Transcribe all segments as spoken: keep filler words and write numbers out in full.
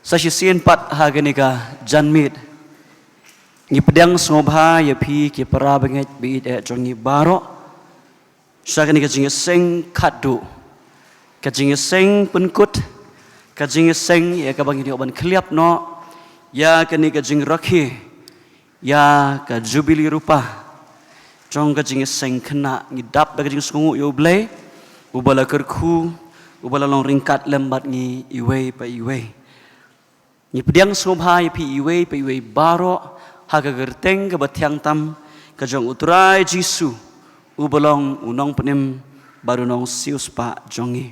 Sa shisien pat ha kane ka janmiet, ngi pdiang sngewbha ïa phi ki para bangeit ba ïeit eh jong ngi baroh sha kane ka jingïaseng khatduh, ka jingïaseng pynkut, ka jingïaseng ïa kaba ngin ïoh ban khylliap noh ïa kane ka jingrakhe ïa ka Jubili Rupa jong ka jingïaseng khynnah. Ngi dap da ka jingsngewnguh ïa U Blei uba la kyrkhu, uba la long ryngkat lem bad ngi iwei pa iwei. Ngi pdiang sngewbha ïa phi iwei pa iwei baroh ha ka kyrteng kaba thiang tam ka jong U Trai Jisu, uba long U Nongpynim bad U Nongsiewspah jong ngi.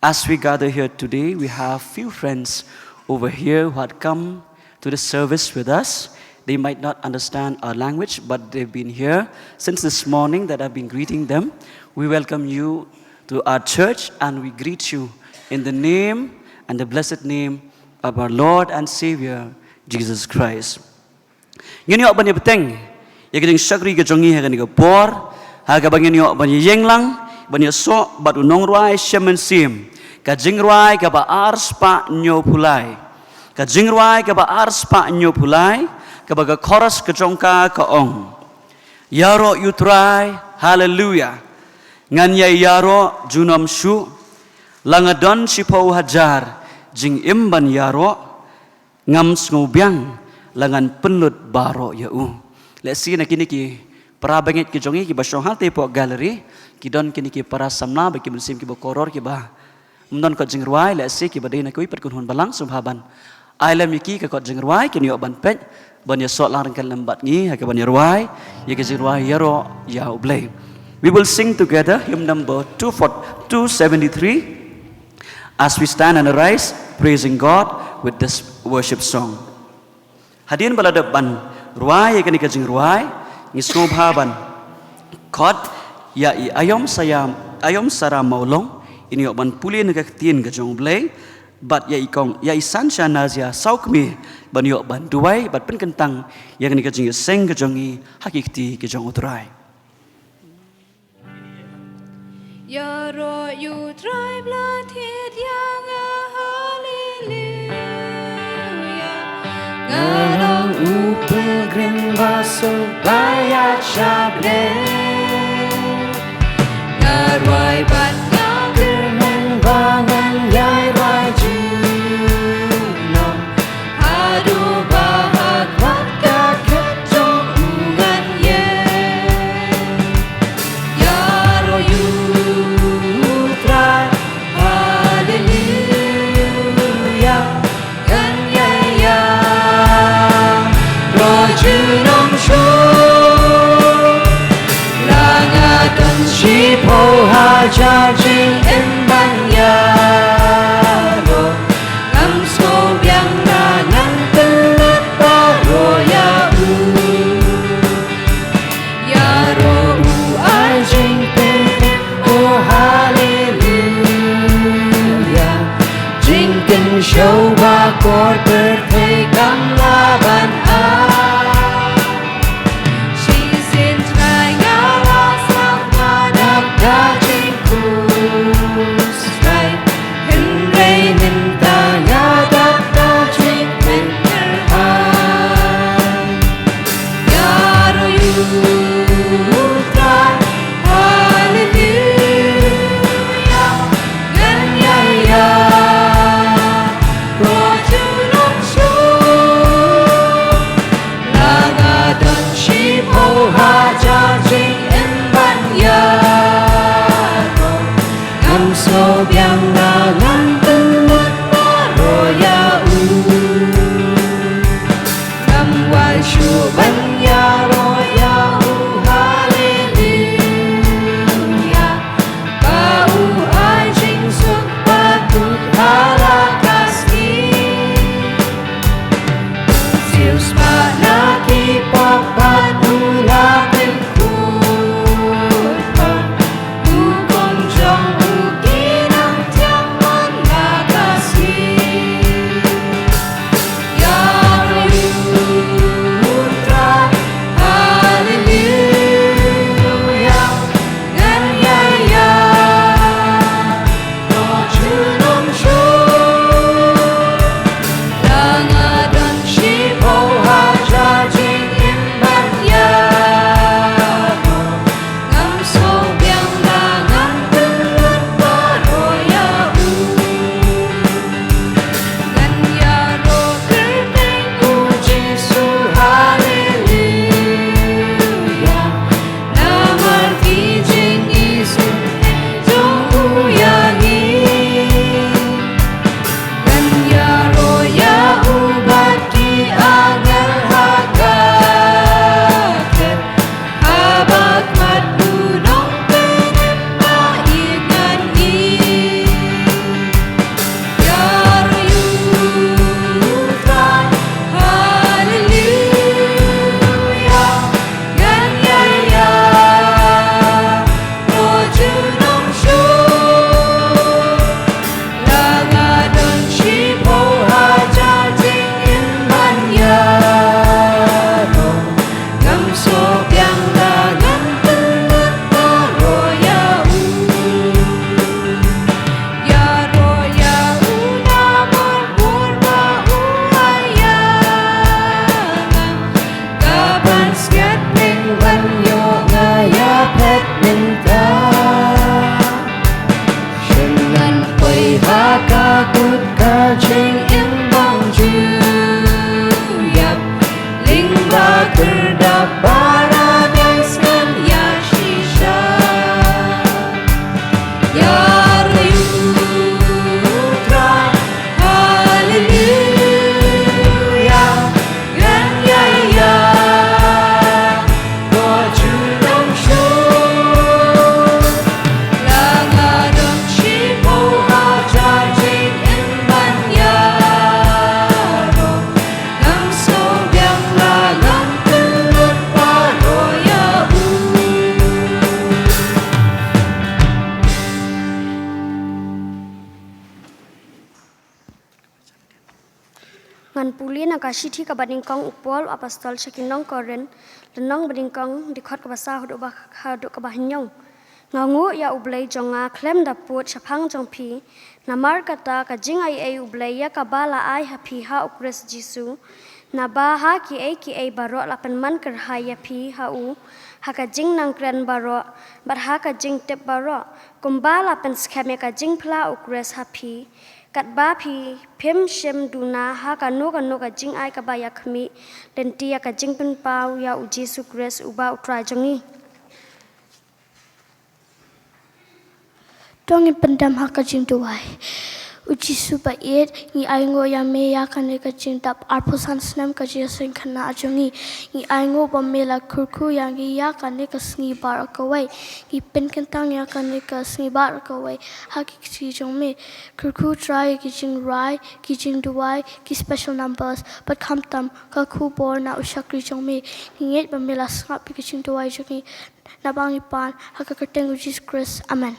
As we gather here today, we have few friends over here who had come to the service with us. They might not understand our language, but they've been here since this morning that I've been greeting them. We welcome you to our church and we greet you in the name and the blessed name of our Lord and Savior, Jesus Christ. Ngin ïoh ban ïa bteng ïa ka jingshakri ka jong ngi ha kane ka por, ha kaba ngin ïoh ban ïa ïeng lang ban ïasoh bad u nongrwai shem mynsiem, ka jingrwai kaba arspah hynñiewphew lai, ka jingrwai kaba arspah hynñiewphew lai, kaba ka chorus ka jong ka ka ong: Ïaroh ïa U Trai, haleluya. Ngan ïai ïaroh junom shuh. La nga don shiphew hajar jingim ban ïaroh, ngam sngewbiang, la ngan pynlut baroh ïa u. Lehse na kine ki para bangeit ki jong ngi kiba shong hangtei hapoh gallery, ki don kine ki para samla ba ki mynsiem kiba koror kiba ym don kot jingrwai, lehse kiba dei na kawei pat kynhun balang, sngewbha ban ai lem ïa ki ka kot jingrwai, kin ïoh ban peit ban ïasoh lang ryngkat lem bad ngi ha kaban ïarwai ïa ka jingrwai Ïaroh ïa U Blei. We will sing together hymn number two four, two seventy-three. As we stand and arise, praising God with this worship song. Hadien ba la dep ban rwai ïa kane ka jingrwai, ngi sngewbha ban khot ïa i Aïom Saya, Aïom Sara Mawlong, in ïoh ban pule na ka ktien ka jong U Blei, bad ïa i kong, ïa i Sansha Nazia Sawkmie, ban ïoh ban duwai bad pynkyntang ïa kane ka jingïaseng ka jong ngi ha ki kti ki jong U Trai. Ïaroh ïa U Trai, bla thied ïa nga, haleluya. Nga long u pilgrim ba suk ba ïaid sha Blei. Nga rwai bad nga kyrmen ba ngan ïai rwai junom. Haduh ba ha khmat ka khet jong u ngan ïeng. Ïaroh ïa U Trai, haleluya. Ngan ïai ïaroh junom shuh. La nga don shiphew hajar jingim ban ïaroh, ngam sngewbiang, la ngan pynlut baroh ïa u. Ïaroh u ai jingpynim, oh haleluya. Jingkynshew ba kor pyrthei kam lah ban ai. Shisien Trai, nga la sah, nga dap da jingkhuslai. Hynrei mynta nga dap da jingpynkhuslai. Ïaroh ïa U Trai, haleluya. Ngan ïai ïaroh junom shuh. Ngan pule na ka shithi kaba nyngkong u Paul apostol sha ki nong Korinth, lynnong ba nyngkong, dkhot kaba saw haduh ba, haduh kaba hynñiew. Nga nguh ïa U Blei jong nga khlem da pud shaphang jong phi, namar kata ka jingaiei U Blei ïa kaba la ai ha phi ha U Khrist Jisu, naba ha kiei kiei baroh la pynman kyrhai ïa phi ha u, ha ka jingnang kren baroh, bad ha ka jingtip baroh, kumba la pynskhem ïa ka jingphla U Khrist ha phi, katba phi phim shym duna ha kano kano ka jingai kaba ïa khmih, lynti ïa ka jingpynpaw ïa U Jisu Khrist uba U Trai jong ngi. To ngin pyndem ha ka jingduwai. U Jisu ba ïeit, ngi ainguh ïa me ïa kane ka jingdap arphew san snem ka jingïaseng khynnah jong ngi. Ngi ainguh ba me la kyrkhu ïa ngi ïa kane ka sngi baroh kawei. Ngi pynkyntang ïa kane ka sngi baroh kawei ha ki kti jong me. Kyrkhu Trai ki jingrwai, ki jingduwai, ki special numbers, bad khamtam ka khubor na u shakri jong me. Ngi ngeit ba me la sngap ïa ki jingduwai jong ngi. Naba ngi pan ha ka kyrteng U Jisu Khrist. Amen.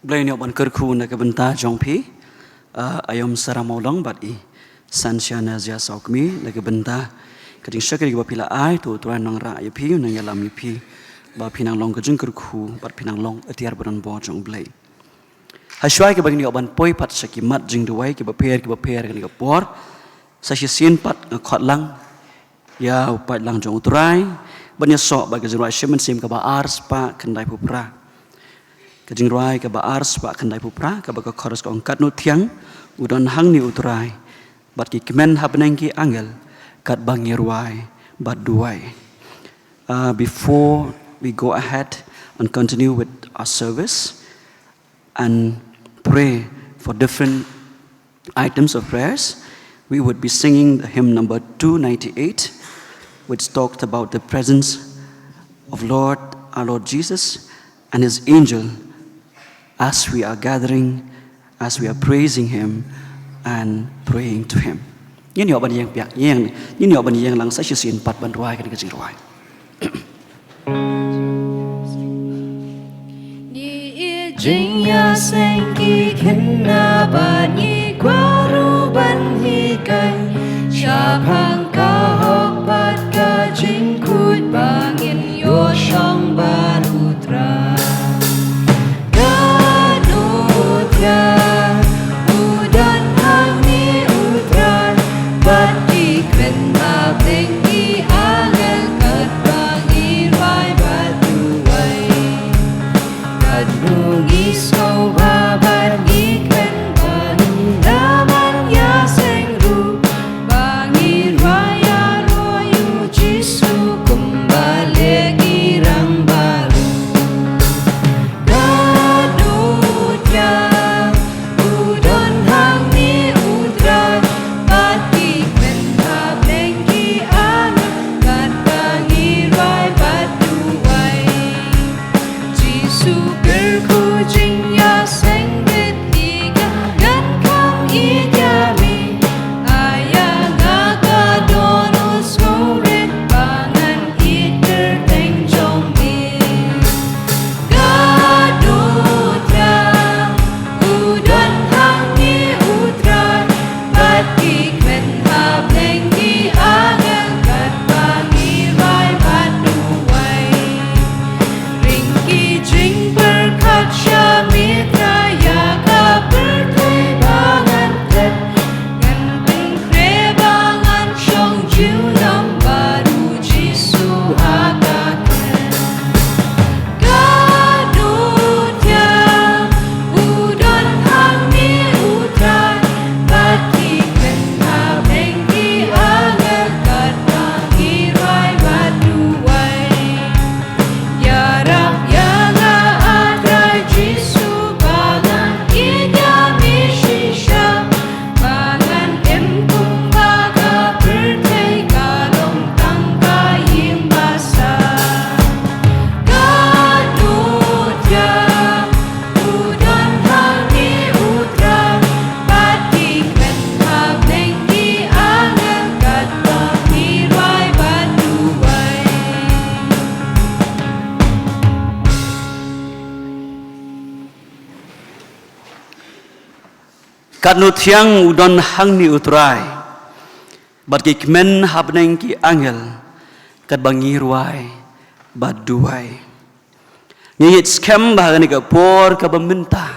Blei, ngi ïoh ban kyrkhu na ka bynta jong phi, ah, Aïom Sara Mawlong bad i Sanshia Nazia Sawkmi, na ka bynta ka jingshakri kaba phi la ai. To U Trai un nang rah ïa phi, un nang ïalam ïa phi, ba phi nang long ka jingkyrkhu bad phi nang long atiar ba donbor jong U Blei. Hashwa kaba ngin ïoh ban poi pat sha ki mat jingduwai kiba pher kiba pher kane ka por, sa shisien pat nga khot lang ïa u paidlang jong U Trai ban ïasoh bad ka jingrwai shim mynsiem kaba ar spah khyndai phew phra. Ka jingrwai kaba ar spah khyndai phew phra, kaba ka chorus ka ong: Katno thiang u don hangne U Trai, bad ki kmen ha bneng ki angel katba ngi rwai bad duwai. Uh, before we go ahead and continue with our service and pray for different items of prayers, we would be singing the hymn number two ninety-eight, which talked about the presence of Lord, our Lord Jesus, and his angel as we are gathering, as we are praising him and praying to him. Ngin ïoh ban ïeng biang, ïeng, ngin ïoh ban ïeng lang sa shisien pat ban rwai kane ka jingrwai. Ngi ïeit jingïaseng ki khynnah bad ngi kwah ruh ban hikai shaphang ka hok bad ka jingkhuid ba ngin ïoh shong bad U Trai. Katno thiang u don hangne U Trai, bad ki kmen ha bneng ki angel katba ngi rwai bad duwai. Katno ngi sngewbha bad ngi kmen ba ngin da ban ïaseng ruh ba ngi rwai Katno thiang u don hangne u Trai, bad ki kmen ha bneng ki angel, katba ngi rwai bad duwai. Ngi ngeit skhem ba ha kane ka por kaba mynta,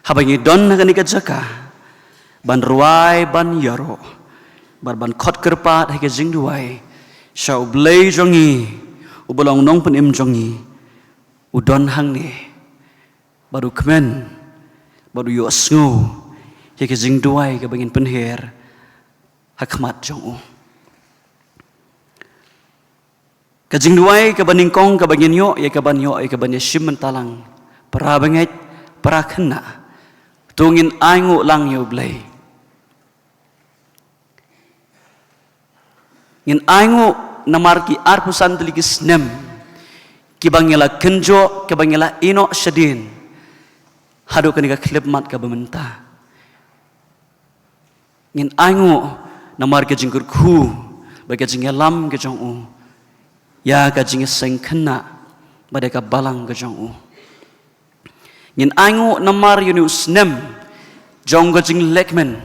haba ngi don ha kane ka jaka ban rwai, ban ïaroh, bad ban khot kyrpad ha ka jingduwai sha U Blei jong ngi, uba long Nongpynim jong ngi, u don hangne, bad u kmen, bad u ïohsngew ïa ka jingduwai kaba ngin pynher ha khmat jong u. Ka jingduwai kaba nyngkong kaba ngin ïoh ïa kaban ïoh ïa kaban ïashim bynta lang, para bangeit, para khynnah, to ngin ainguh lang ïa U Blei. Ngin ainguh namar ki arphew san tylli ki snem kiba ngi la kynjoh, kiba ngi la ïehnoh shadien haduh kane ka khyllipmat kaba mynta. Ngin ainguh namar ka jingkyrkhu bad ka jingïalam ka jong u ïa ka jingïaseng khynnah bad ïa ka balang ka jong u. Ngin ainguh namar ïa une u snem jong ka jinglehkmen,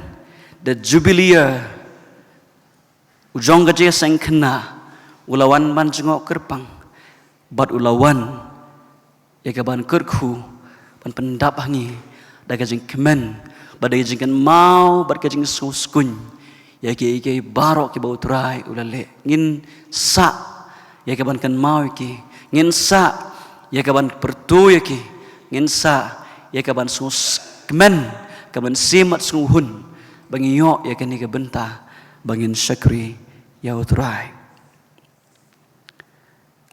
the jubilee year, u jong ka jingïaseng khynnah u la wan ban jngoh kyrpang, bad u la wan ïa kaban kyrkhu, ban pyndap ha ngi da ka jingkmen, bad da ka jingkynmaw, bad ka jingsngewskuiñ ïa kiei kiei baroh kiba u Trai u la leh. Ngin sah ïa kaban kynmaw ïa ki, ngin sah ïa kaban pyrto ïa ki, ngin sah ïa kaban sngewkmen, kaban sngewmat sngewhun ba ngi ïoh ïa kane ka bynta ba ngin shakri ïa u Trai.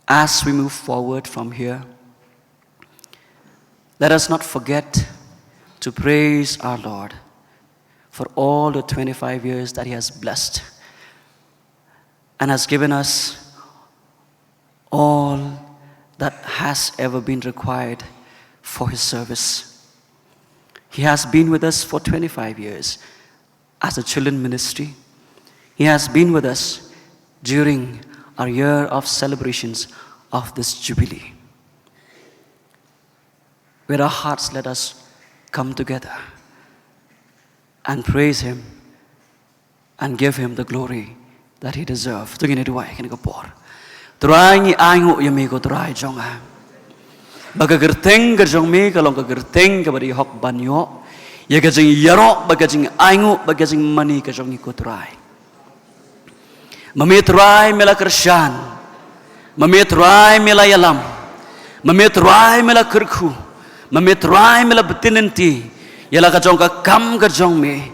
As we move forward from here, let us not forget to praise our Lord for all the twenty-five years that He has blessed and has given us all that has ever been required for His service. He has been with us for twenty-five years as a children ministry. He has been with us during our year of celebrations of this Jubilee. With our hearts, let us come together and praise Him and give Him the glory that He deserves. To ngin ïa duwai ha kane ka por. Trai, ngi ainguh ïa me ko Trai jong nga, ba ka kyrteng ka jong me ka long ka kyrteng kaba dei hok ban ïoh ïa ka jingïaroh, ba ka jingainguh, ba ka jingmane ka jong ngi ko Trai. Ma me Trai me la kyrshan, ma me Trai me la ïalam, ma me Trai me la kyrkhu, ma me Trai me la btin lynti ïa la ka jong ka kam ka jong me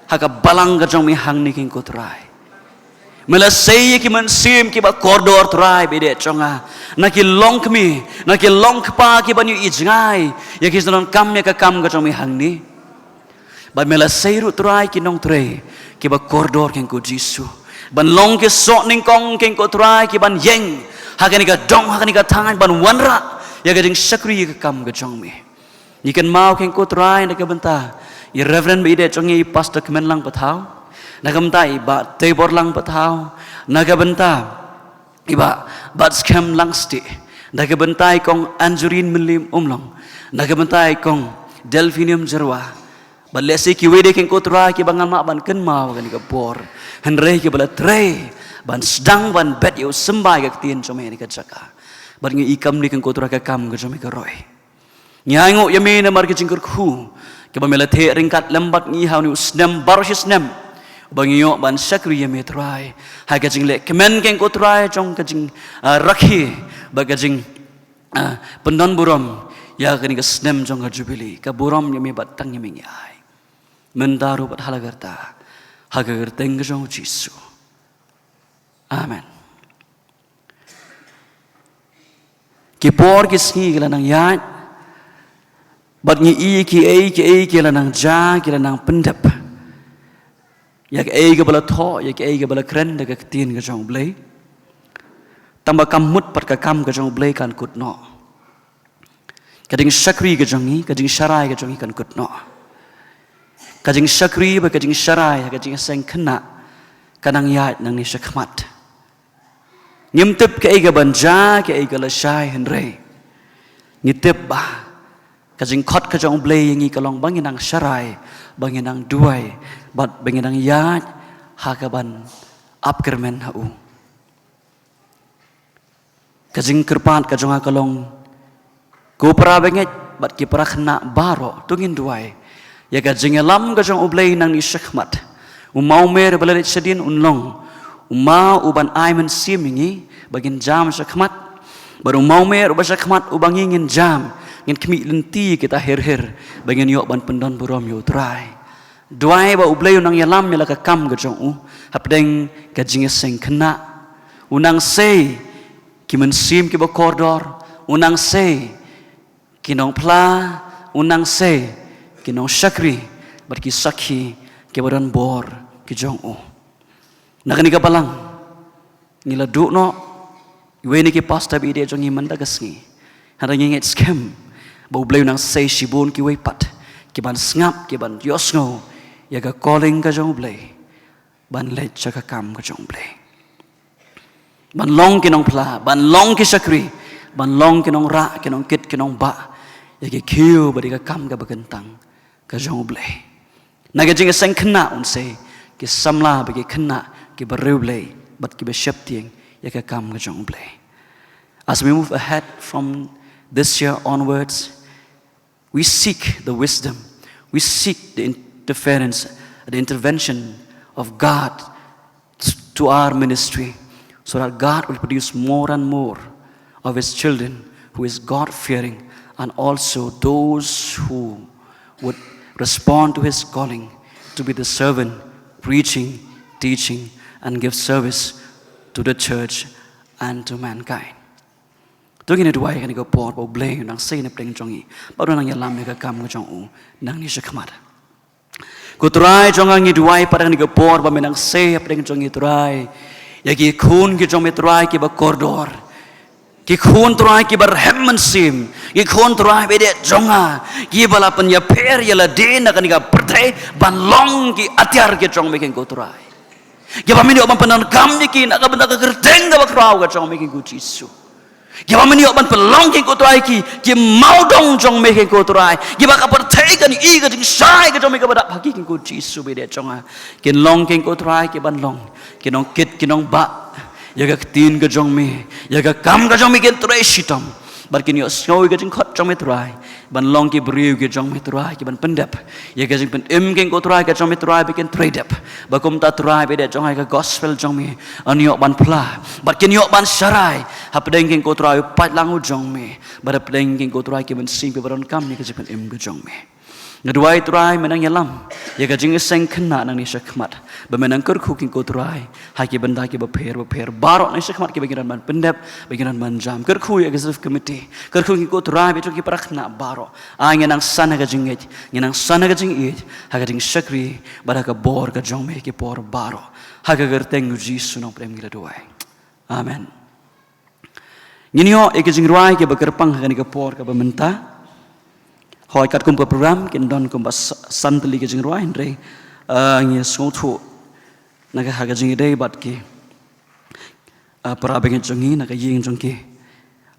ha ka balang ka jong me hangne keiñ ko Trai. Me la sei ïa ki mynsiem kiba kordor Trai ba ïadei jong nga, na ki longkmie, na ki longkpa kiban ïohi jngai ïa ki jingdonkam ïa ka kam ka jong me hangne. Bad me la sei ruh Trai ki nongtrei kiba kordor keiñ ko Jisu, ban long ki soh nyngkong keiñ ko Trai kiban ïeng ha kane ka dong, ha kane ka thaiñ, ban wanrah ïa ka jingshakri ïa ka kam ka jong me. Ngi kynmaw keiñ ko Trai na ka bynta i Reverend ba ïadei jong ngi, i Pastor Kmenlang Pathaw, na ka bynta i Bah Teibor Lang Pathaw, na ka bynta i Bah Batskhem Langstieh, na ka bynta i Kong Anjurin Mylliem Umlong, na ka bynta i Kong Delphinium Jyrwa, bad lehse kiwei de keiñ ko Trai kiba ngam lah ban kynmaw ha kane ka por, hynrei kiba la trei ban sdang ban bet ïa u symbai ka ktien jong me ha kane ka jaka. Bad ngi i kam ne keiñ ko Trai ka kam ka jong me ka roi. Ngi ainguh ïa me namar ka jingkyrkhu kaba me la theh ryngkat lem bad ngi ha une u snem baroh shi snem, ba ngi ïoh ban shakri ïa me Trai ha ka jingleh kmen keiñ ko Trai jong ka jing, ah, rakhe, bad ka jing, ah, pyndon burom ïa kane ka snem jong ka Jubili. Ka burom ïa me bad tang ïa me ngi ai, mynta ruh bad ha la karta, ha ka kyrteng ka jong u Jisu. Amen. Ki por ki sngi ki la nang ïaid, bad ngi i kiei kiei ki la nang jia, ki la nang pyndep. Ïa kaei kaba la thoh, ïa kaei kaba la kren da ka ktien ka jong u Blei. Tangba kam mut pat ka kam ka jong u Blei kan kut noh. Ka jingshakri ka jong ngi, ka jingsharai ka jong ngi kan kut noh. Ka jingshakri bad ka jingsharai, ka jingseng khynnah, ka nang ïaid nangne shakhmat. Ngim tip kaei kaban jia, kaei ka lashai, hynrei ngi tip ba Ka jingkhot ka jong U Blei ïa ngi ka long ba ngin nang sharai, ba ngin nang duwai, bad ba ngin nang ïaid ha kaban ap kyrmen ha u. Ka jingkyrpad ka jong nga ka long, ko para bangeit bad ki para khynnah baroh, to ngin duwai ïa ka jingïalam ka jong U Blei nangne shakhmat. U mawmer ba la leit shadien un long u maw uban ai mynsiem ïa ngi ba ngin jam shakhmat, bad u mawmer uba shakhmat uba ngi ngin jam, ngin khmih lynti ïa kita her her ba ngin ïoh ban pyndon burom ïa U Trai. Duwai ba U Blei un nang ïalam ïa la ka kam ka jong u hapdeng ka jingïaseng khynnah. Un nang sei ki mynsiem kiba kordor, un nang sei ki nongphla, un nang sei ki nongshakri bad ki sakhi kiba don bor ki jong u. Na kane ka balang ngi la duh noh iwei na ki pastor ba ïeit jong ngi mynta ka sngi. Hynrei ngi ngeit skhem ba U Blei un nang sei shibun kiwei pat kiban sngap, kiban ïohsngew ïa ka calling ka jong U Blei ban leit sha ka kam ka jong U Blei, ban long ki nongphla, ban long ki shakri, ban long ki nongrah, ki nongkit, ki nongbah ïa ki khiew bad ïa ka kam kaba kyntang ka jong U Blei. Na ka jingïaseng khynnah un sei ki samla bad ki khynnah kiba riewblei bad kiba sheptieng ïa ka kam ka jong U Blei. As we move ahead from this year onwards, we seek the wisdom, we seek the interference, the intervention of God to our ministry, so that God will produce more and more of His children who is God-fearing, and also those who would respond to His calling to be the servant, preaching, teaching, and give service to the church and to mankind. To ngin duwai kane ka por ba U Blei un nang sei na pdeng jong ngi, ba un nang ïalam ïa ka kam ka jong u nangne shakhmat. Ko Trai jong nga, ngi duwai pat ha kane ka por ba men nang sei hapdeng jong ngi Trai ïa ki khun ki jong me Trai kiba kordor, ki khun Trai kiba rhem mynsiem, ki khun Trai ba ïeit jong nga kiba la pynïapher ïa lade na kane ka pyrthei ban long ki atiar ki jong me, kane ko Trai. Kiba men ïoh ban pyndonkam ïa ki na ka bynta ka kyrteng kaba khraw ka jong me, kane ko Jisu. Kiba men ïoh ban pynlong, kane ko Trai, ki ki mawdong jong me, kane ko Trai, kiba ka pyrthei kan i ka jingshai ka jong me kaba dap ha ki, kane ko Jisu ba ïeit jong nga. Kin long, kane ko Trai, kiban long ki nongkit ki nongbah ïa ka ktien ka jong me, ïa ka kam ka jong me kin trei shitom, bad kin ïohsngew ïa ka jingkhot jong me Trai, ban long ki briew ki jong me Trai kiban pyndep ïa ka jingpynim, kane ko Trai, ka jong me Trai ba kin trei dep, ba kumta Trai ba ïeit jong nga, ïa ka gospel jong me yn ïoh ban phla bad kin ïoh ban sharai hapdeng, kane ko Trai, u paidlang u jong me, bad hapdeng, kane ko Trai, ki mynsiem kiba donkam ïa ka jingpynim ka jong me. Nga duwai Trai men nang ïalam ïa ka jingïaseng khynnah nangne shakhmat, ba men nang kyrkhu, kane ko Trai, ha ki bynta kiba pher bapher baroh nangne shakhmat, kiba ngi don ban pyndep, ba ngi don ban jam. Kyrkhu ïa ka executive committee, kyrkhu, kane ko Trai, ba ïeit jong ki para khynnah baroh. Ai ngin nang san ha ka jingngeit, ngin nang san ha ka jingïeit, ha ka jingshakri bad ha ka bor ka jong me ha ki por baroh. Ha ka kyrteng u Jisu Nongpynim ngi la duwai. Amen. Ngin ïoh ïa ki jingrwai kiba kyrpang ha kane ka por kaba mynta. Hooid, katkum ka program kin don kumba sa-, san tylli ki jingrwai, hynrei, ah, ngi sngewthuh na ka, ha ka jingïadei bad ki, ah, para bangeit jong ngi na ka ïing jong ki,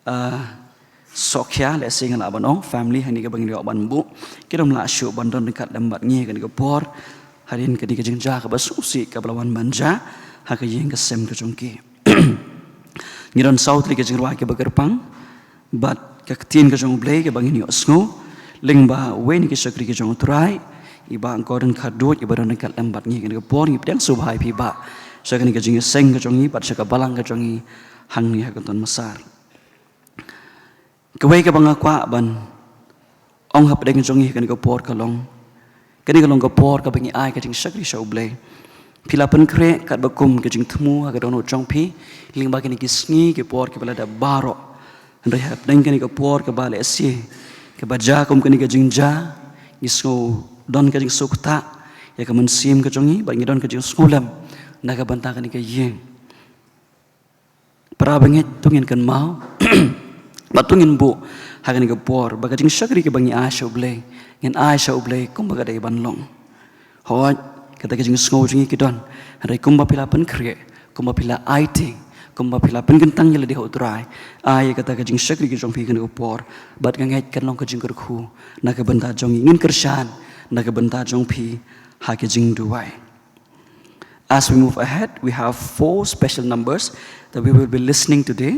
ah, sohkhia, lehse ngi lah ban ong family, hangne kaba ngi ïoh ban buh, kim lah shuh ban don ryngkat lem bad ngi ha kane ka por. Hadien kane ka jingjia kaba sngewsih kaba la wan ban jia ha ka ïing ka sem ka jong ki. Ngi don saw tylli ki jingrwai kiba kyrpang bad ka ktien ka jong U Blei kaba ngin ïohsngew lyngba uwei na ki shakri ki jong U Trai, i Bah Gordon Kharduid, iba don ryngkat lem bad ngi ha kane ka por. Ngi pdiang sngewbha ïa phi Bah sha kane ka jingïaseng ka jong ngi bad sha ka balang ka jong ngi hangne ha ka Don Masar. Kawei kaba nga kwah ban ong hapdeng jong ngi ha kane ka por ka long, kane ka long ka por kaba ngi ai ka jingshakri sha U Blei. Phi la pynkhreh katba kum ka jingthmu ha ka dohnud jong phi lyngba kine ki sngi ki por kiba la dep baroh. Hynrei hapdeng kane ka por kaba lehse kaba jia kum kane ka jingjia, ngi sngew don ka jingsngewkta ïa ka mynsiem ka jong ngi bad ngi don ka jingsngewlem na ka bynta kane ka ïing. Para bangeit, to ngin kynmaw bad to ngin buh ha kane ka por ba ka jingshakri kaba ngi ai sha U Blei, ngin ai sha U Blei kumba ka dei ban long. Hooid, kata ka jingsngew jong ngi ki don, hynrei kumba phi la pynkhreh, kumba phi la aiti, Kumba phi la pynkyntang ïa lade ha U Trai, ai ïa kata ka jingshakri ka jong phi ha kane ka por, bad nga ngeit kan long ka jingkyrkhu na ka bynta jong ngi. Ngin kyrshan na ka bynta jong phi ha ka jingduwai. As we move ahead, we have four special numbers that we will be listening today,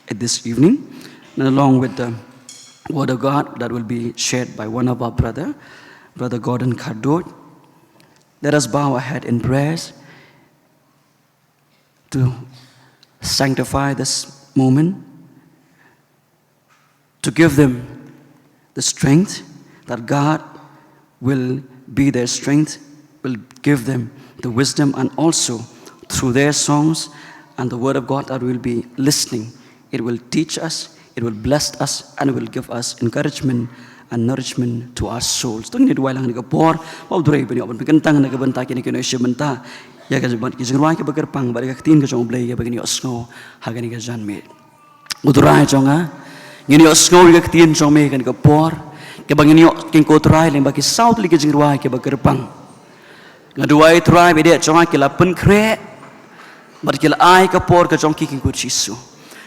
at this evening, and along with the Word of God that will be shared by one of our brother, Brother Gordon Khardoit. Let us bow our head in prayers to sanctify this moment, to give them the strength that God will be their strength, will give them the wisdom, and also through their songs and the word of God that we'll be listening, it will teach us, it will bless us, and it will give us encouragement and nourishment to our souls. To ngin ïa duwai lang ha kane ka por, ba U Trai un ïoh ban pynkyntang na ka bynta kine ki nongshim bynta ïa ka jingrwai kaba kyrpang, bad ïa ka ktien ka jong U Blei kaba ngin ïohsngew ha kane ka janmiet. U Trai jong nga, ngin ïohsngew ïa ka ktien jong me ha kane ka por, kaba ngin ïoh kheiñ, ko Trai, lyngba ki saw tylli ki jingrwai kiba kyrpang. Nga duwai, Trai, ba ïa ki jong nga ki la pynkhreh bad ki la ai ka por ka jong ki kheiñ, ko Jisu.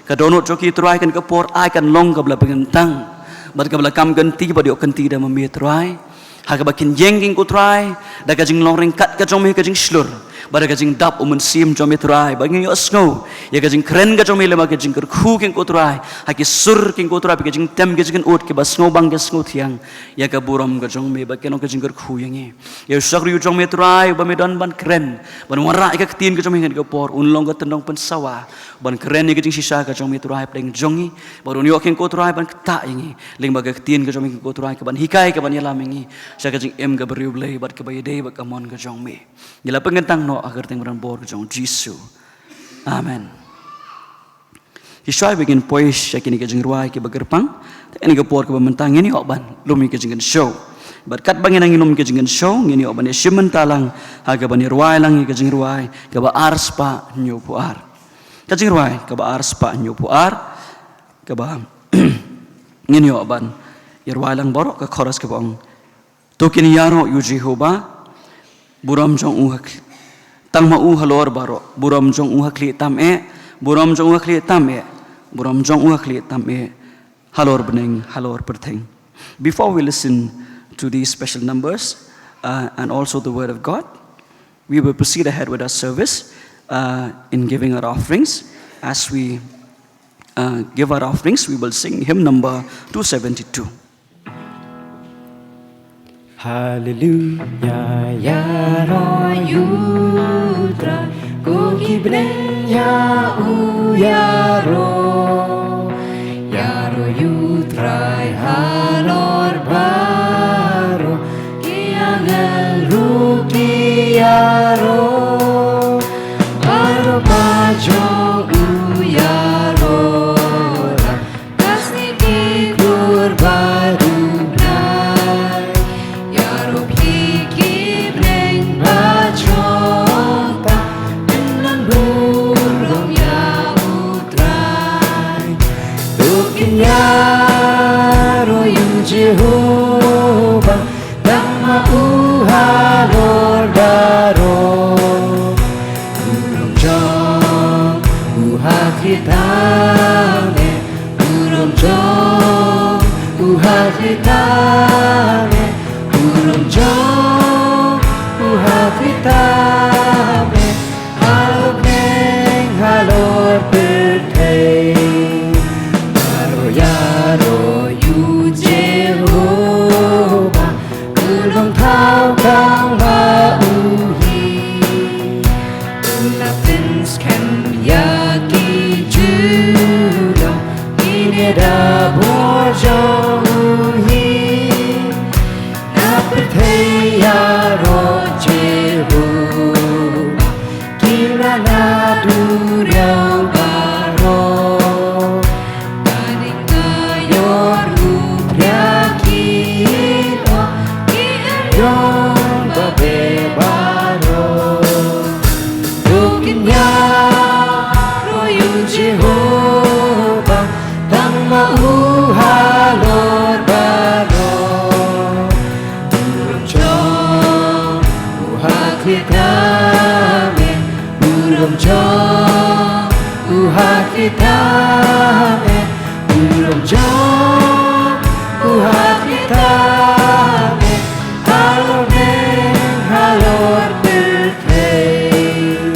Ka dohnud jong ki, Trai, ha kane ka por ai kan long kaba la pynkyntang bad kaba la kam kynti bad ïoh kynti da ma me, Trai, ha kaba kin ïeng kheiñ, ko Trai, da ka jinglong ryngkat ka jong me ha ka jingshlur, bad da ka jingdap U Mynsiem jong me, Trai, ba ngin ïohsngew ïa ka jingkren ka jong me lyngba ka jingkyrkhu kheiñ, ko Trai, ha ki sur kheiñ, ko Trai, bad ka jingtem, ka jingkynnoh, kiba sngewbang, ka sngewthiang ïa ka burom ka jong me, ba kan long ka jingkyrkhu ïa ngi. Ïa u shakri u jong me, Trai, uba me don ban kren, ban wanrah ïa ka ktien ka jong me ha kane ka por, un long ka tyndong pynsawa ban kren ïa ka jingshisha ka jong me, Trai, hapdeng jong ngi, bad un ïoh kheiñ, ko Trai, ban ktah ïa ngi lyngba ka ktien ka jong me, ko Trai, kaban hikai, kaban ïalam ïa ngi sha ka jingim kaba riewblei bad kaba ïadei bad ka mon ka jong me. Ngi la pynkyntang noh ha ka kyrteng ba donbor ka jong U Jisu. Amen. Shisha ba ngin poi sha kine ki jingrwai kiba kyrpang, ha kane ka por kaba mynta ngin ïoh ban lum ïa ka jingkynshew. Bad katba ngin nang lum ïa ka jingkynshew, ngin ïoh ban ïashim bynta lang ha kaban ïarwai lang ïa ka jingrwai kaba arspah hynñiewphew ar. Ka jingrwai kaba arspah hynñiewphew ar, kaba ngin ïoh ban ïarwai lang baroh, ka chorus kaba ong: To kin ïaroh ïa U Jehobah, burom jong u ha khlieh, tang ma u halor baroh. Burom jong u ha khlieh tam eh, burom jong u ha khlieh tam eh, burom jong u ha khlieh tam eh, halor bneng, halor pyrthei. Before we listen to these special numbers, uh, and also the word of God, we will proceed ahead with our service, uh, in giving our offerings. As we, uh, give our offerings, we will sing hymn number two seventy-two. Haleluya, ïaroh ïa U Trai, ko ki bneng ïa u ïaroh. Ïaroh ïa U Trai halor baroh, ki angel ruh ki ïaroh. Baroh ba jong u ïaroh, ka sngi ki kur bad u bnai. Ïaroh phi ki bneng ba jong nga, pynban burom ïa U Trai. To kin ïaroh ïa U Jehobah, tang ma u halor baroh. Burom jong u ha khlieh tam eh, burom jong u ha khlieh tam eh, burom jong u ha khlieh tam eh, halor bneng halor pyrthei. Baroh ïaroh ïa U Jehobah, u long thaw tang ma u hi. Pynlap pynskhem ïa ki junom, kine da bor jong u hi. Na pyrthei ïaroh Jehobah, ki la na duriaw baroh. Ba dei ka ïor u phria ki noh, ki ïor ba beh baroh. To kin ïaroh ïa U Jehobah, tang ma u halor baroh. Burom jong u ha khlieh tam eh, burom jong u Hakitame, burom jong, u hakitame, halor neng halor pyrthei.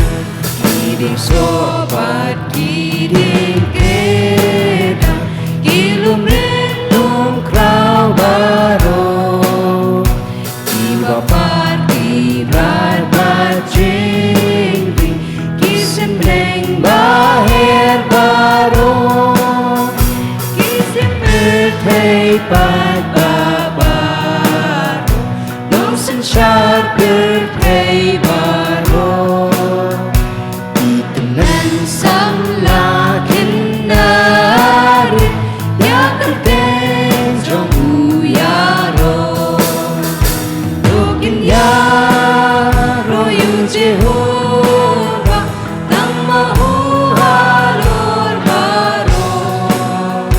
Ki dieng soh bad ki dieng kdang, ki lum rit lum kraw baroh. Kiba pat ki brat bad jingri, ki synreng baher baroh. Ki seng pyrthei pat ba baroh, nongsynshar pyrthei baroh. Ki tymmen samla khynnah rit, ïa kyrteng jong u ïaroh. To kin ïaroh ïa u Jehobah, tang ma u halor baroh.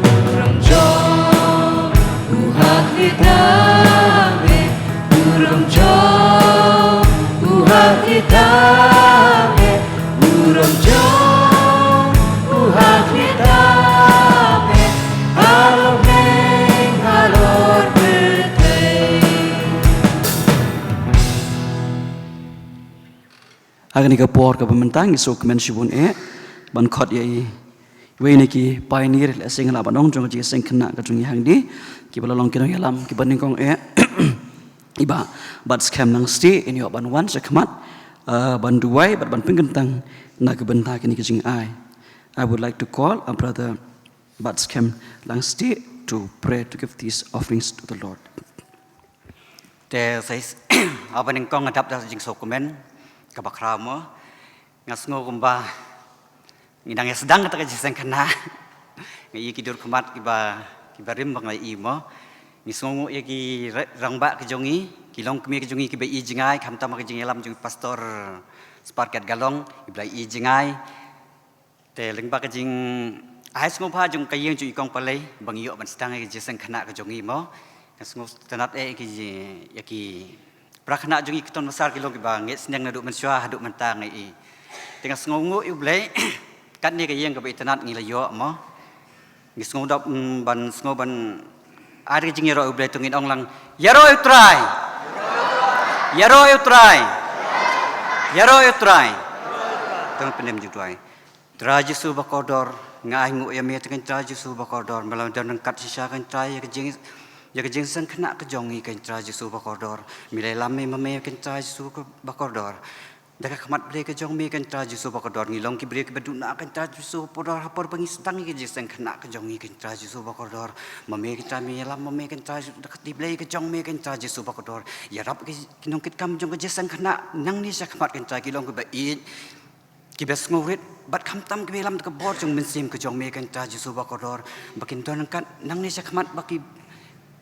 Burom jong u hakitame, burom jong u hakitame, burom jong u hakitame, halor neng halor pyrthei. Ha kane ka por kaba mynta ngi sngewkmen shibun eh ban khot ïa i wei na ki pioneer, lehse nga lah ban ong, jong ka jingseng khynnah ka jong ngi hangne, kiba la long ki nongïalam kiba nyngkong eh, i Bah Batskhem Langstieh, in ïoh ban wan sha khmat, ah, ban duwai bad ban pynkyntang na ka bynta kane ka jingai. I would like to call a brother Batskhem Langstieh to pray to give these offerings to the Lord. Te sa shisien, haba nyngkong nga dap da ka jingsngewkmen kaba khraw mo. Nga sngew kumba ngi dang ïa sdang kata ka jingseng khynnah. Nga ïohi ki dur khmat kiba, kiba rim ba nga ïohi mo. Ngi sngewnguh ïa ki re-, rangbah ki jong ngi, ki longkmie ki jong ngi kiba i jngai, khamtam ha ka jingïalam jong i Pastor Sparket Galong, kiba la i jngai. Te lyngba ka jing, ai sngewbha jong ka ïing jong i Kong Palei, ba ngi ïoh ban sdang ïa ka jingseng khynnah ka jong ngi mo. Nga sngewtynnat eh ki, ïa ki para khynnah jong ngi ki ton ba sar ki long kiba ngeit sniang naduh mynshuwa haduh mynta nga ïohi. Te nga sngewnguh ïa U Blei, katne ka ïing kaba itynnat ngi la ïoh mo. Ngi sngew dap, mm, ban sngew ban ai ka jingïaroh ïa U Blei, to ngin ong lang, ïaroh ïa U Trai. Ïaroh ïa U Trai. Ïaroh ïa U Trai. To ngin pyndem jingduwai. Trai Jisu bakordor, nga ainguh ïa me te Kynrad Jisu bakordor, me la don ryngkat shisha Kynrad ïa ka jing, ïa ka jingseng khynnah ka jong ngi Kynrad Jisu bakordor. Me la ïalam me ma me Kynrad Jisu bakordor. Da ka khmat briew ka jong me Kynrad Jisu bakordor, ngi long ki briew kiba duna Kynrad Jisu bakordor, ha por ba ngi sdang ïa ka jingseng khynnah ka jong ngi Kynrad Jisu bakordor. Ma me Kynrad me ïalam ma me Kynrad Jisu, da ka kti Blei ka jong me Kynrad Jisu bakordor. Ïarap ki, ki nongkitkam jong ka jingseng khynnah nangne sha khmat Kynrad ki long kiba ïeit, kiba sngewrit, bad khamtam kiba ïalam da ka bor jong u Mynsiem ka jong me Kynrad Jisu bakordor, ba kin don ryngkat nangne sha khmat ba ki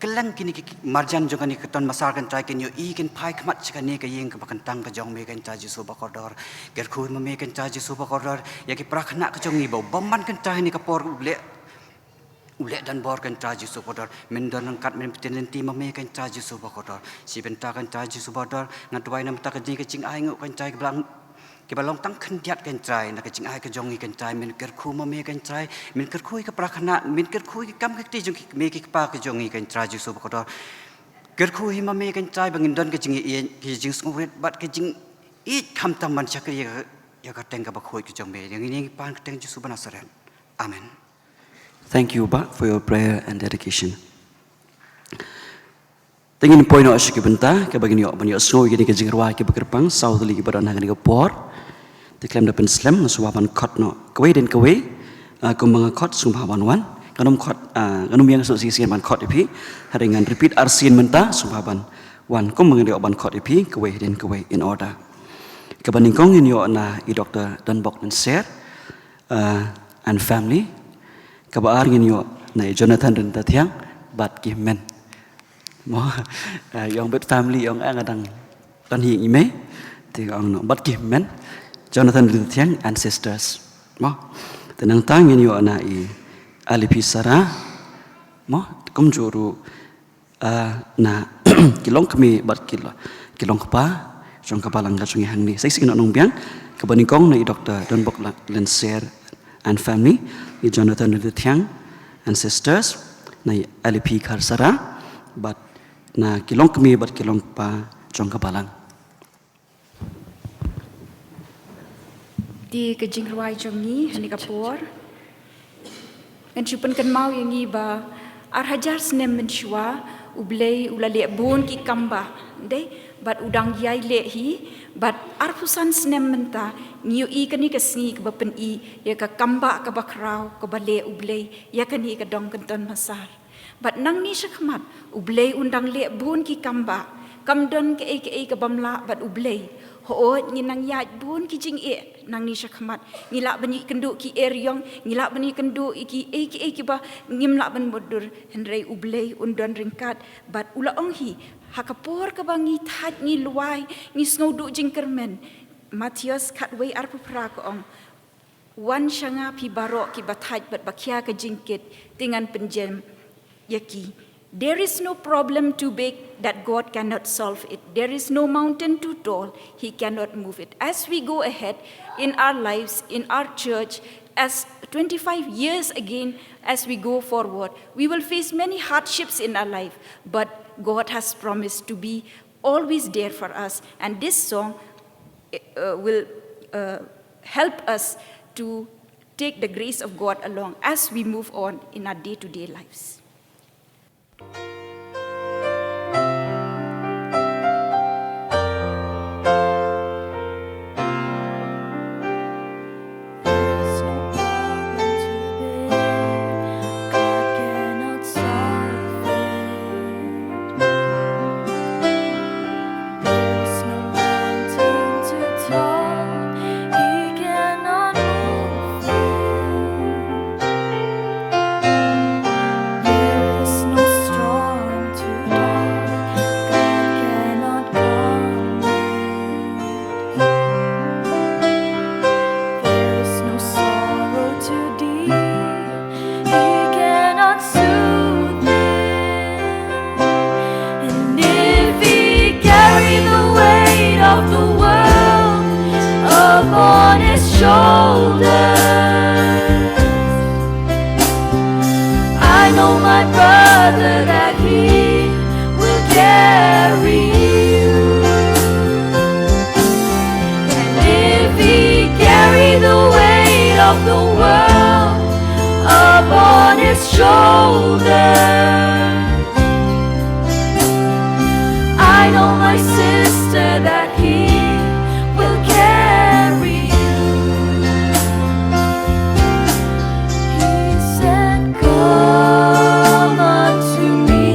kylleng kine ki marjan jong kane ka ton ba sar Kynrad kin ïohi kin phai khmat sha kane ka ïing kaba kyntang ka jong me Kynrad Jisu bakordor. Kyrkhu ma me Kynrad Jisu bakordor, ïa ki para khynnah ka jong ngi ba u bymman Kynrad ha kane ka por u leh, u leh don bor Kynrad Jisu bakordor, men don ryngkat men pyntip lynti ma me Kynrad Jisu bakordor. Shi bynta Kynrad Jisu bakordor, nga duwai na ka bynta kane ka jingainguh Kynrad kiba long, kiba long tang khyndiat Kynrad, na ka jingai ka jong ngi Kynrad, men kyrkhu ma me Kynrad, men kyrkhu ïa ki para khynnah, men kyrkhu ïa ki kam ki kti jong ki kmie ki kpa ka jong ngi Kynrad Jisu bakordor. Kyrkhu hi ma me Kynrad ba ngin don ka jingïeit, ka jingsngewrit bad ka jingïeit khamtam ban shakri ïa ka, ïa ka kyrteng kaba khuid ka jong me. Ïa ngin ïeng pan ka kyrteng Jisu ba Nasaret. Amen. Thank you, Bah, for your prayer and dedication. Te ngin poi noh sha ki bynta kaba ngin ïoh ban ïohsngew ïa kane ka jingrwai kaba kyrpang, saw tylli kiba don ha kane ka por. Te khlem da pynslem, nga sngewbha ban khot noh kawei hadien kawei, ah, kumba nga khot sngewbha ban wan. Ngan ym khot, ah, ngan ym ïeng shuh shisien ban khot ïa phi. Hynrei ngan repeat arsien mynta, sngewbha ban wan kumba ngan ïoh ban khot ïa phi kawei hadien kawei in order. Kaba nyngkong ngin ïoh na i Doctor Donbok Lynser, uh, and family. Kaba ar ngin ïoh na i Jonathan Ryntathiang bad ki hynmen. Mo, uh, ïong bad family ïong, ah, nga dang don hi i mei. Te ong noh bad ki hynmen, Jonathan Ryntathiang and sisters. Mo, te nangta ngin ïoh na i Alipi Sara. Mo, kumjuh ruh, ah, na ki longkmie bad ki lo-, ki longkpa jong ka balang ka jong ngi hangne. Sa shisien ngan ong biang, kaba nyngkong na i Doctor Donbok La-, Lynser and family, i Jonathan Rithiang and sisters, na i L P Kharsara, bad na ki longkmie bad ki longkpa jong ka balang. Te ka jingrwai jong ngi ha kane ka por, ngan shu pynkynmaw ïa ngi ba ar hajar snem mynshuwa U Blei u la leh bun ki kambah, dei, bad u dang ïai leh hi, bad arphew san snem mynta ngi ïohi kane ka sngi kaba pyni ïa ka kambah kaba khraw kaba leh U Blei ïa kane ka dong Kynton Massar. Bad nangne shakhmat U Blei un dang leh bun ki kambah. Kam don kaei kaei ka bym lah bad U Blei. Hooid, ngi nang ïaid bun ki jingeh nangne shakhmat. Ngi lah ban ïakynduh ki eriong, ngi lah ban ïakynduh ïa kiei kiei kiba ngim lah ban mutdur, hynrei U Blei un don ryngkat. Bad u la ong hi, ha ka por kaba ngi thait, ngi lwai, ngi sngewduh jingkyrmen. Mathaios khatwei arphew phra ka ong, "Wan sha nga phi baroh kiba thait bad ba khia ka jingkit, te ngan pynjem ïa ki." There is no problem too big that God cannot solve it. There is no mountain too tall he cannot move it. As we go ahead in our lives, in our church, as twenty-five years again, as we go forward, we will face many hardships in our life, but God has promised to be always there for us. And this song, uh, will, uh, help us to take the grace of God along as we move on in our day-to-day lives. There's no problem too big God cannot solve it. There's no mountain too tall He cannot move it. There is no storm too dark God cannot calm it. There is no sorrow too deep He cannot soothe it. And if He carried the weight of the world upon His shoulders, I know, my brother, that He will carry you. And if He carried the weight of the world upon His shoulders, I know, my sister, that He will carry you. He said, "Come unto me,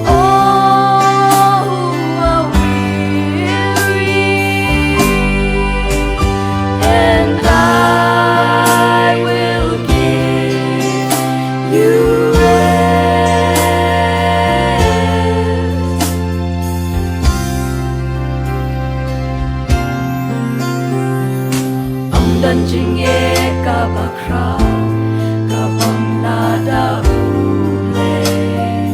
all who are weary, and I will give you rest." Ym don jingeh kaba khraw ka bym lah da U Blei.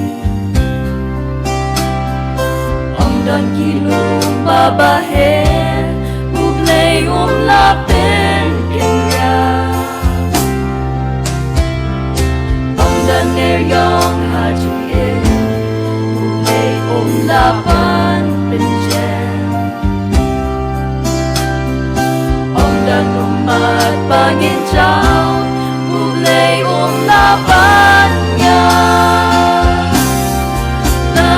Ym don ki lum ba baher U Blei um lah pynkynriah. Ym don eriong ha jingim U Blei um lah ban pynjem. Ym don ummat ba ngin jaw U Blei um lah ban ñiah. La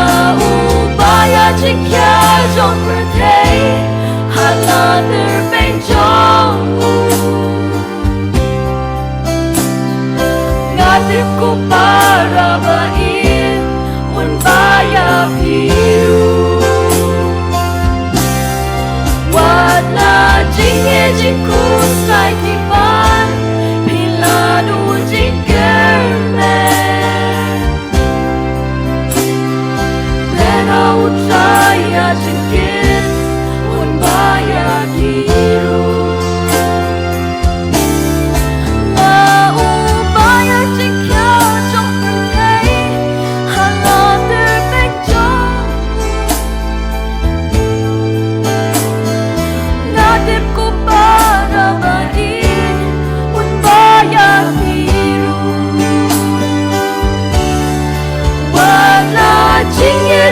u ba ïa jingkhia jong pyrthei ha la tyrpeng jong u. Nga tip ko para ba im un ba ïa phi ruh. Wat la jingeh jingkhuslai ki pan, phi la duh jingkyrmen. Lehse U Trai ha jingkit un ba ïa ki ruh. La u ba ïa jingkhia jong pyrthei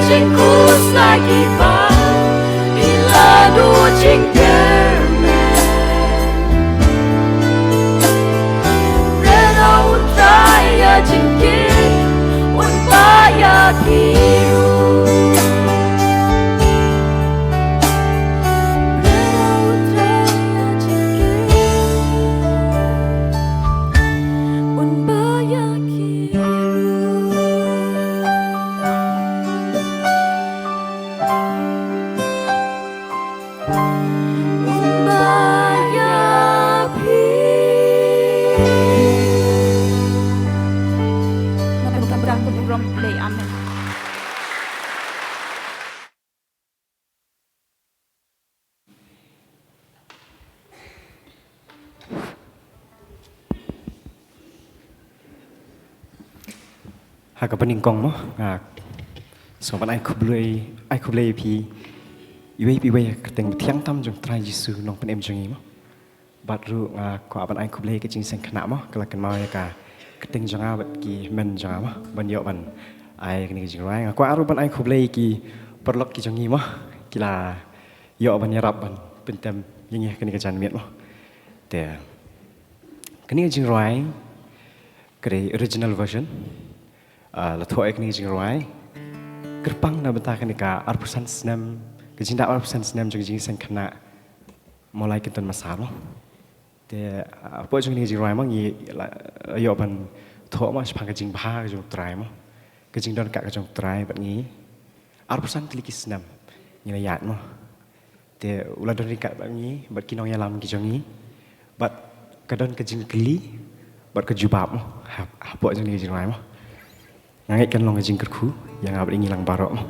Jingkhuslai ki ba phi la duh jingkyrmen. Rera U Trai ïa jingkit, un ba ïa ki ruh. Rera U Trai ïa jingkit, un ba ïa ki ruh. Un ba ïa phi. Nga pyndonkam ka burom Blei. Amen. Ha kaba nyngkong mo, nga sngewbha ban ai khublei, ai khublei ïa phi iwei pa iwei ha ka kyrteng bathiang tam jong U Trai Jisu, Nongpynim jong ngi mo. Bad ruh nga kwah ban ai khublei ka jingseng khynnah mo, ka la kynmaw ïa ka kyrteng jong nga bad ki hynmen jong nga mo, ban ïoh ban ai kane ka jingrwai. Nga kwah ruh ban ai khublei ki paralok ki jong ngi mo, ki la ïoh ban ïarap ban pyntem ïa ngi ha kane ka janmiet mo. Te kane ka jingrwai ka dei original version. Ah, la thoh ïa kane ka jingrwai kyrpang na bynta kane ka arphew san snem, ka jingdap arphew san snem jong ka jingseng khynnah Mawlai Kynton Massar mo. Te, ah, hapoh jong kane ka jingrwai mo ngi la, la ïoh ban thoh mo shaphang ka jingbha ka jong U Trai mo, ka jingdon ka jong U Trai bad ngi. Arphew san tylli ki snem ngi la ïaid mo. Te u la don ryngkat bad ngi, bad ki nongïalam ki jong ngi, bad ka don ka jingkylli bad ka jubab mo, ha, hapoh jong kane ka jingrwai mo. Nga ngeit kan long ka jingkyrkhu ïa nga bad ïa ngi lang baroh mo.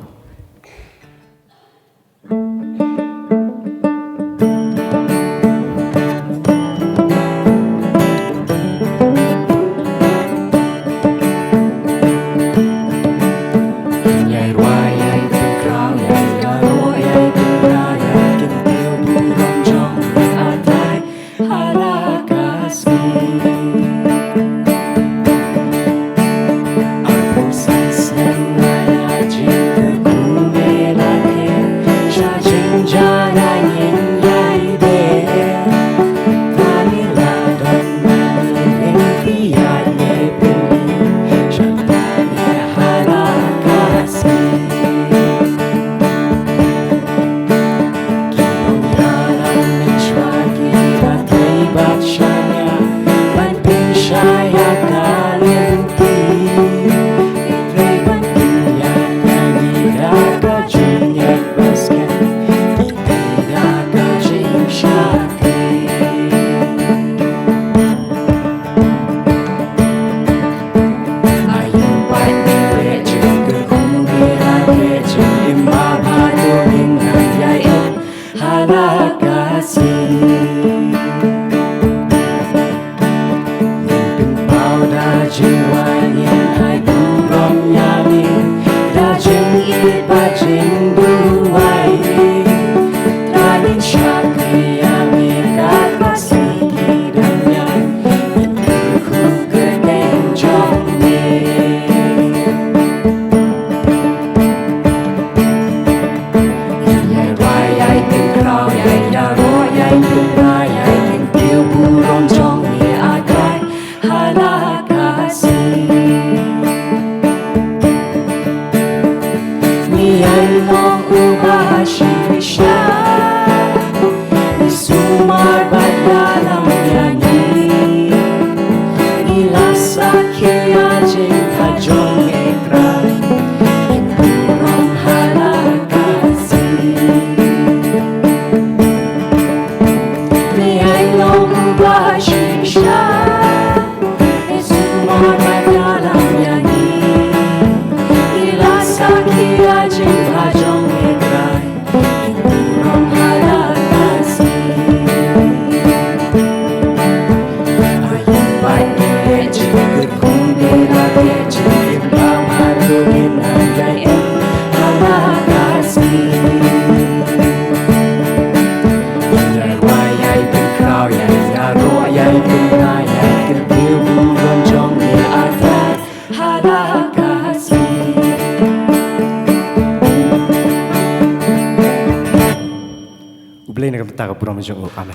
Na ka bynta ka burom jong u. Amen.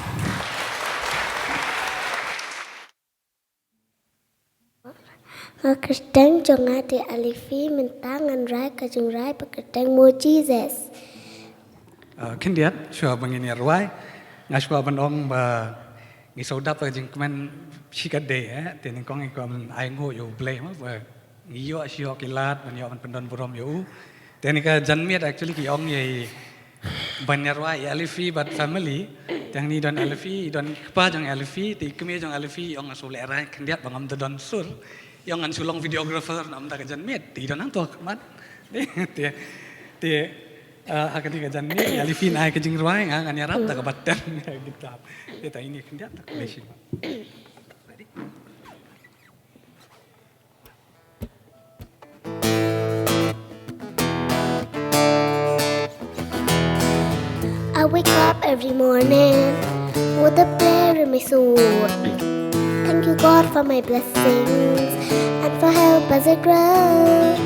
Nga kyrteng jong nga dei Alifi, mynta ngan rai ka jingrai ba kyrteng mo Jesus. Ah, khyndiat, shuwa ba ngin ïa rwai, nga shuwa ban ong ba ngi shu dap ka jingkmen shikatdei, eh, te nyngkong ngi kwah ban ai nguh ïa U Blei mo ba ngi ïoh shuh ki lad ban ïoh ban pyndon burom ïa u. Te kane ka janmiet actually ki ong ïa i ban ïa rwai ïa Alifi bad family. Te hangne i don Alifi, i don kpa jong Alifi, te i kmie jong Alifi i ong nga shu lehrai khyndiat ba ngam da don sur. I ong ngan shu long videographer namar ka janmiet, te i don hangto khmat. Te, te, ah, ha kane ka janmiet i Alifi yn ai ka jingrwai, nga ngan ïarap da kaba tem guitar. Te ta ine khyndiat ta ka lei shi. Ready? I wake up every morning with a prayer in my soul. Thank you, God, for my blessings and for help as I grow.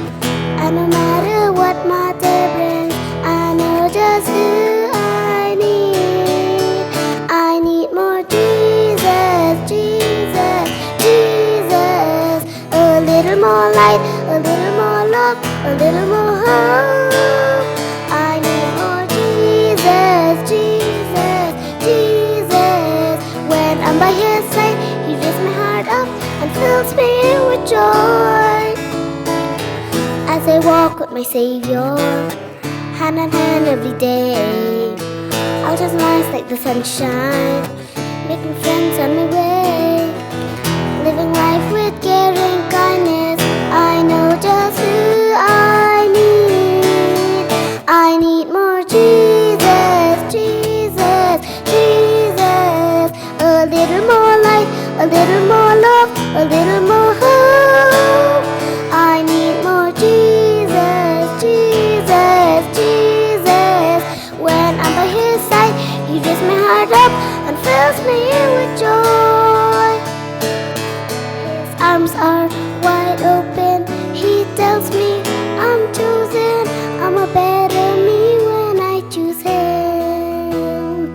And no matter what my day brings, I know just who I need. I need more Jesus, Jesus, Jesus. A little more light, a little more love, a little more hope. I need more Jesus, Jesus, Jesus. When I'm by his side, he lifts my heart up and fills me with joy. As I walk with my Savior, hand in hand every day, I'll just rise like the sunshine, making friends on my way. Living life with caring kindness, I know just who I need. I need more Jesus, Jesus, Jesus. A little more light, a little more love, a little more hope. I need more Jesus, Jesus, Jesus. When I'm by his side, he lifts my heart up and fills me with joy. His arms are wide open, he tells me I'm chosen. I'm a better me when I choose him.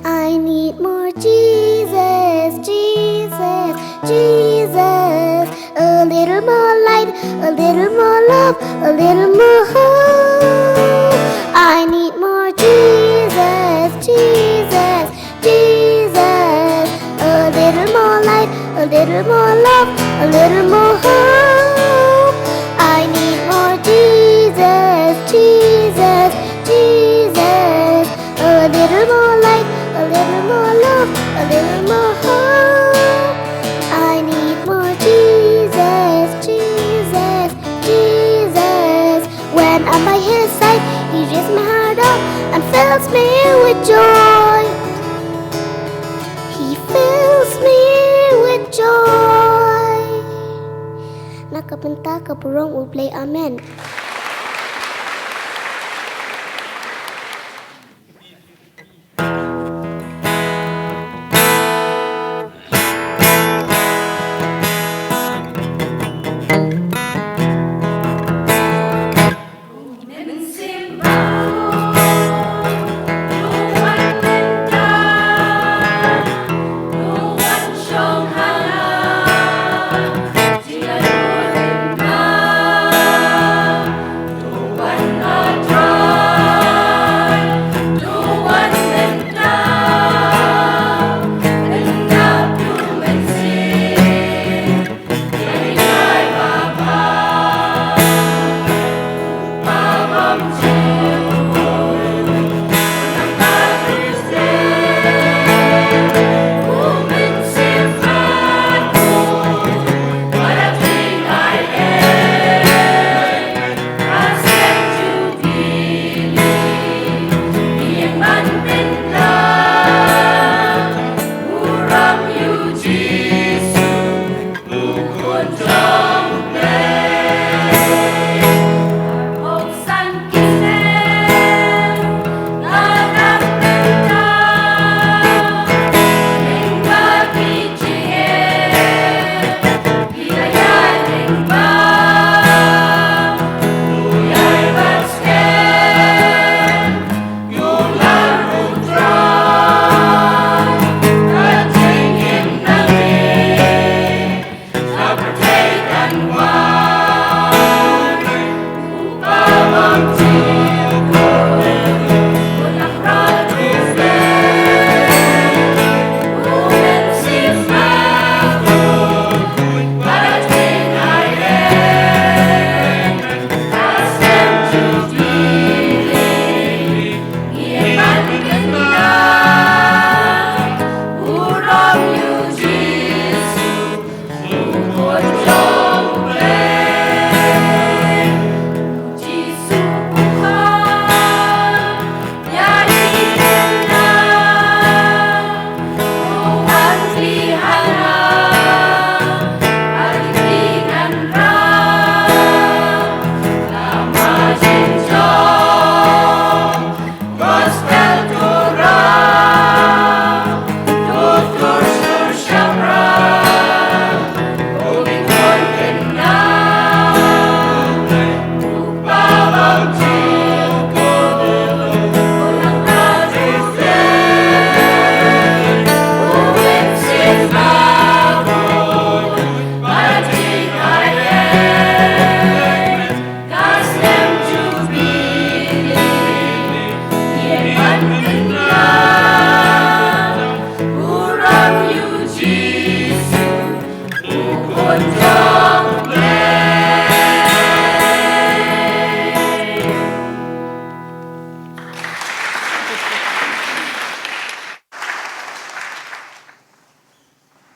I need more Jesus, Jesus, Jesus. A little more light, a little more love, a little more hope. I need more Jesus, Jesus, Jesus. A little more light, a little more love, a little more hope. I need more Jesus, Jesus, Jesus. A little more light, a little more love, a little more hope. I need more Jesus, Jesus, Jesus. When I'm by his side, he lifts my heart up and fills me with joy. He fills me with joy. Na ka bynta ka burom U Blei, amen.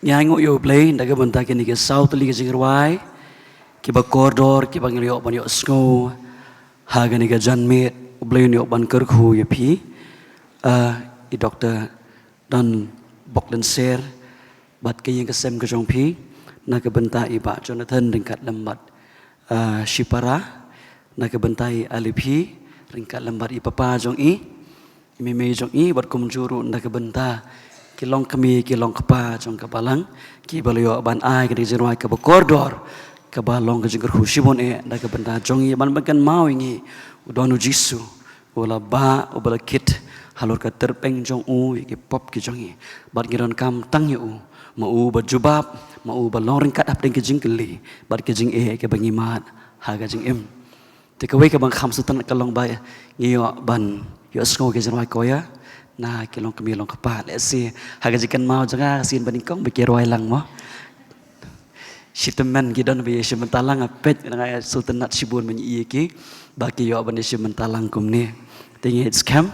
Ngi ainguh ïa U Blei na ka bynta kine ki saw tylli ki jingrwai kiba kordor kiba ngi la ïoh ban ïohsngew ha kane ka janmiet. U Blei un ïoh ban kyrkhu ïa phi, ah, i Doktor Don Boklenser bad ka ïing ka sem ka jong phi, na ka bynta i Bah Jonathan ryngkat lem bad, ah, shipara, na ka bynta i Aliphi ryngkat lem bad i papa jong i, i mei mei jong i, bad kumjuh ruh na ka bynta ki longkmie ki longkpa jong ka balang kiba la ïoh ban ai kane ka jingrwai kaba kordor kaba long ka jingkyrkhu shibun eh na ka bynta jong i, ban pynkynmaw ïa ngi, u don U Jisu uba la bah, uba la kit halor ka tyrpeng jong u ïa ki pop ki jong i. Bad ngi donkam tang ïa u, ma u ba jubab, ma u ba long ryngkat hapdeng ki jingkylli bad ki jingeh kiba ngi mad ha ka jingim. Te kawei kaba kham sngewtynnat ka long ba ngi ïoh ban ïohsngew ki jingrwai choir na ki longkmie longkpa. Lehse ha ka jingkynmaw jong nga, ka sien ba nyngkong ba ki rwai lang mo. Shi tymmen ki don ba ïashim bynta lang, nga peit, nga ïa sngewtynnat shibun ban ïohi ïa ki ba ki ïoh ban ïashim bynta lang kumne. Te ngi skhem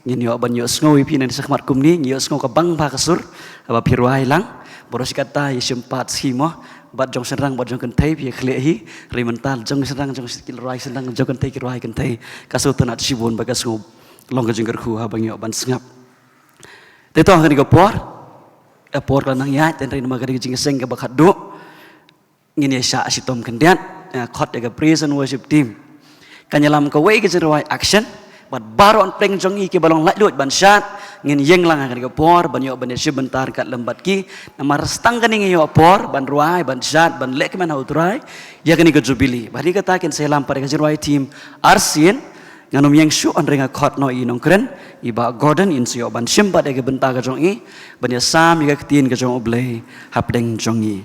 ngin ïoh ban ïohsngew ïa phi na shakhmat kumne, ngi ïohsngew ka bang bha ka sur ba phi rwai lang. Baroh shi katta ïashim pat shi mo, bad jong shynrang bad jong kynthei phi ïakhleh hi. Hynrei mynta jong shynrang jong ki rwai shynrang, jong kynthei ki rwai kynthei. Ka sngewtynnat shibun bad ka sngew long ka jingkyrkhu haba ngi ïoh ban sngap. Te to ha kane ka por, ka por ka la nang ïaid, te hynrei namar ka dei ka jingïaseng kaba khatduh, ngin ïa shah shitom khyndiat, ïa khot ïa ka praise and worship team. Kan ïalam kawei ka jingrwai action bad baroh hapdeng jong ngi kiba long laitluid ban shad, ngin ïeng lang ha kane ka por ban ïoh ban ïashim bynta ryngkat lem bad ki. Namar tang kane ngi ïoh por ban rwai, ban shad, ban lehkmen ha U Trai ïa kane ka jubili. Bad hadien kata kin sa ïalam pat ïa ka jingrwai team arsien. Ngan ym ïeng shuh, hynrei nga khot noh i nongkren, i Bah Gordon, in sa ïoh ban shim pat ïa ka bynta ka jong i ban ïasam ïa ka ktien ka jong U Blei hapdeng jong ngi.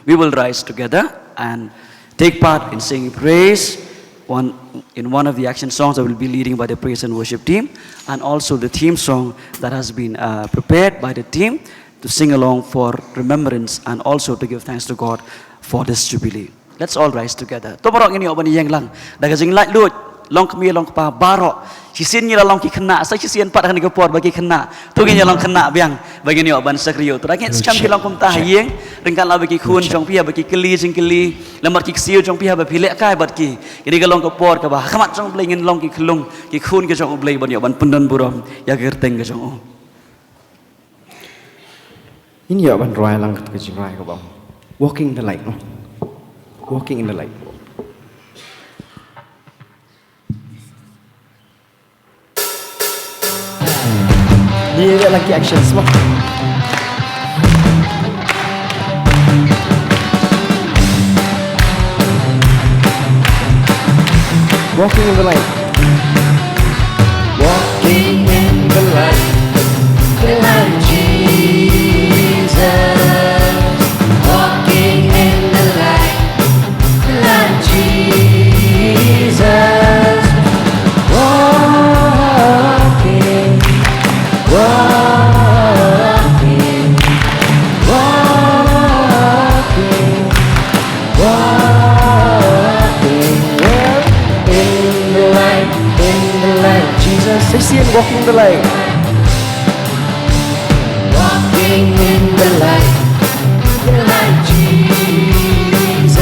We will rise together and take part in singing praise one, in one of the action songs that will be leading by the praise and worship team, and also the theme song that has been, uh, prepared by the team to sing along for remembrance and also to give thanks to God for this jubilee. Let's all rise together. To baroh ngin ïoh ban ïeng lang da ka jinglaitluid, longkmie longkpa baroh. Shisien ngi la long ki khynnah, sa shisien pat ha kane ka por ba ki khynnah. To ngin ïa long khynnah biang ba ngin ïoh ban shakri ïa U Trai. Ngin skhem ki long kumta ha ïing, ryngkat la bad ki khun jong phi, ha ba ki kylli jingkylli, lem bad ki ksiew jong phi, ha ba phi lehkai bad ki. Kane ka long ka por kaba ha khmat jong U Blei ngin long ki khyllung, ki khun ki jong U Blei ban ïoh ban pyndon burom ïa ka kyrteng ka jong u. Ngin ïa ban rwai lang ka jingrwai kaba ong Walking in the Light, no? Walking in the Light. Ngi ïa lang ki action, mo. Walking in the Light. Walking in the light, the light of Jesus. Walking in the light, the light of Jesus. Walking, walking, walking. Walking, well, in the light, in the light, Jesus. Say, sing, walking the light. Walking in the light, the light, Jesus.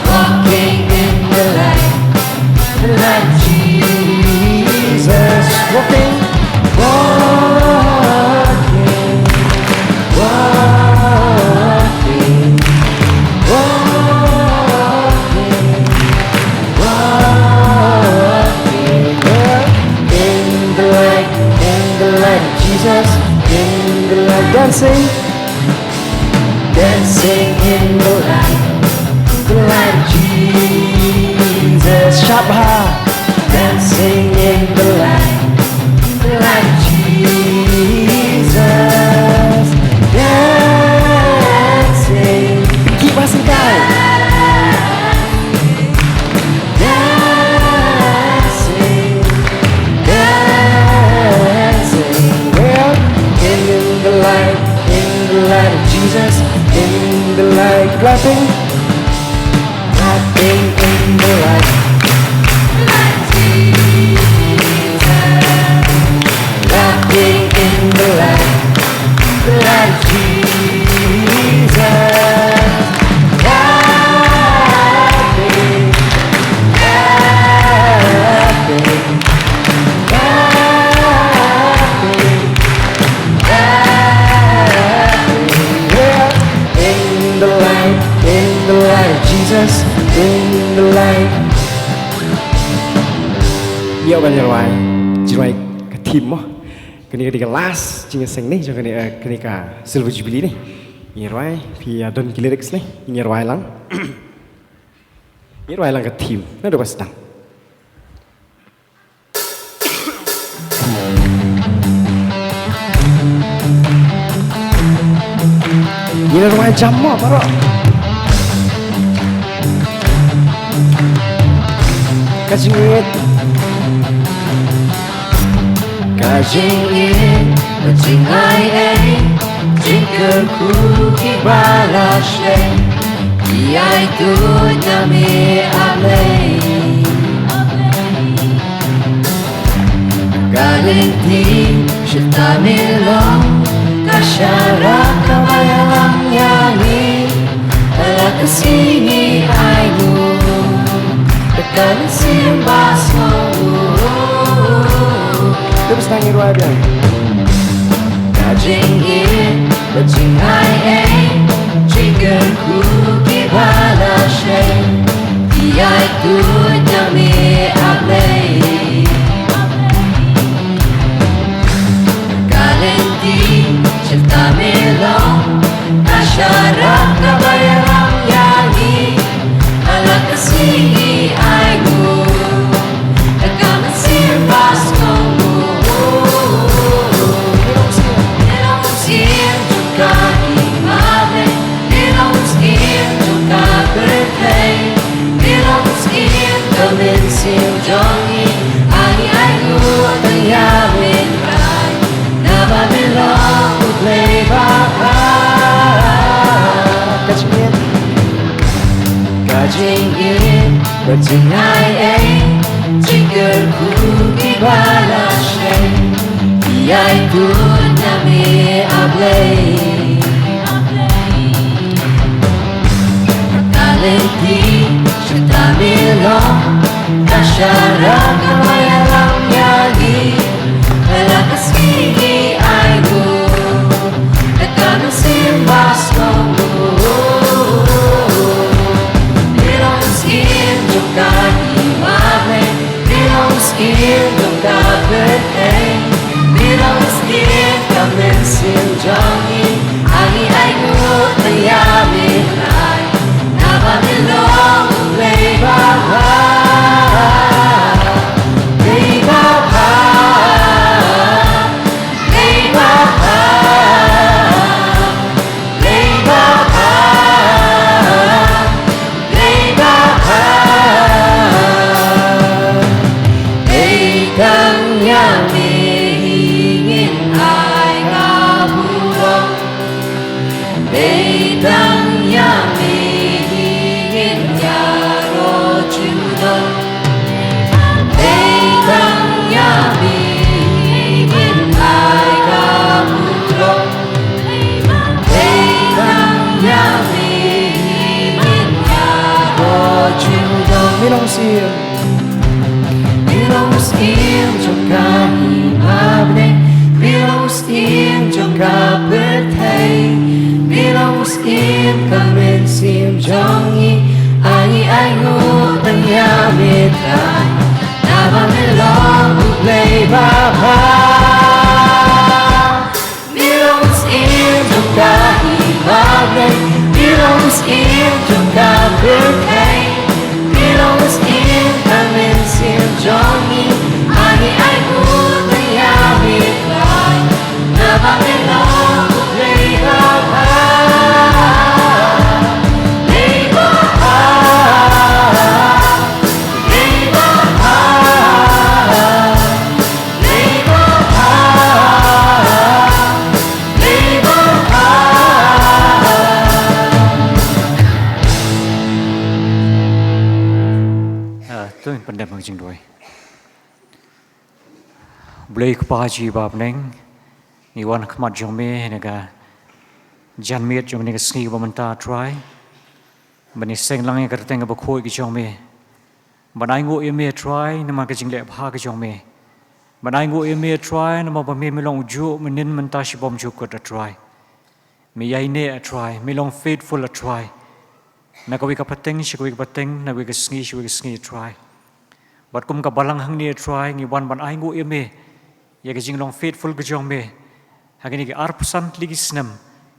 Walking in the light, like Jesus, walking, walking, walking, walking, walking, in the light, in the light of Jesus, in the light, dancing. Dancing in the light, the light of Jesus. Shabha. Dancing in the light, the light of Jesus. Dancing. Keep us in time. Dancing, dancing, well, in the light, in Ïa, ban ïa rwai, jingrwai ka theme mo. Kane ka dei ka last jingïaseng ne jong kane, eh, kane ka Silver Jubilee ne. Ïa rwai, phi ïa don ki lyrics ne. Ïa rwai lang. Ïa rwai lang ka theme. Naduh ba sdang. Ïa rwai jam mo baroh. Ka jingïeit. Ka jingïeit, ka jingaiei, jingkyrkhu kiba la shai. Ïa ïathuh na me, A Blei. Ka lynti, shata me long, ka sharak kaba ïalam ïa ngi, ha la ka sngi ngi ainguh, da ka mynsiem basngewbha. Terus nang ïa rwai biang. Ka jingïeit, ka jingaiei, jingkyrkhu kiba la shai. Ïa ïathuh na me, A Blei. Ka lynti, shata me long, ka sharak kaba ïalam ïa ngi, ha la ka sngi ngi ainguh, da ka mynsiem basngewbha. Me long mynsiem jong ka hima Blei, me long mynsiem jong ka pyrthei. Me long mynsiem ka mynsiem jong ngi, ai ngi ainguh tang ïa me Trai, naba me long U Blei babha. Ka jingïeit, ka jingïeit, ka jingaiei, jingkyrkhu kiba la shai. Ïa ïathuh na me, A Blei. Ka lynti, shata me long, ka sharak kaba ïalam ïa ngi, ha la ka sngi ngi ainguh, da ka mynsiem basngewbha. Me long mynsiem jong ka hima Blei, me long mynsiem jong ka pyrthei, me long mynsiem ka mynsiem jong ngi, ai ngi ainguh tang ïa me Trai, naba me long U Blei babha. Blei babha, Blei babha, Blei babha. Blei babha, dei tang ïa me hi ngin ai ka burom. Dei tang ïa me hi ngin ïaroh jingdon. Dei tang ïa me hi ngin ai ka burom. Dei tang ïa me hi ngin ïaroh jingdon. Me long mynsiem, me long mynsiem jong ka hima Blei, me long mynsiem jong ka pyrthei, me long mynsiem ka mynsiem jong ngi, ai ngi ainguh tang ïa me Trai, naba me long U Blei babha. Me long mynsiem jong ka hima Blei, me long mynsiem jong ka pyrthei, me long mynsiem ka mynsiem jong ngi, ai ngi ainguh tang ïa me Trai, naba me long U Blei babha. Blei babha. Ah, to ngin pyndep ha ka jingduwai. Blei Kpa jong ngi ba ha bneng, ngi wan ha khmat jong me ha kane ka janmiet jong kane ka sngi ba mynta, Trai. Ban ïaseng lang ïa ka kyrteng kaba khuid ka jong me. Ban ainguh ïa me, Trai, namar ka jingleh bha ka jong me. Ban ainguh ïa me, Trai, namar ba me, me long ujuh mynnin mynta shibun jukut, A Trai. Me ïaineh, A Trai, me long faithful, A Trai. Na kawei ka pateng sha kawei ka pateng, na kawei ka sngi sha kawei ka sngi, A Trai. Bad kum ka balang hangne, A Trai, ngi wan ban ainguh ïa me ïa ka jinglong faithful ka jong me ha kine ki arphew san tylli ki snem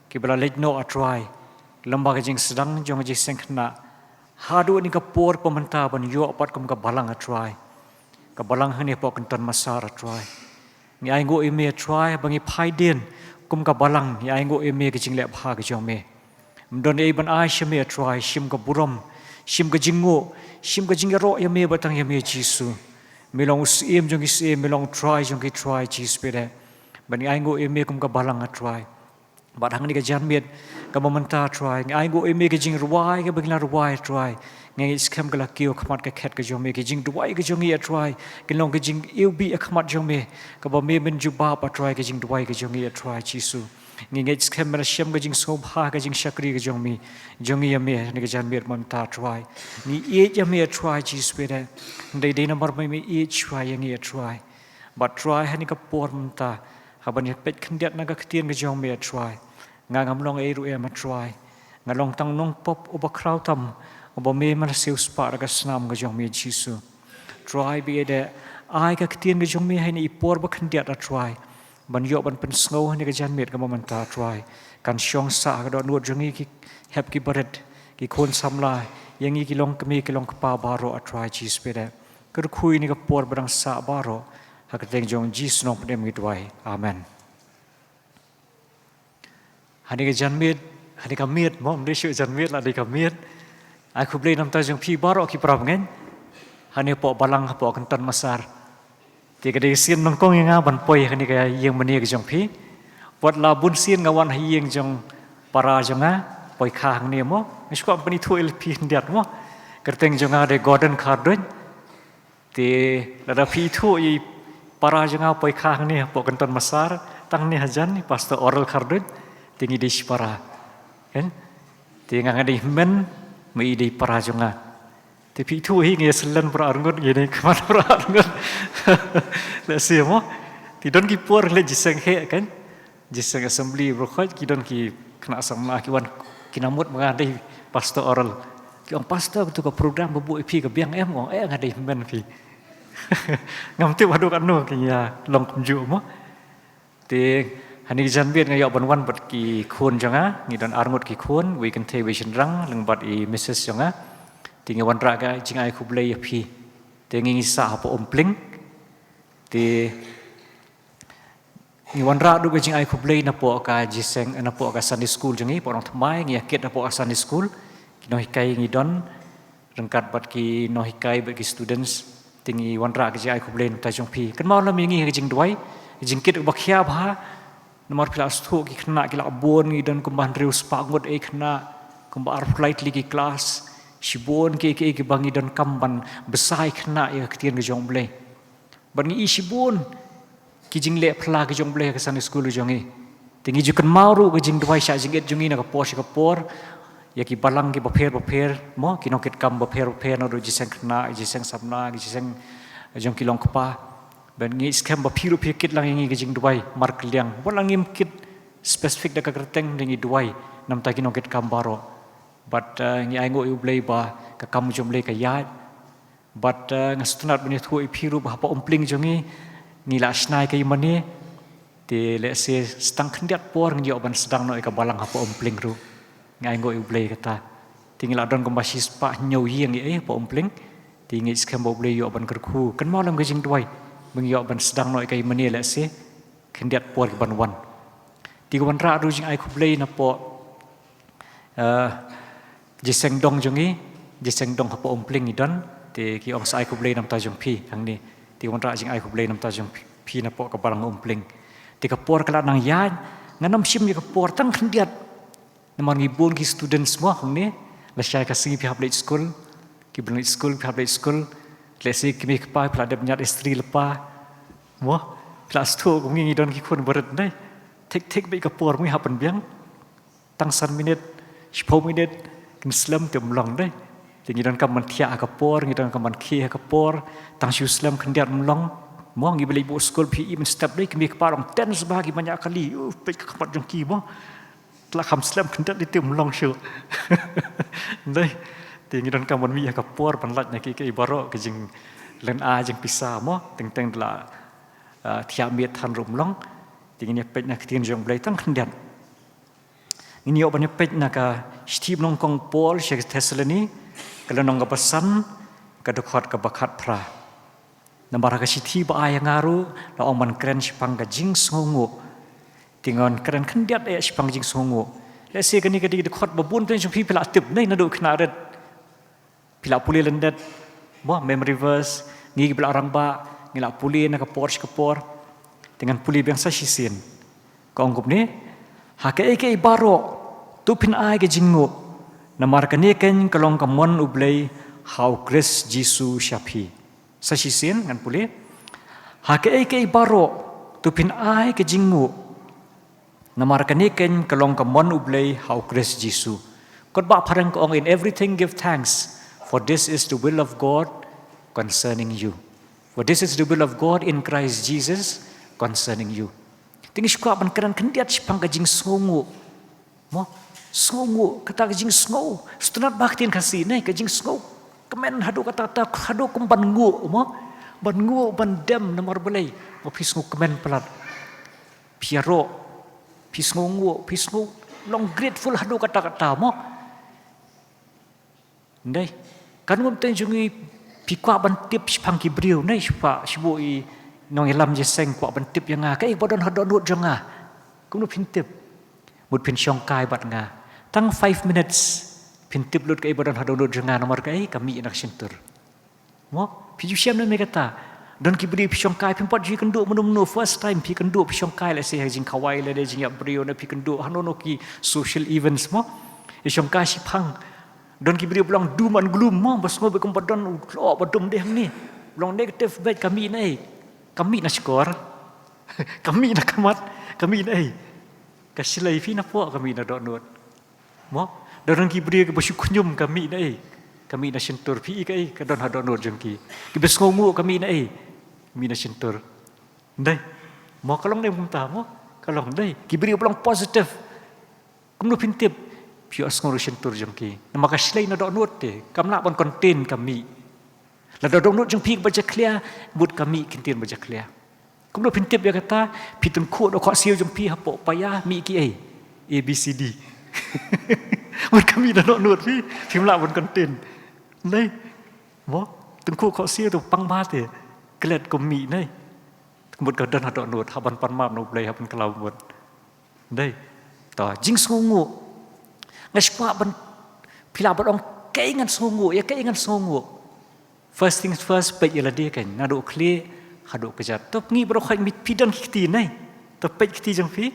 kiba la leit noh, A Trai, lem bad ka jingsdang jong ka jingïaseng khynnah haduh kane ka por ba mynta ban ïoh pat kum ka balang, A Trai, ka balang hangne hapoh Kynton Massar, A Trai. Ngi ainguh ïa me, A Trai, ba ngi phai dien kum ka balang, ngi ainguh ïa me ka jingleh bha ka jong me. Ym don ei ban ai sha me, A Trai, shim ka burom, shim ka jingnguh, shim ka jingïaroh ïa me, ba tang ïa me, Jisu. Me long u Syiem jong ki syiem, me long U Trai jong ki trai, Jisu Spirit. Ba ngi ainguh ïa me kum ka balang, A Trai. Bad hangne ka janmiet kaba mynta, A Trai, ngi ainguh ïa me ka jingrwai kaba ngi la rwai, A Trai. Ngi ngeit skhem ka la kiew ha khmat ka khet ka jong me, ka jingduwai ka jong ngi, A Trai, ka long ka jingiwbih ha khmat jong me, kaba me men jubab, A Trai, ka jingduwai ka jong ngi, A Trai Jisu. Ngi ngeit skhem me la shem ka jingsngewbha, ka jingshakri ka jong me, jong ngi ïa me hangne ka janmiet mynta, A Trai. Ngi ïeit ïa me, A Trai Jisu Spirit. Hynrei dei namar ba me ïeit shuwa ïa ngi, A Trai. Bad Trai, hangne ka por mynta, haba ngi peit khyndiat na ka ktien ka jong me, A Trai, nga ngam long ei ruh em, A Trai. Nga long tang u nongpop uba khraw tam, uba me men la siewspah da ka snam ka jong me, Jisu. Trai, bad ai ka ktien ka jong me hangne i por ba khyndiat, A Trai, ban ïoh ban pynsngew hangne ka janmiet kaba mynta, A Trai, kan shong sah ha ka dohnud jong ngi ki hep ki barit, ki khun samla, ïa ngi ki longkmie ki longkpa baroh, A Trai Jisu Spirit. Kyrkhu ïa kane ka por ba dang sah baroh, ha ka kyrteng jong U Jisu Nongpynim ngi duwai. Amen. Hangne ka janmiet, hangne ka miet, mo, ym dei shuh janmiet, la dei ka miet. Ai khublei na ka bynta jong phi baroh ki para bangeit hangne hapoh balang, hapoh Kynton Massar. Te ka dei ka sien nyngkong ïa nga ban poi hangne ha ka ïing mane ka jong phi. Wat la bun sien nga wan ha ïing jong para jong nga, poi kha hangne, mo. Nga shu kwah ban ithuh ïa phi khyndiat, mo. Kyrteng jong nga dei Gordon Kharduid. Te lada phi ithuh ïa i para jong nga poi kha hangne hapoh Kynton Massar, tang hangne hajan i Pastor Oral Kharduid, te ngi dei shipara. Kan? Te nga nga dei hynmen, ma i dei para jong nga. Te phi ithuh hi, ngi ïasyllok baroh arngut, ngi dei khmat baroh arngut. Lehse, mo. Te don ki por leh jingïaseng heh, kan? Jingïaseng assembly baroh khoit, ki don ki khynnah samla ki wan, ki nang mut ba nga dei Pastor Oral. Ki ong, "Pastor, katu ka program ba buh ïa phi ka biang em?" Nga ong, "Eh, nga dei hynmen phi." Ngam tip haduh katno kin ïa long kumjuh, mo. Te hangne ka janmiet nga ïoh ban wan bad ki khun jong nga, ngi don arngut ki khun, wei kynthei wei shynrang, lyngba bad i Missus jong nga. Te ngi wanrah ka jingai khublei ïa phi. Te ngi ngi sah hapoh Umpling. Te ngi wanrah ruh ka jingai khublei napoh ka jingïaseng, napoh ka Sunday school jong ngi, hapoh Nongthymmai, ngi ïakit napoh ka Sunday school. Ki nonghikai ngi don ryngkat bad ki nonghikai bad ki students. Te ngi wanrah ka jingai khublei na ka bynta jong phi. Kynmaw lem ïa ngi ha ka jingduwai, ka jingkit kaba khia bha. Namar phi la sngewthuh ki khynnah ki la bun, ngi don kumba hynriew spah ngut ei khynnah, kumba arphew lai tylli ki klas. Shibun kiei kiei kiba ngi donkam ban bsa ïa ki khynnah ïa ka ktien ka jong U Blei. Bad ngi i shibun ki jingleh phylla ki jong U Blei ha ka Sunday school jong ngi. Te ngi ju kynmaw ruh ka jingduwai shah jingit jong ngi na ka por sha ka por ïa ki balang kiba pher bapher, mo, ki nongkitkam bapher bapher, naduh jingïaseng khynnah, jingïaseng samla, jingïaseng jong ki longkpa. Bad ngi skhem ba phi ruh phi kit lang ïa ngi ka jingduwai markylliang. Wat la ngim kit specific da ka kyrteng, te ngi duwai na ka bynta ki nongkitkam baroh. Bad, eh, ngi ainguh ïa U Blei ba ka kam jong U Blei ka ïaid. Bad, eh, nga sngewtynnat ban ïathuh ïa phi ruh ba hapoh Umpling jong ngi, ngi la shna ïa ka ïingmane. Te lehse sa tang khyndiat por ngin ïoh ban sdang noh ïa ka balang hapoh Umpling ruh. Nga ainguh ïa U Blei kata. Te ngi la don kumba shispah hynñiew ïing ïa hapoh Umpling. Te ngi skhem ba U Blei u ïoh ban kyrkhu. Kynmaw lem ka jingduwai ba ngin ïoh ban sdang noh ïa ka ïingmane lehse khyndiat por ban wan. Te ngi wanrah ruh jingai khublei napoh, eh, jingïaseng dong jong ngi, jingïaseng dong hapoh Umpling ngi don, te ki ong sa ai khublei na ka bynta jong phi hangne. Te ngi wanrah jingai khublei na ka bynta jong phi, phi napoh ka balang Umpling. Te ka por ka la nang ïaid, ngan ym shim ïa ka por tang khyndiat. Namar ngi bun ki students mo hangne, lashai ka sngi phi hap leit skul, kiba leit skul, phi hap leit skul, lehse ki mei kpa phi la dep ñiad istri lypa, mo, phi la sngewthuh kum ngi ngi don ki khun barit, dei. Thik thik beit ka por mo ngi hap pynbiang. Tang san minit, shiphew minit, kin slem te ym long, dei. Te ngi donkam ban thiah ha ka por, ngi donkam ban khie ha ka por, tang shu slem khyndiat ym long. Mo, ngi ba leit buh skul phi i mynstep, dei, ki mei kpa dang tense bha, kiba ñiah kali, uh, peit ka khmat jong ki mo. la kham slem khyndiat ïa te, ym long shuh. Dei. Te ngi donkam ban mih ha ka por ban lait na kiei kiei baroh, ka jinglen ai jingpisa mo, teng teng da la ah, thiah miet than ruh ym long. Te ngin ïa peit na ka ktien jong U Blei tang khyndiat. Ngin ïoh ban ïa peit na ka shithi ba nyngkong Paul sha ki Thessaloni, ka lynnong kaba san, ka dkhot kaba khatphra. Namar ha ka shithi ba ai ïa nga ruh la ong ban kren shaphang ka jingsngewnguh. Te ngan kren khyndiat eh shaphang ka jingsngewnguh. Lehse kane ka dei ka dkhot ba bun teng jong phi phi la tip, ne, naduh khynnah rit. Phi la pule lyndet, mo, memory verse, ngi kiba la rangbah, ngi la pule na ka por sha ka por. Te ngan pule biang sa shisien. Ka ong kumne, ha kaei kaei baroh, to phin ai ka jingnguh. Namar kane keiñ ka long ka mon U Blei ha U Khrist Jisu sha phi. Sa shisien ngan pule. Ha kaei kaei baroh, to phin ai ka jingnguh. Namar kane keiñ ka long ka mon U Blei ha U Khrist Jisu. Kot ba phareng ka ong, "In everything give thanks, for this is the will of God concerning you." For this is the will of God in Christ Jesus concerning you. Te ngi shu kwah ban kren khyndiat shaphang ka jingsngewnguh. Mo, sngewnguh, kata ka jingsngew. Sngewtynnat ba ka ktien Khasi, ne, ka jingsngew. Kmen haduh katta katta, haduh kum ban nguh, mo. Ban nguh, ban dem, namar balei? Mo, phi sngew kmen palat. Phi ïaroh, phi sngewnguh, phi sngew long grateful haduh katta katta, mo. Ndei. Kan ngum teng jong ngi, phi kwah ban tip shaphang ki briew, ndei, shaphang, shaphang i nongïalam jingïaseng kwah ban tip ïa nga, kaei ba don ha dohnud jong nga. Kumno phin tip? Mut phin shongkai bad nga tang five minutes, phin tip lut kaei ba don ha dohnud jong nga, namar kaei, ka mih na ka shyntur. Mo, phi ju shem ne em ïa kata? Don ki briew phi shongkai, phim pat ju ïakynduh mynno mynno, first time phi kynduh, phi shongkai, lehse ha jingkhawai lane jingïap briew, ne phi kynduh hano hano ki social events, mo. Ïa shongkai shiphang. Don ki briew ba long doom and gloom, mo, ba sngew beit kum ba don u tlot ba dum dei hangne. Ba long negative beit, ka mih na ei? Ka mih na shkor. Ka mih na khmat, ka mih na ei? Ka shlei, phi na pdeng, ka mih na dohnud. Mo, don ki briew kiba shu khñium, ka mih na ei? Ka mih na shyntur. Phi i kaei ka don ha dohnud jong ki? Kiba sngewnguh, ka mih na ei? Mih na shyntur. Ndei. Mo, ka long ne em kumta, mo? Ka long, ndei. Ki briew ba long positive, kumno phin tip? Phi ïohsngew ruh shyntur jong ki. Namar ka shlei na dohnud te kam lah ban contain, ka mih. Lada dohnud jong phi ba jakhlia, mut ka mih kyntien ba jakhlia. Kumno phin tip ïa kata? Phi tyngkhuh dohkhoh siew jong phi hapoh paia, mih kiei? A B C D. Mut ka mih na dohnud phi, phim lah ban contain. Ndei. Mo, tyngkhuh khohsiew to pang ba te klet kum mih, ndei. Mut ka don ha dohnud, hap ban pan map na U Blei, hap ban kylla mut. Ndei. To, jingsngewnguh. Nga shu kwah ban, phi lah ban ong, kaei ngan sngewnguh, ïa kaei ngan sngewnguh. First things first, peit ïa lade keiñ, naduh khlieh haduh kjat. To peit baroh khoit, phi don ki kti, ndei? To peit kti jong phi.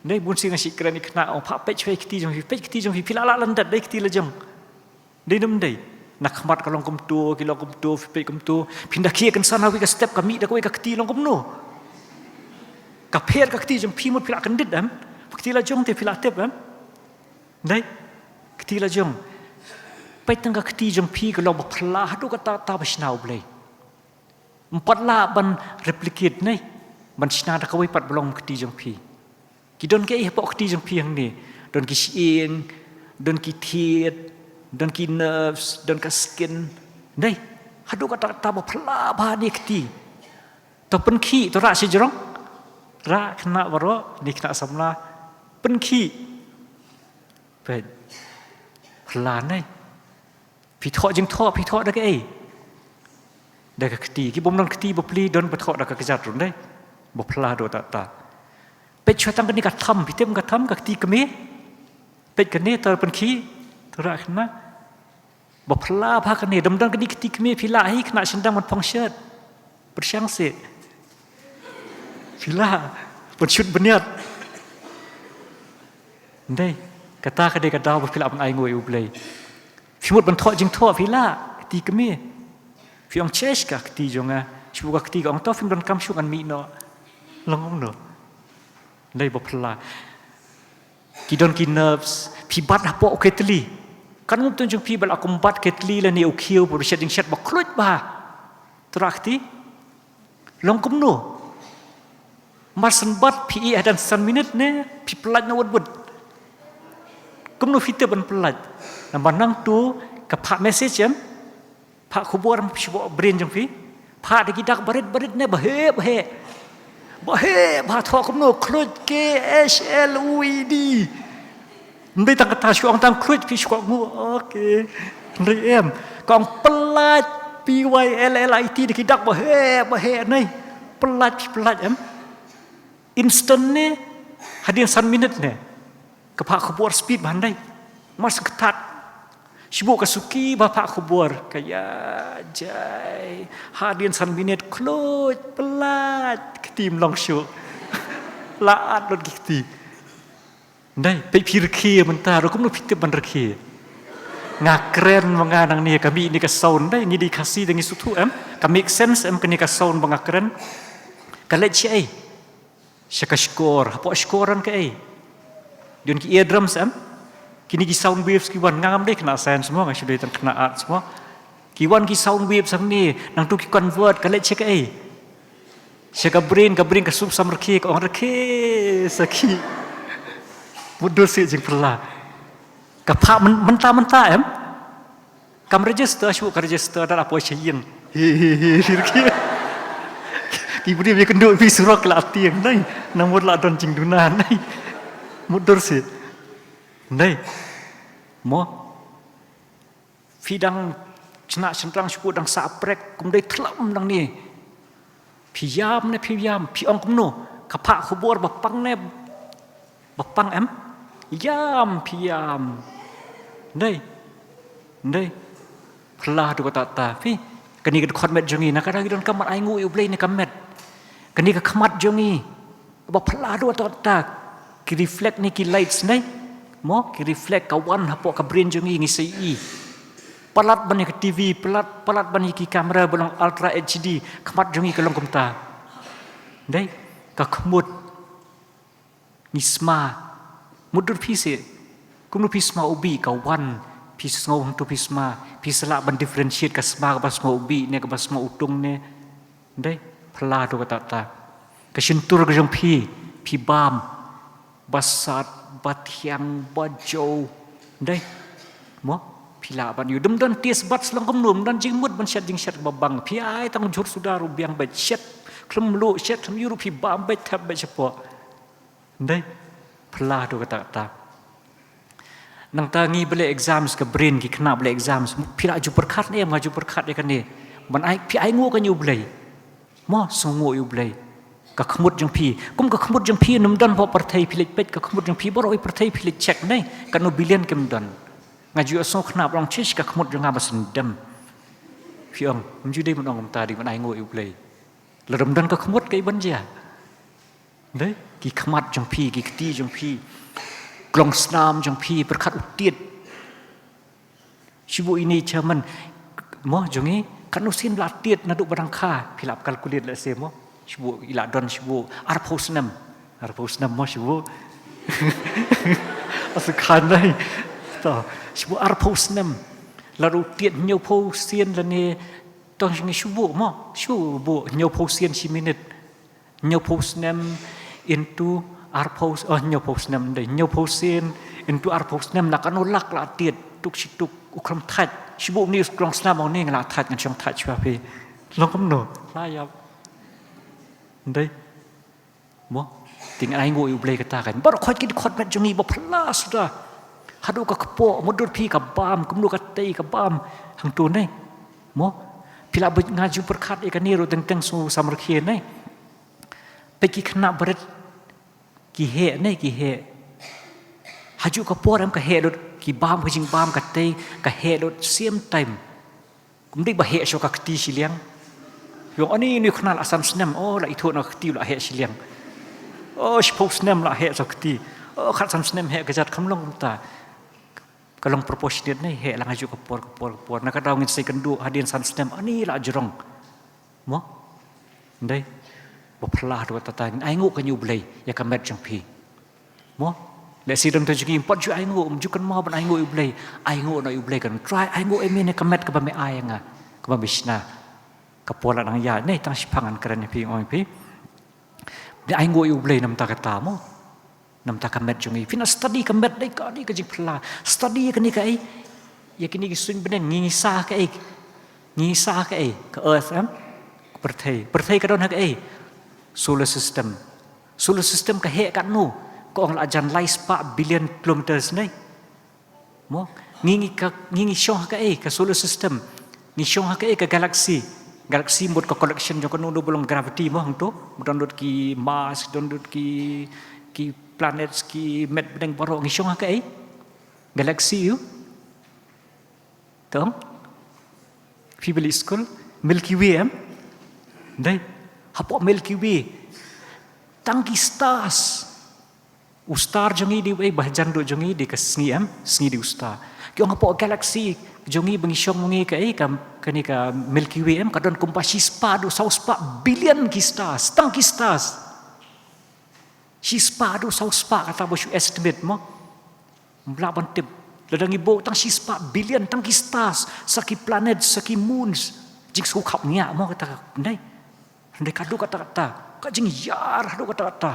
Ndei, bun sien nga shu kren ïa ki khynnah, ong, pha peit shuwa ïa kti jong phi, peit kti jong phi, phi lah lah lyndet, dei kti la jong. Dei ne em dei? Na khmat ka long kumto, ki long kumto, phi peit kumto. Phin da khie kynsan ha kawei ka step, ka mih da kawei ka kti, long kumno? Ka pher ka kti jong phi, mut phi lah kyndit em? Kti la jong te phi lah tip em? Dei? Kti la jong. Peit tang ka kti jong phi ka long ba phylla haduh katta katta ba shna U Blei. Ym pat lah ban replicate, ne? Ban shna da kawei pat ba long kti jong phi. Ki don kiei hapoh kti jong phi hangne? Don ki shyieng, don ki thied, don ki nerves, don ka skin. Ndei, haduh katta katta ba phylla bha ne kti. To pynkhih, to rah shajrong. Rah khynnah baroh, ne khynnah samla. Pynkhih. Peit. Phylla, ndei. Phi thoh jingthoh, phi thoh da kaei? Da ka kti. Ki bym don kti bapli, don ba thoh da ka kjat ruh, ndei? Ba phylla haduh katta katta. Peit shuwa tang kane ka tham, phi tip ka tham, ka kti kmie. Peit kane, to pynkhih, to rah khynnah. Ba phylla bha kane, da ym don kane ka kti kmie, phi lah hi khynnah shynrang ban phong shirt? Pyrshang seh. Phi lah ban shoot bniat? Ndei, kata ka dei ka daw ba phi lah ban ainguh ïa U Blei. Phi mut ban thoh jingthoh, phi lah, kti kmie. Phi ong, "Chesh, ka kti jong nga." Shu ka kti ka ong, "To phim donkam shuh, ngan mih noh." Long kumno? Ndei, ba phylla. Ki don ki nerves, phi bat hapoh u ketli. Kan ngum teng jong phi ba lah kum bat ketli lane u khiew, ba shet jingshet ba khluit bha. To rah kti. Long kumno? Mar shen bat phi ïeh haduh san minit, ne phi pyllait noh wut wut. Kumno phi tip ban pyllait? Namar nangtu ka phah message em, phah khubor em, shu bok brain jong phi. Phah da ki dak barit barit ne, baheh baheh. Baheh, bah thoh kumno, khluid, K H L U I D. Ym dei tang kata, shu ong tang khluid phi shu kwah nguh. Okay. Ym dei em. Ka ong pyllait, P Y L L I T, da ki dak baheh baheh ne. Pyllait phi pyllait em. Instant ne, hadien san minit ne. Ka phah khubor speed ba hynrei. Mar sngewthuh. Shu bok ka suki ba phah khubor. Ka ïa jai. Hadien san minit khluid, pyllait. Kti ym long shuh. La at lut ki kti. Hynrei, peit phi rkhie mynta, ruh kumno phi tip ban rkhie. Nga kren ma nga nangne, ka mih ne ka sound, hynrei, ngi dei Khasi te ngi sngewthuh em, ka make sense em kane ka sound ba nga kren. Ka leit shaei? Sha ka shkor, hapoh shkor don kaei? Don ki eardrums em? Kine ki sound waves ki wan, nga ngam dei khynnah science mo, nga shu dei tang khynnah arts mo. Ki wan ki sound waves hangne, nangtu ki convert, ka leit sha kaei? Sha ka brain, ka brain ka suk sam rkhie, ka ong rkhie sakhi. Mutdur seh jingpylla. Ka phah myn-, mynta mynta em? Kam register, shu ka register, da la poi sha ïing. Hi hi hi hi rkhie. Ki briew ïakynduh phi surok la tieng, nai. Namar la don jingduna, nai. Mutdur seh. Nai. Mo. Phi dang shna shynrang, shu dang sah prek, kum dei thlem nangne. Phi ïam ne phi ïam, phi ong kumno? Ka phah khubor ba pang ne ba pang em? Ïam, phi ïam. Ndei. Ndei. Phylla haduh katta katta. Phi. Kane ka dkhot met jong ngi, na ka dei don ka mat, ainguh ïa U Blei ne ka met. Kane ka khmat jong ngi. Ba phylla haduh katta katta. Ki reflect ne ki lights ne. Mo, ki reflect, ka wan hapoh ka brain jong ngi, ngi sa ïohi. Palat ban ïa ka T V, palat, palat ban ïa ki camera ba long ultra H D, khmat jong ngi ka long kumta. Dei, ka khmut. Ngi sma. Mutdur phi seh. Kumno phi sma u bih, ka wan, phi sngew hangto phi sma, phi sa lah ban differentiate ka sma kaba sma u bih ne kaba sma u tung ne. Dei, phylla haduh katta katta. Ka shyntur ka jong phi, phi bam. Ba sat, ba thiang, ba jew. Dei. Mo, phi lah ban ïoh. Ym don taste buds lang kumno, ym don jingmut ban shet jingshet ba bang. Phi ai tang jhur suda ruh biang beit, shet khlem luh, shet khlem ïoh ruh phi bam beit, thep beit shapoh. Dei. Phylla haduh katta katta. Nangta ngi ba leh exams, ka brain, ki khynnah ba leh exams. Phi la ju pyrkhat ne, nga ju pyrkhat ïa kane. Ban ai, phi ainguh kane ïa U Blei. Mo, sngewnguh ïa U Blei. Ka khmut jong phi. Kum ka khmut jong phi ym don hapoh pyrthei, phi leit peit ka khmut jong phi baroh i pyrthei, phi leit check ne. Katno billion kim don. Nga ju ïohsngew khynnah ba ong, shish, ka khmut jong nga ba sngewdem. Phi ong, ym ju dei ban ong kumta, dei ban ainguh ïa U Blei. Lada ym don ka khmut kaei ban jia? Dei, ki khmat jong phi, ki kti jong phi, klong snam jong phi, pyrkhat u tied. Shibun ine i chairman mo jong ngi, katno sien la tied naduh ba dang kha, phi lah calculate lehse mo. Shibun i la don shibun arphew snem. Arphew snem mo shibun. Asa khan dei. To, shibun arphew snem. La ruh tied hynñiewphew sien lane, to jong ngi shibun mo, shibun hynñiewphew sien shi minit. Hynñiewphew snem into arphew, oh, hynñiewphew snem dei. Hynñiewphew sien into arphew snem, la katno lak la tied, tuk shi tuk, u khlem thait. Shibun une u klong snam u ong ne nga la thait, ngan shong thait shuwa phi. Long kumno? La ïap. Dei. Mo. Te ngan ainguh ïa U Blei kata kan. Baroh khoit ki dkhot met jong ngi ba phylla suda. Haduh ka kpoh, mutdur phi ka bam, kumno ka tei ka bam. Hangto ne. Mo. Phi lah bad nga ju pyrkhat ïa kane ruh teng teng sngewsih markhie ne. Peit ki khynnah barit, ki heh ne, ki heh. Ha juh ka por em ka heh lut, ki bam ka jingbam ka tei, ka heh lut same time. Kum dei ba heh shuh ka kti shiliang. Ïoh ani ni khynnah la san snem, oh la ithuh na ka kti la heh shiliang. Oh shiphew snem la heh shuh ka kti. Oh khatsan snem heh ka jait, kam long kumta. Ka long proportionate ne, heh lang ha juh ka por, ka por, ka por. Na ka daw ngin sa ïakynduh hadien san snem, ani la jrong. Mo? Ndei. Ba phylla haduh katta katta, ngin ainguh kane ïa U Blei ïa ka met jong phi. Mo? Lehse don to jong ngi ym pat ju ainguh, ym ju kynmaw ban ainguh ïa U Blei. Ainguh noh ïa U Blei kan. Trai ainguh ïa me na ka met kaba me ai ïa nga, kaba me shna. Ka por la nang ïaid ne, tang shiphang ngan kren ïa phi, ong ïa phi. Ngin ainguh ïa U Blei na bynta kata mo. Namar ka met jong ngi. Phin ïa study ka met, dei ka, dei ka jingphylla. Study ïa kane ka ei. Ïa kine ki suiñ bneng, ngi ngeit sha ka ei. Ngi ngeit sha ka ei. Ka earth, em? Ka pyrthei. Pyrthei ka don ha ka ei. Solar system. Solar system ka heh katno? Ka ong la jan lai spah billion kilometers, ne? Mo, ngi ngi ka, ngi ngi shong ha ka ei, ka solar system. Ngi shong ha ka ei, ka galaxy. Galaxy mut ka collection jong kano kano ba long gravity mo hangto. Mut don lut ki Mars, don lut ki, ki planets, ki met bneng baroh, ngi shong ha ka ei. Galaxy ïa u. Tong? Phi ba leit skul, Milky Way, em? Dei. Hapoh Milky Way. Tang ki stars. U star jong ngi dei, eh, ba hajan duh jong ngi dei ka sngi, em? Sngi dei u star. Ki ong hapoh galaxy jong ngi ba ngi shong mo ngi ka, eh, ka, kane ka Milky Way, em? Ka don kumba shi spah haduh saw spah billion ki stars. Tang ki stars. Shi spah haduh saw spah kata ba shu estimate mo. Ym lah ban tip. Lada ngi buh tang shi spah billion tang ki stars, sa ki planets, sa ki moons. Jingsngewkhapngiah mo kata, dei. Dei ka haduh katta katta. Ka jingïar haduh katta katta.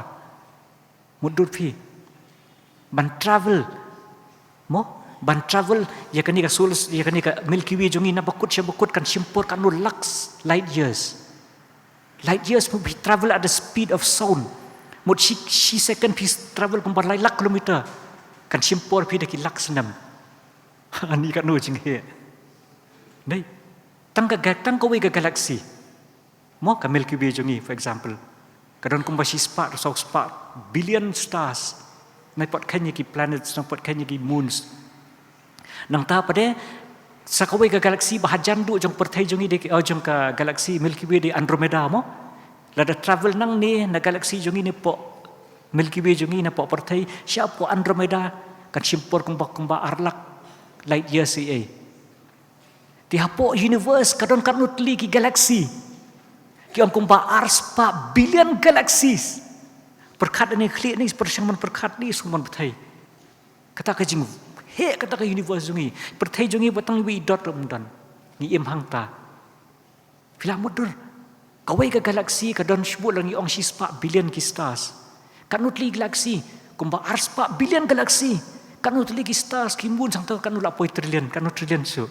Mutdur phi. Ban travel. Mo? Ban travel ïa kane ka solar, ïa kane ka Milky Way jong ngi na bakut sha bakut kan shim por katno lakhs light years. Light years mut phi travel at the speed of sound. Mut shi, shi second phi travel kumba lai lakh kilometer. Kan shim por phi da ki lakh snem. Ani katno jingheh. Dei. Tang ka ga-, tang kawei ka galaxy. Mo, ka Milky Way jong ngi, for example. Ka don kumba shi spah, saw spah billion stars. Nai pat kheiñ ïa ki planets, nai pat kheiñ ïa ki moons. Nangta pat de, sa kawei ka galaxy ba hajan duh jong pyrthei jong ngi dei, oh, jong ka galaxy Milky Way dei Andromeda mo. Lada travel nangne na galaxy jong ngi napoh Milky Way jong ngi napoh pyrthei, shapoh Andromeda, kan shim por kumba, kumba ar lak light years ïa ei. Te hapoh universe ka don katno tylli ki galaxy. Ki ong kumba ar spah billion galaxies. Pyrkhat ne khlieh ne, pyrshang ban pyrkhat ne, sngewbha ban pyrthei. Kata ka jingheh, kata ka universe jong ngi. Pyrthei jong ngi ba tang iwei i dot ruh ym don. Ngi im hangta. Phi lah mutdur. Kawei ka galaxy ka don shibun, la ngi ong shi spah billion ki stars. Katno tylli galaxy? Kumba ar spah billion galaxy. Katno tylli ki stars, ki moon, sangta katno lah poi trillion, katno trillion shuh.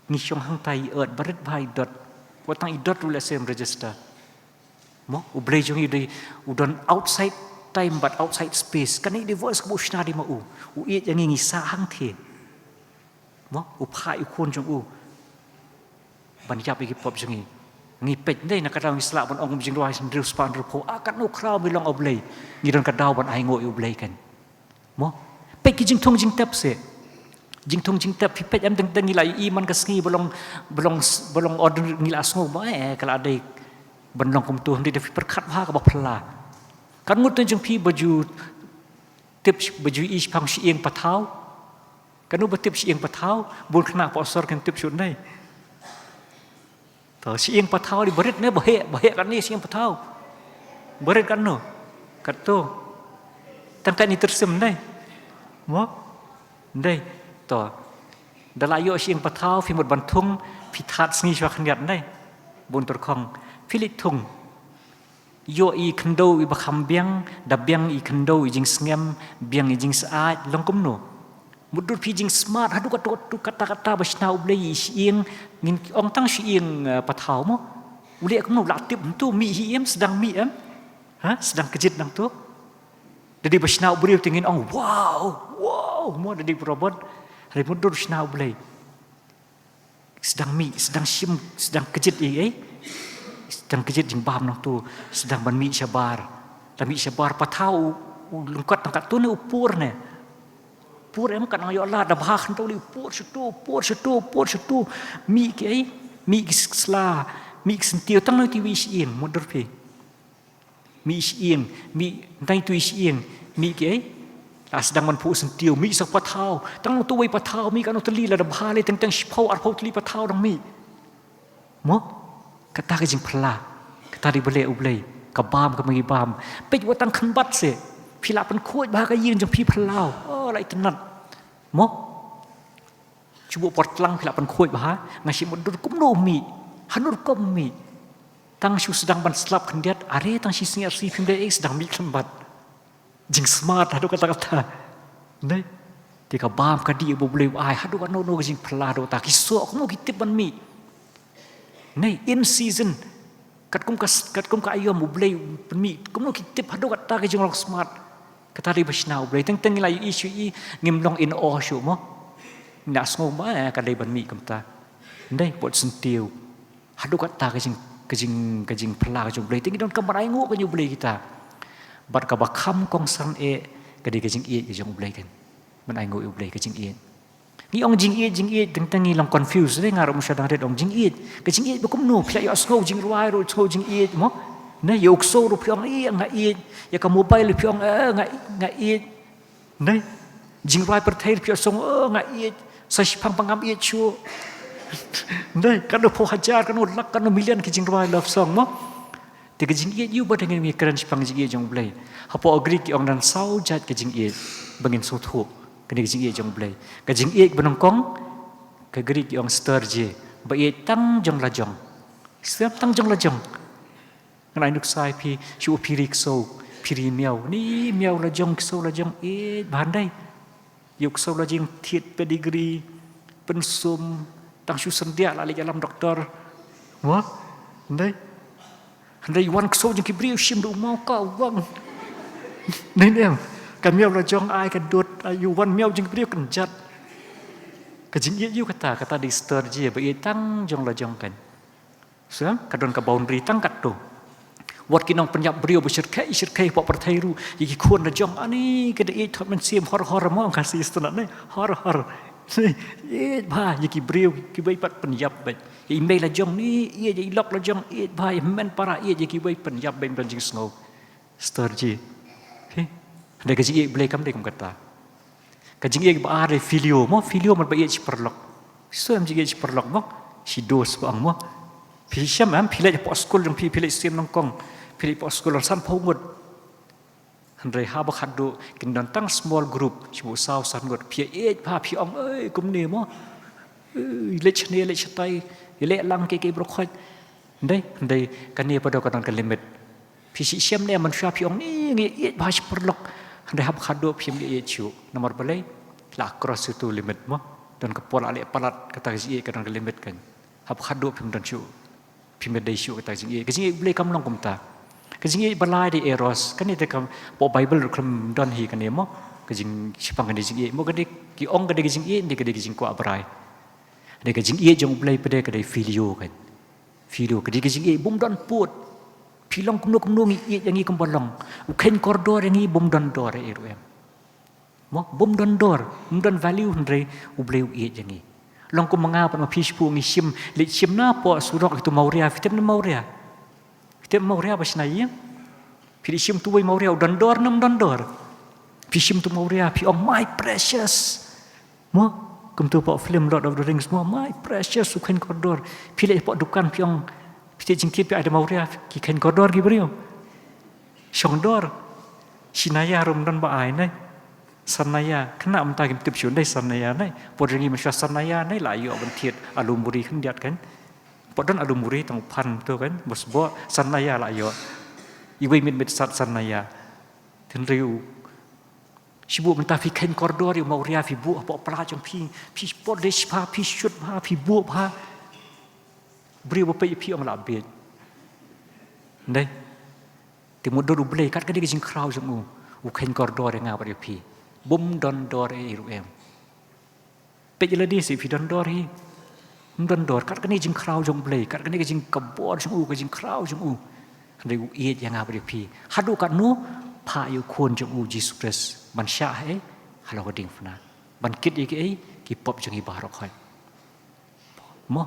Ngi shong hangta i Earth, barit bha i dot. Wat tang i dot ruh lehse ym register. Mo, U Blei jong ngi u dei, u don outside time bad outside space. Kane dei voice kaba u shna dei ma u. U ïeit ïa ngi, ngi sah hangthie. Mo, u phah ïa u khun jong u ban ïap ïa ki pop jong ngi. Ngi peit, dei na ka daw ngi sah ban ong kum jingrwai hynriew spah hynriew phew. Ah, katno khraw me long, O Blei. Ngi don ka daw ban ai nguh ïa U Blei kan. Mo? Peit ki jingthung jingtep se. Jingthung jingtep, phi peit em, dang dang ngi la ïohi man ka sngi ba long, ba long, ba long order, ngi la sngew mo, eh, ka la dei ban long kumto, hynrei da phi pyrkhat bha kaba phylla. Kan ngut jong phi ba ju tip, ba ju ïohi shaphang shyieng pathaw. Kano ba tip shyieng pathaw? Bun khynnah Pohsor kin tip shuh ne. To, shyieng pathaw dei barit ne, ba heh, ba heh katne shyieng pathaw. Barit katno? Katto. Tang katne tyrsim ne. Mo? Dei. To. Da la ïoh shyieng pathaw, phi mut ban thung, phi thad sngi shuwa khyndiat ne. Bun tyrkhong. Phi leit thung. Ïoh i khyndew iba kham biang, da biang i khyndew i jingsngem, biang i jingshah, long kumno. Mutdur phi jingsmart, haduh katta katta, katta katta ba shna U Blei i shyieng, ngin ong tang shyieng, eh, pathaw mo. U leh kumno, u la tip hangto, mih hi em, sdang mih em. Ha, sdang kjit nangto. Da dei ba shna u briew te ngin ong, wow, wow, mo da dei ba robot. Hynrei mutdur shna U Blei. Sdang mih, sdang shim, sdang kjit ei ei. Sdang kjit jingbam nangto, sdang ban mih shabar. La mih shabar pathaw u, u lyngkot tang katto ne u pur ne. Pur em, kat nang ïoh lad, da bha khyndew lei u pur shato, u pur shato, u pur shato. Mih ki ei, mih ki sla, mih ki syntiew, tang nangto iwei i shyieng, mutdur phi. Mih i shyieng, mih, tang ito i shyieng, mih ki ei. La sdang ban phuh syntiew, mih sa pathaw. Tang uto uwei pathaw, mih katno tylli, lada bha lei teng teng shiphew arphew tylli pathaw dang mih. Mo? Kata ka jingphylla. Kata dei ba leh U Blei. Ka bam kaba ngi bam. Peit wat tang khynbat se. Phi lah pynkhuid bha ka ïing jong phi phyllaw. Oh, la itynnad. Mo? Shu buh por tlang phi lah pynkhuid bha, nga shu mutdur kumno u mih, hano rukom u mih. Tang shu sdang ban slap khyndiat, are tang shi sngi ar sngi phim dei ei sdang mih khlem bat. Jingsmart haduh katta katta. Nai. Te ka bam ka dih ba U Blei u ai haduh katno katno ka jingphylla haduh katta ki soh kumno ki tip ban mih. Nai, in season. Katkum ka, katkum ka aïom U Blei u pynmih kumno ki tip haduh katta ka jinglong smart. Kata dei ba shna U Blei. Teng teng ngi la ïohi shuh, ngim long in awe shuh mo. Ngi la sngew ma, eh, ka dei ban mih kumta. Nai, bad syntiew. Haduh katta ka jing, ka jing, ka jingphylla ka jong U Blei. Te ngi donkam ban ainguh ka jong U Blei kita. Bad kaba kham kongsan eh ka dei ka jingïeit ka jong U Blei kan. Ban ainguh ïa U Blei ka jingïeit. Ngi ong jingïeit, jingïeit, teng teng ngi long confuse, dei nga ruh mynshwa dang rit ong jingïeit. Ka jingïeit ba kumno, phi la ïohsngew jingrwai ruh sngew jingïeit mo. Nai, ïa u ksew ruh phi ong ïeit, nga ïeit. Ïa ka mobile phi ong, eh, nga, nga ïeit. Nai, jingrwai pyrthei phi ïohsngew, eh, nga ïeit. Sa shiphang ba ngam ïeit shuh. Nai, katno phew hajar, katno lak, katno million ki jingrwai love song mo. Te ka jingïeit ïa u ba dang ngi kren shaphang jingïeit jong U Blei. Hapoh Greek ki ong don saw jait ka jingïeit ba ngin sngewthuh. Kane ka jingïeit jong U Blei. Ka jingïeit ba nyngkong, ka Greek ki ong storge, ba ïeit tang jong la jong. Stem tang jong la jong. Ngan ai nuksa ïa phi, shu phi ri ksew, phi ri miaw. Ni miaw la jong, ksew la jong, ïeit bha ndai. Ïa u ksew la jingthied pedigree, pynsum, tang shu syndiah la leit ïalam doktor. Mo? Ndai. Ndai wan ksew jong ki briew shim da u maw ka wang. Ndai ne em. Ka miaw la jong ai ka dud, ai u wan miaw jong ki briew kynjat. Ka jingïeit ïa u kata, kata dei storge, ba ïeit tang jong la jong kan. Sa, ka don ka boundary tang katto. Wat ki nongpynïap briew ba shyrkhei, shyrkhei hapoh pyrthei ruh, ïa ki khun la jong, ani, ka da ïeit thok mynsiem hor hor mo, ka si stana ne, hor hor. Ïeit bha, ïa ki briew, kiwei pat pynïap beit. Ïa i mei la jong ni, ïeit ïa i lok la jong, ïeit bha, ïa hynmen para, ïeit ïa kiwei pynïap beit, ym don jingsngew. Storge. He? Hynrei ka jingïeit U Blei kam dei kum kata. Ka jingïeit ba ar dei filio mo, filio mut ba ïeit shi paralok. Shisha em jingïeit shi paralok mo, shi dos ba ong mo. Phi shem em, phi leit hapoh skul jong phi, phi leit siem nyngkong, phi leit hapoh skul long san phew ngut. Hynrei haba khatduh kin don tang small group, shi buh saw san ngut, phi ïeit bha, phi ong, ei, kumne mo. Ei, leit shane, leit shatai, leit lang kiei kiei baroh khoit. Hynrei, hynrei, kane pat ka don ka limit. Phi shisha ne mynshwa phi ong ni ngi ïeit bha shi paralok. Hynrei haba khatduh phim ïeit shuh. Namar balei? La cross ïa uto u limit mo. Don ka por la leh palat kata ka jingïeit ka don ka limit kan. Haba khatduh phim don shuh. Phim ïadei shuh kata ka jingïeit. Ka jingïeit U Blei kam long kumta. Ka jingïeit ba lai dei eros. Kane te kam hapoh Bible ruh khlem don hi kane mo. Ka jing, shaphang kane jingïeit mo, kane ki ong kane ka jingïeit, kane ka dei ka jingkwah brai. Kane ka jingïeit jong U Blei pat ka dei filio kan. Filio, ka dei ka jingïeit bym don pud. Phi long kumno kumno ngi ïeit ïa ngi kumba long. U kheiñ kordor ïa ngi bym don dor ïa i ruh em. Mo, bym don dor, bym don value hynrei U Blei u ïeit ïa ngi. Long kum ma nga pat ma phi shiphew ngi shim, leit shim na poh surok ïa uto u mawria, phi tip na mawria. Phi tip mawria ba shna ïing. Phi leit shim uto uwei u mawria u don dor ne ym don dor. Phi shim uto u mawria, phi ong my precious. Mo, kumto hapoh film Lord of the Rings mo, my precious u kheiñ kordor. Phi leit hapoh dukan phi ong, phi tip jingthied phi ai da mawria, ki kheiñ kordor ki briew. Shong dor. Shinaya ruh ym don ba ai nai. Sannaya, khynnah mynta kim tip shuh dei sannaya nai. Por jong ngi mynshwa sannaya nai la ïoh ban thied alu muri khyndiat kan. Pat don alu muri tang u phan to kan. Bos bo sannaya la ïoh. Iwei mit mit sat sannaya. Hynrei u Shi buh mynta phi kheiñ kordor ïa u mawria phi buh hapoh pla jong phi, phi polish bha, phi shut bha, phi buh bha. Briew ba peit ïa phi ong la bieit. Ndei. Te mut don U Blei kat ka dei ka jingkhraw jong u. U kheiñ kordor ïa nga bad ïa phi. Bym don dor ei ruh em. Peit ïa lade seh phi don dor hi. Ym don dor, kat kane ka jingkhraw jong U Blei, kat kane ka jingkabor jong u, ka jingkhraw jong u. Hynrei u ïeit ïa nga bad ïa phi. Haduh katno, phah ïa u khun jong u Jisu Khrist. Ban shah ha ei, halor ka diengphna. Ban kit ïa kiei, ki pop jong ngi baroh khoit. Mo,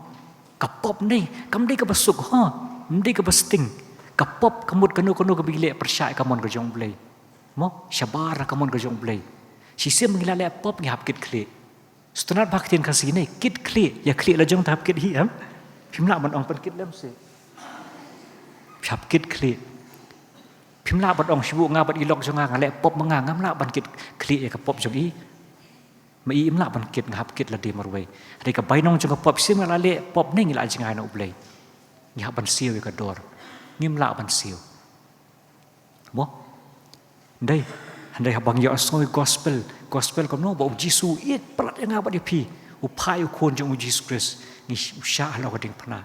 ka pop ne, kam dei kaba suk ho, ym dei kaba sting. Ka pop ka mut kano kano kaba ngi leh pyrshah ïa ka mon ka jong U Blei. Mo, shabar ka mon ka jong U Blei. Shisien ba ngi la leh pop ngi hap kit khlieh. Sngewtynnat bha ka ktien Khasi ne, kit khlieh, ïa khlieh la jong te hap kit hi em. Phim lah ban ong pynkit lem seh. Phi hap kit khlieh. Phim lah ban ong shi buh nga bad i lok jong nga nga leh pop ma nga, ngam lah ban kit khlieh ïa ka pop jong i. Ma i im lah ban kit, nga hap kit lade marwei. Hynrei ka bainong jong ka pop shisien nga la leh pop ne ngi la jngai na U Blei. Ngi hap ban siew ïa ka dor. Ngim lah ban siew. Mo? Ndei. Hynrei haba ngi ïohsngew gospel, gospel kumno ba u Jisu u ïeit palat ïa nga bad ïa phi, u phah ïa u khun jong u Jisu Khrist, ngi u shah halor ka diengphna.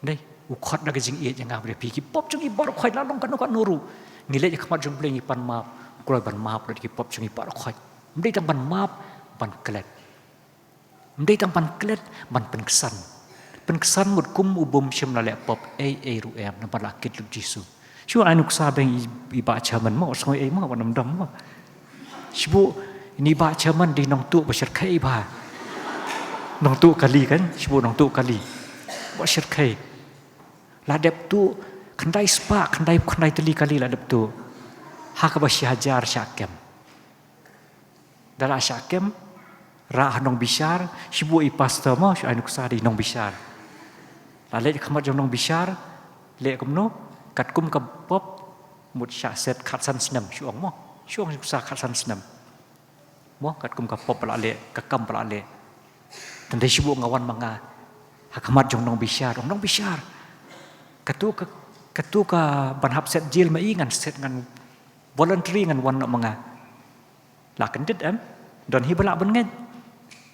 Hynrei u khot da ka jingïeit ïa nga bad ïa phi, ki pop jong ngi baroh khoit, la long kano kano ruh. Ngi leit ha khmat jong u Blei ngi pan map, u kloi ban map da ki pop jong ngi baroh khoit. Ym dei tang ban map, ban klet. Ym dei tang ban klet, ban pynksan. Pynksan ngut kum u bym shym la leh pop ei ei ruh em, namar la kit lut u Jisu. Shu ai nuksa beng i, i bah chairman mo, sngew ei mo, wat nym dom mo. Shu ini bah chairman dei nongtuh ba shyrkhei bha. Nongtuh kali kan, shu nongtuh kali. Ba shyrkhei. La dep tuh, khyndai spah, khyndai, khyndai tylli kali la dep tuh. Ha kaba shi hajar shah kem. Da la shah kem, rah ha Nongbishar, shu i pastor mo, shu ai nuksa dei Nongbishar. La leit ha khmat jong Nongbishar, leh kumno, katkum ka pop, mut shah set khatsan snem, shu ong mo, shu ong nuksa khatsan snem. Mo, katkum ka pop ba la leh, ka kam ba la leh. Tang dei shu nga wan ma nga, ha khmat jong Nongbishar, ong Nongbishar. Katu ka, katu ka ban hap set jail ma i ngan set ngan voluntary ngan wan noh ma nga. La kyndit em, don hi ba lah ban ngeit.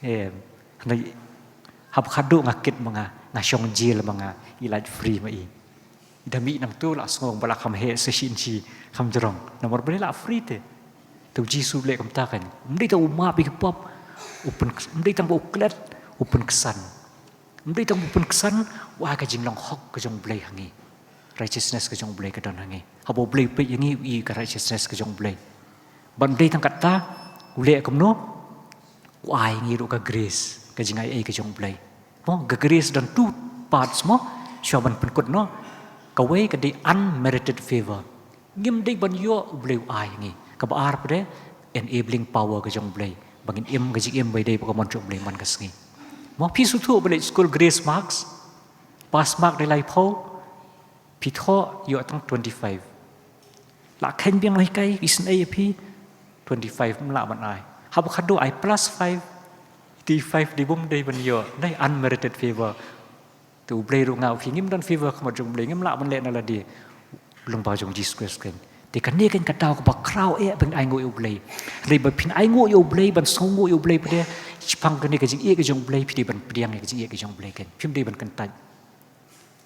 Em, hynrei haba khadduh nga kit ma nga, nga shong jail ma nga, i lait free ma i. Da mih nangtu la sngew ba la kham heh sa shisien shi kham jrong. Namar ba la free te. Te u Jisu u leh kumta kan. Ym dei tang u map ïa ki pop, u pyn, ym dei tang ba u klet, u pynksan. Ym dei tang ba u pynksan, u ai ka jinglong hok ka jong u Blei ha ngi. Righteousness ka jong u Blei ka don ha ngi. Haba u Blei u peit ïa ngi, u i ka righteousness ka jong u Blei. Bad ym dei tang katta, u leh kumno, u ai ngi ruh ka grace, ka jingai ei ka jong u Blei. Mo, ka grace don two parts mo, shuwa ban pynkut noh. Kawei ka dei unmerited favor. Ngim dei ban ïoh, u Blei u ai ngi. Kaba ar pat de, enabling power ka jong u Blei. Ba ngin im ka jingim ba dei ba ka mon jong u Blei man ka sngi. Mo, phi sngewthuh ba leit skul grace marks, pass mark dei laiphew, phi thoh ïoh tang twenty-five. La kheiñ biang la hikai, isynei ïa phi, twenty-five ym lah ban ai. Haba khadduh ai plus five, thirty-five dei bym dei ban ïoh, dei unmerited favor. Te u Blei ruh nga u phi ngim don favor ha khmat jong u Blei, ngim lah ban leh na lade. Lyngba jong u Jisu Khrist kan. Te kane kan ka daw kaba khraw eh ban ainguh ïa u Blei. Hynrei ba phin ainguh ïa u Blei, ban sngewnguh ïa u Blei pat de, shaphang kane ka jingïeit ka jong u Blei, phi dei ban pdiang ïa ka jingïeit ka jong u Blei kan. Phim dei ban kyntait.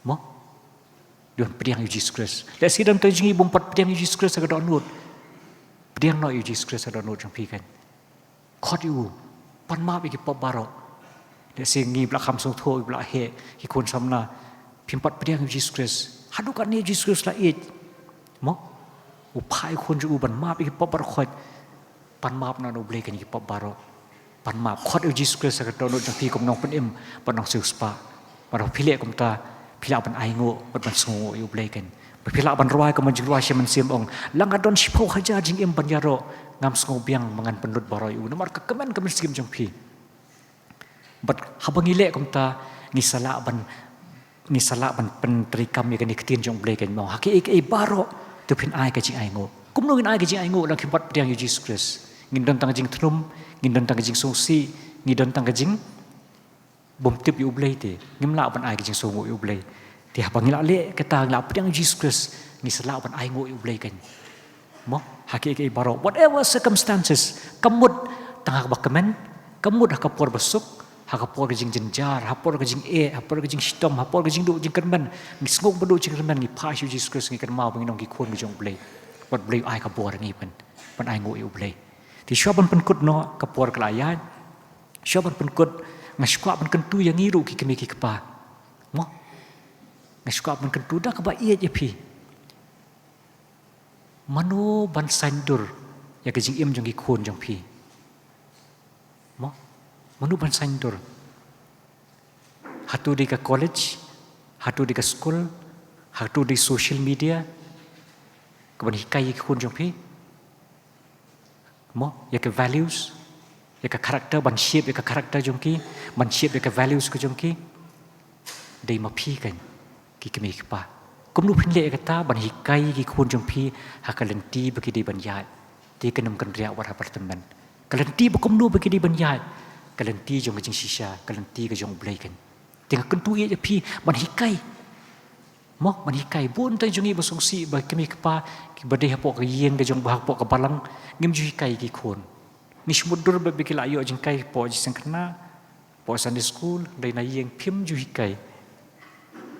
Mo? Dei ban pdiang ïa u Jisu Khrist. Lehse don tang jong ngi bym pat pdiang ïa u Jisu Khrist ha ka dohnud. Pdiang noh ïa u Jisu Khrist ha ka dohnud jong phi kan. Khot ïa u. Pan map ïa ki pop baroh. Lehse ngi ba la kham sngewthuh, ba la heh, ki khun samla. Phim pat pdiang ïa u Jisu Khrist. Haduh katne u Jisu Khrist la ïeit. Mo? U phah ïa u khun jong u ban map ïa ki pop baroh khoit. Pan map noh na u Blei kan ïa ki pop baroh. Pan map, khot ïa u Jisu Khrist ha ka dohnud jong phi kum u nongpynim bad u nongsiewspah. Bad haba phi leh kumta, phi lah ban ainguh bad ban sngewnguh ïa u Blei kan. Bad phi lah ban rwai kum ka jingrwai sha mynsiem, ong, la nga don shiphew hajar jingim ban ïaroh, ngam sngew biang ba ngan pynlut baroh ïa u. Namar ka kmen ka mynsiem jong phi. Bad haba ngi leh kumta, ngi sa lah ban, ngi sa lah ban pyntreikam ïa kane ka ktien jong u Blei kan, mo. Ha kiei kiei baroh, to phin ai ka jingainguh. Kumno ngin ai ka jingainguh lada ngim pat pdiang ïa u Jisu Khrist? Ngin don tang ka jingthnum, ngin don tang ka jingsngewsih, ngin don tang ka jing bym tip ïa u Blei te, ngim lah ban ai ka jingsngewnguh ïa u Blei. Te haba ngi lah leh kata, ngi lah pdiang ïa u Jisu Khrist, ngi sa lah ban ainguh ïa u Blei kan. Mo, ha kiei kiei baroh, whatever circumstances, ka mut tang ha kaba kmen, ka mut ha ka por ba suk, ha ka por ka jingjynjar, ha por ka jingeh, ha por ka jingshitom, ha por ka jingduh jingkyrmen, ngi sngew ba duh jingkyrmen, ngi phah sha u Jisu Khrist, ngi kynmaw ba ngi long ki khun ki jong u Blei. Bad u Blei u ai ka bor ha ngi ban, ban ainguh ïa u Blei. Te shuwa ban pynkut noh, ka por ka la ïaid. Shuwa ban pynkut, nga shu kwah ban kyntu ïa ngi ruh ki kmie ki kpa. Mo? Nga shu kwah ban kyntu da kaba ïeit ïa phi. Mano ban saiñdur ïa ka jingim jong ki khun jong phi? Mo? Mano ban saiñdur? Hato dei ka college, hato dei ka skul, hato dei social media, kaban hikai ïa ki khun jong phi? Mo, ïa ka values, ïa ka character, ban shape ïa ka character jong ki, ban shape ïa ka values ka jong ki. Dei ma phi kan, ki kmie ki kpa. Kumno phin leh ïa kata, ban hikai ïa ki khun jong phi, ha ka lynti ba ki dei ban ïaid. Te kan ym kynriah wat ha ka tymmen. Ka lynti ba kumno ba ki dei ban ïaid. Ka lynti jong ka jingshisha, ka lynti ka jong u Blei kan. Te nga kyntu ïa phi, ban hikai. Mo, ban hikai, bun tang jong ngi ba sngewsih ba ki kmie ki kpa kiba dei hapoh ka ïing ka jong, ba hapoh ka balang, ngim ju hikai ki khun. Ngi shu mutdur ba ki la ïoh jinghikai hapoh jingkhynnah, hapoh Sunday school, dei na ïing phim ju hikai.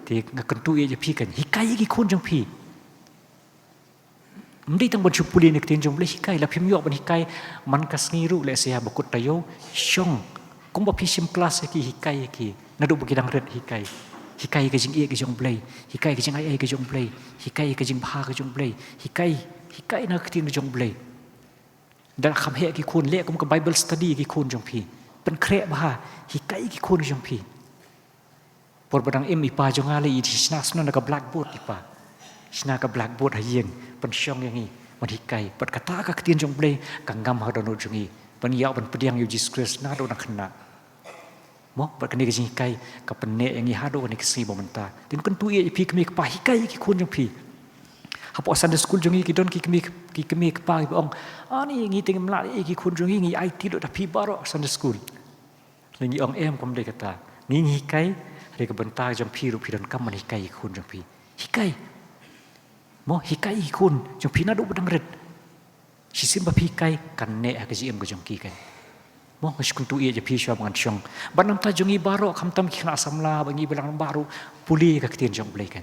Te nga kyntu ïa phi kan, hikai ïa ki khun jong phi. Ym dei tang ban shu pule na ka ktien jong U Blei, hikai, la phim ïoh ban hikai man ka sngi ruh, lehse haba kut taïew, shong. Kumba phi shim klas ïa ki, hikai ïa ki. Naduh ba ki dang rit, hikai. Hikai ïa ka jingïeit ka jong U Blei. Hikai ïa ka jingai ei ka jong U Blei. Hikai ïa ka jingbha ka jong U Blei. Hikai, hikai na ka ktien ka jong U Blei. Da kham heh ki khun, leh kum ka Bible study ïa ki khun jong phi. Pynkhreh bha, hikai ïa ki khun jong phi. Por ba dang im, i pa jong nga leh i shna, shna na ka blackboard, i pa. Shna ka blackboard ha ïing, pynshong ïa ngi ban hikai. Bad kata ka ktien jong U Blei ka ngam ha dohnud jong ngi, ban ïa, ban pdiang ïa U Jisu Khrist naduh na khynnah. Mo, bad kane ka jinghikai ka pynneh ïa ngi haduh kane ka sngi ba mynta. Te nga kyntu ïa phi kmie kpa, hikai ïa ki khun jong phi. Hapoh Sunday school jong ngi ki don ki kmie, ki kmie kpa kiba ong, ani ngi te ngim lah ïa ki khun jong ngi, ngi aiti lut ha phi baroh Sunday school. Lei ngi ong em, kam dei kata. Ngi ngi hikai, hynrei ka bynta jong phi ruh phi donkam ban hikai ïa ki khun jong phi. Hikai. Mo, hikai ïa ki khun jong phi naduh ba dang rit. Shisien ba phi hikai, kan neh ha ka jingim ka jong ki kan. Mo, nga shu kyntu ïa phi shuwa ba ngan shong. Bad namta jong ngi baroh, khamtam ki khynnah samla, bad ngi balang baroh, pule ka ktien jong U Blei kan.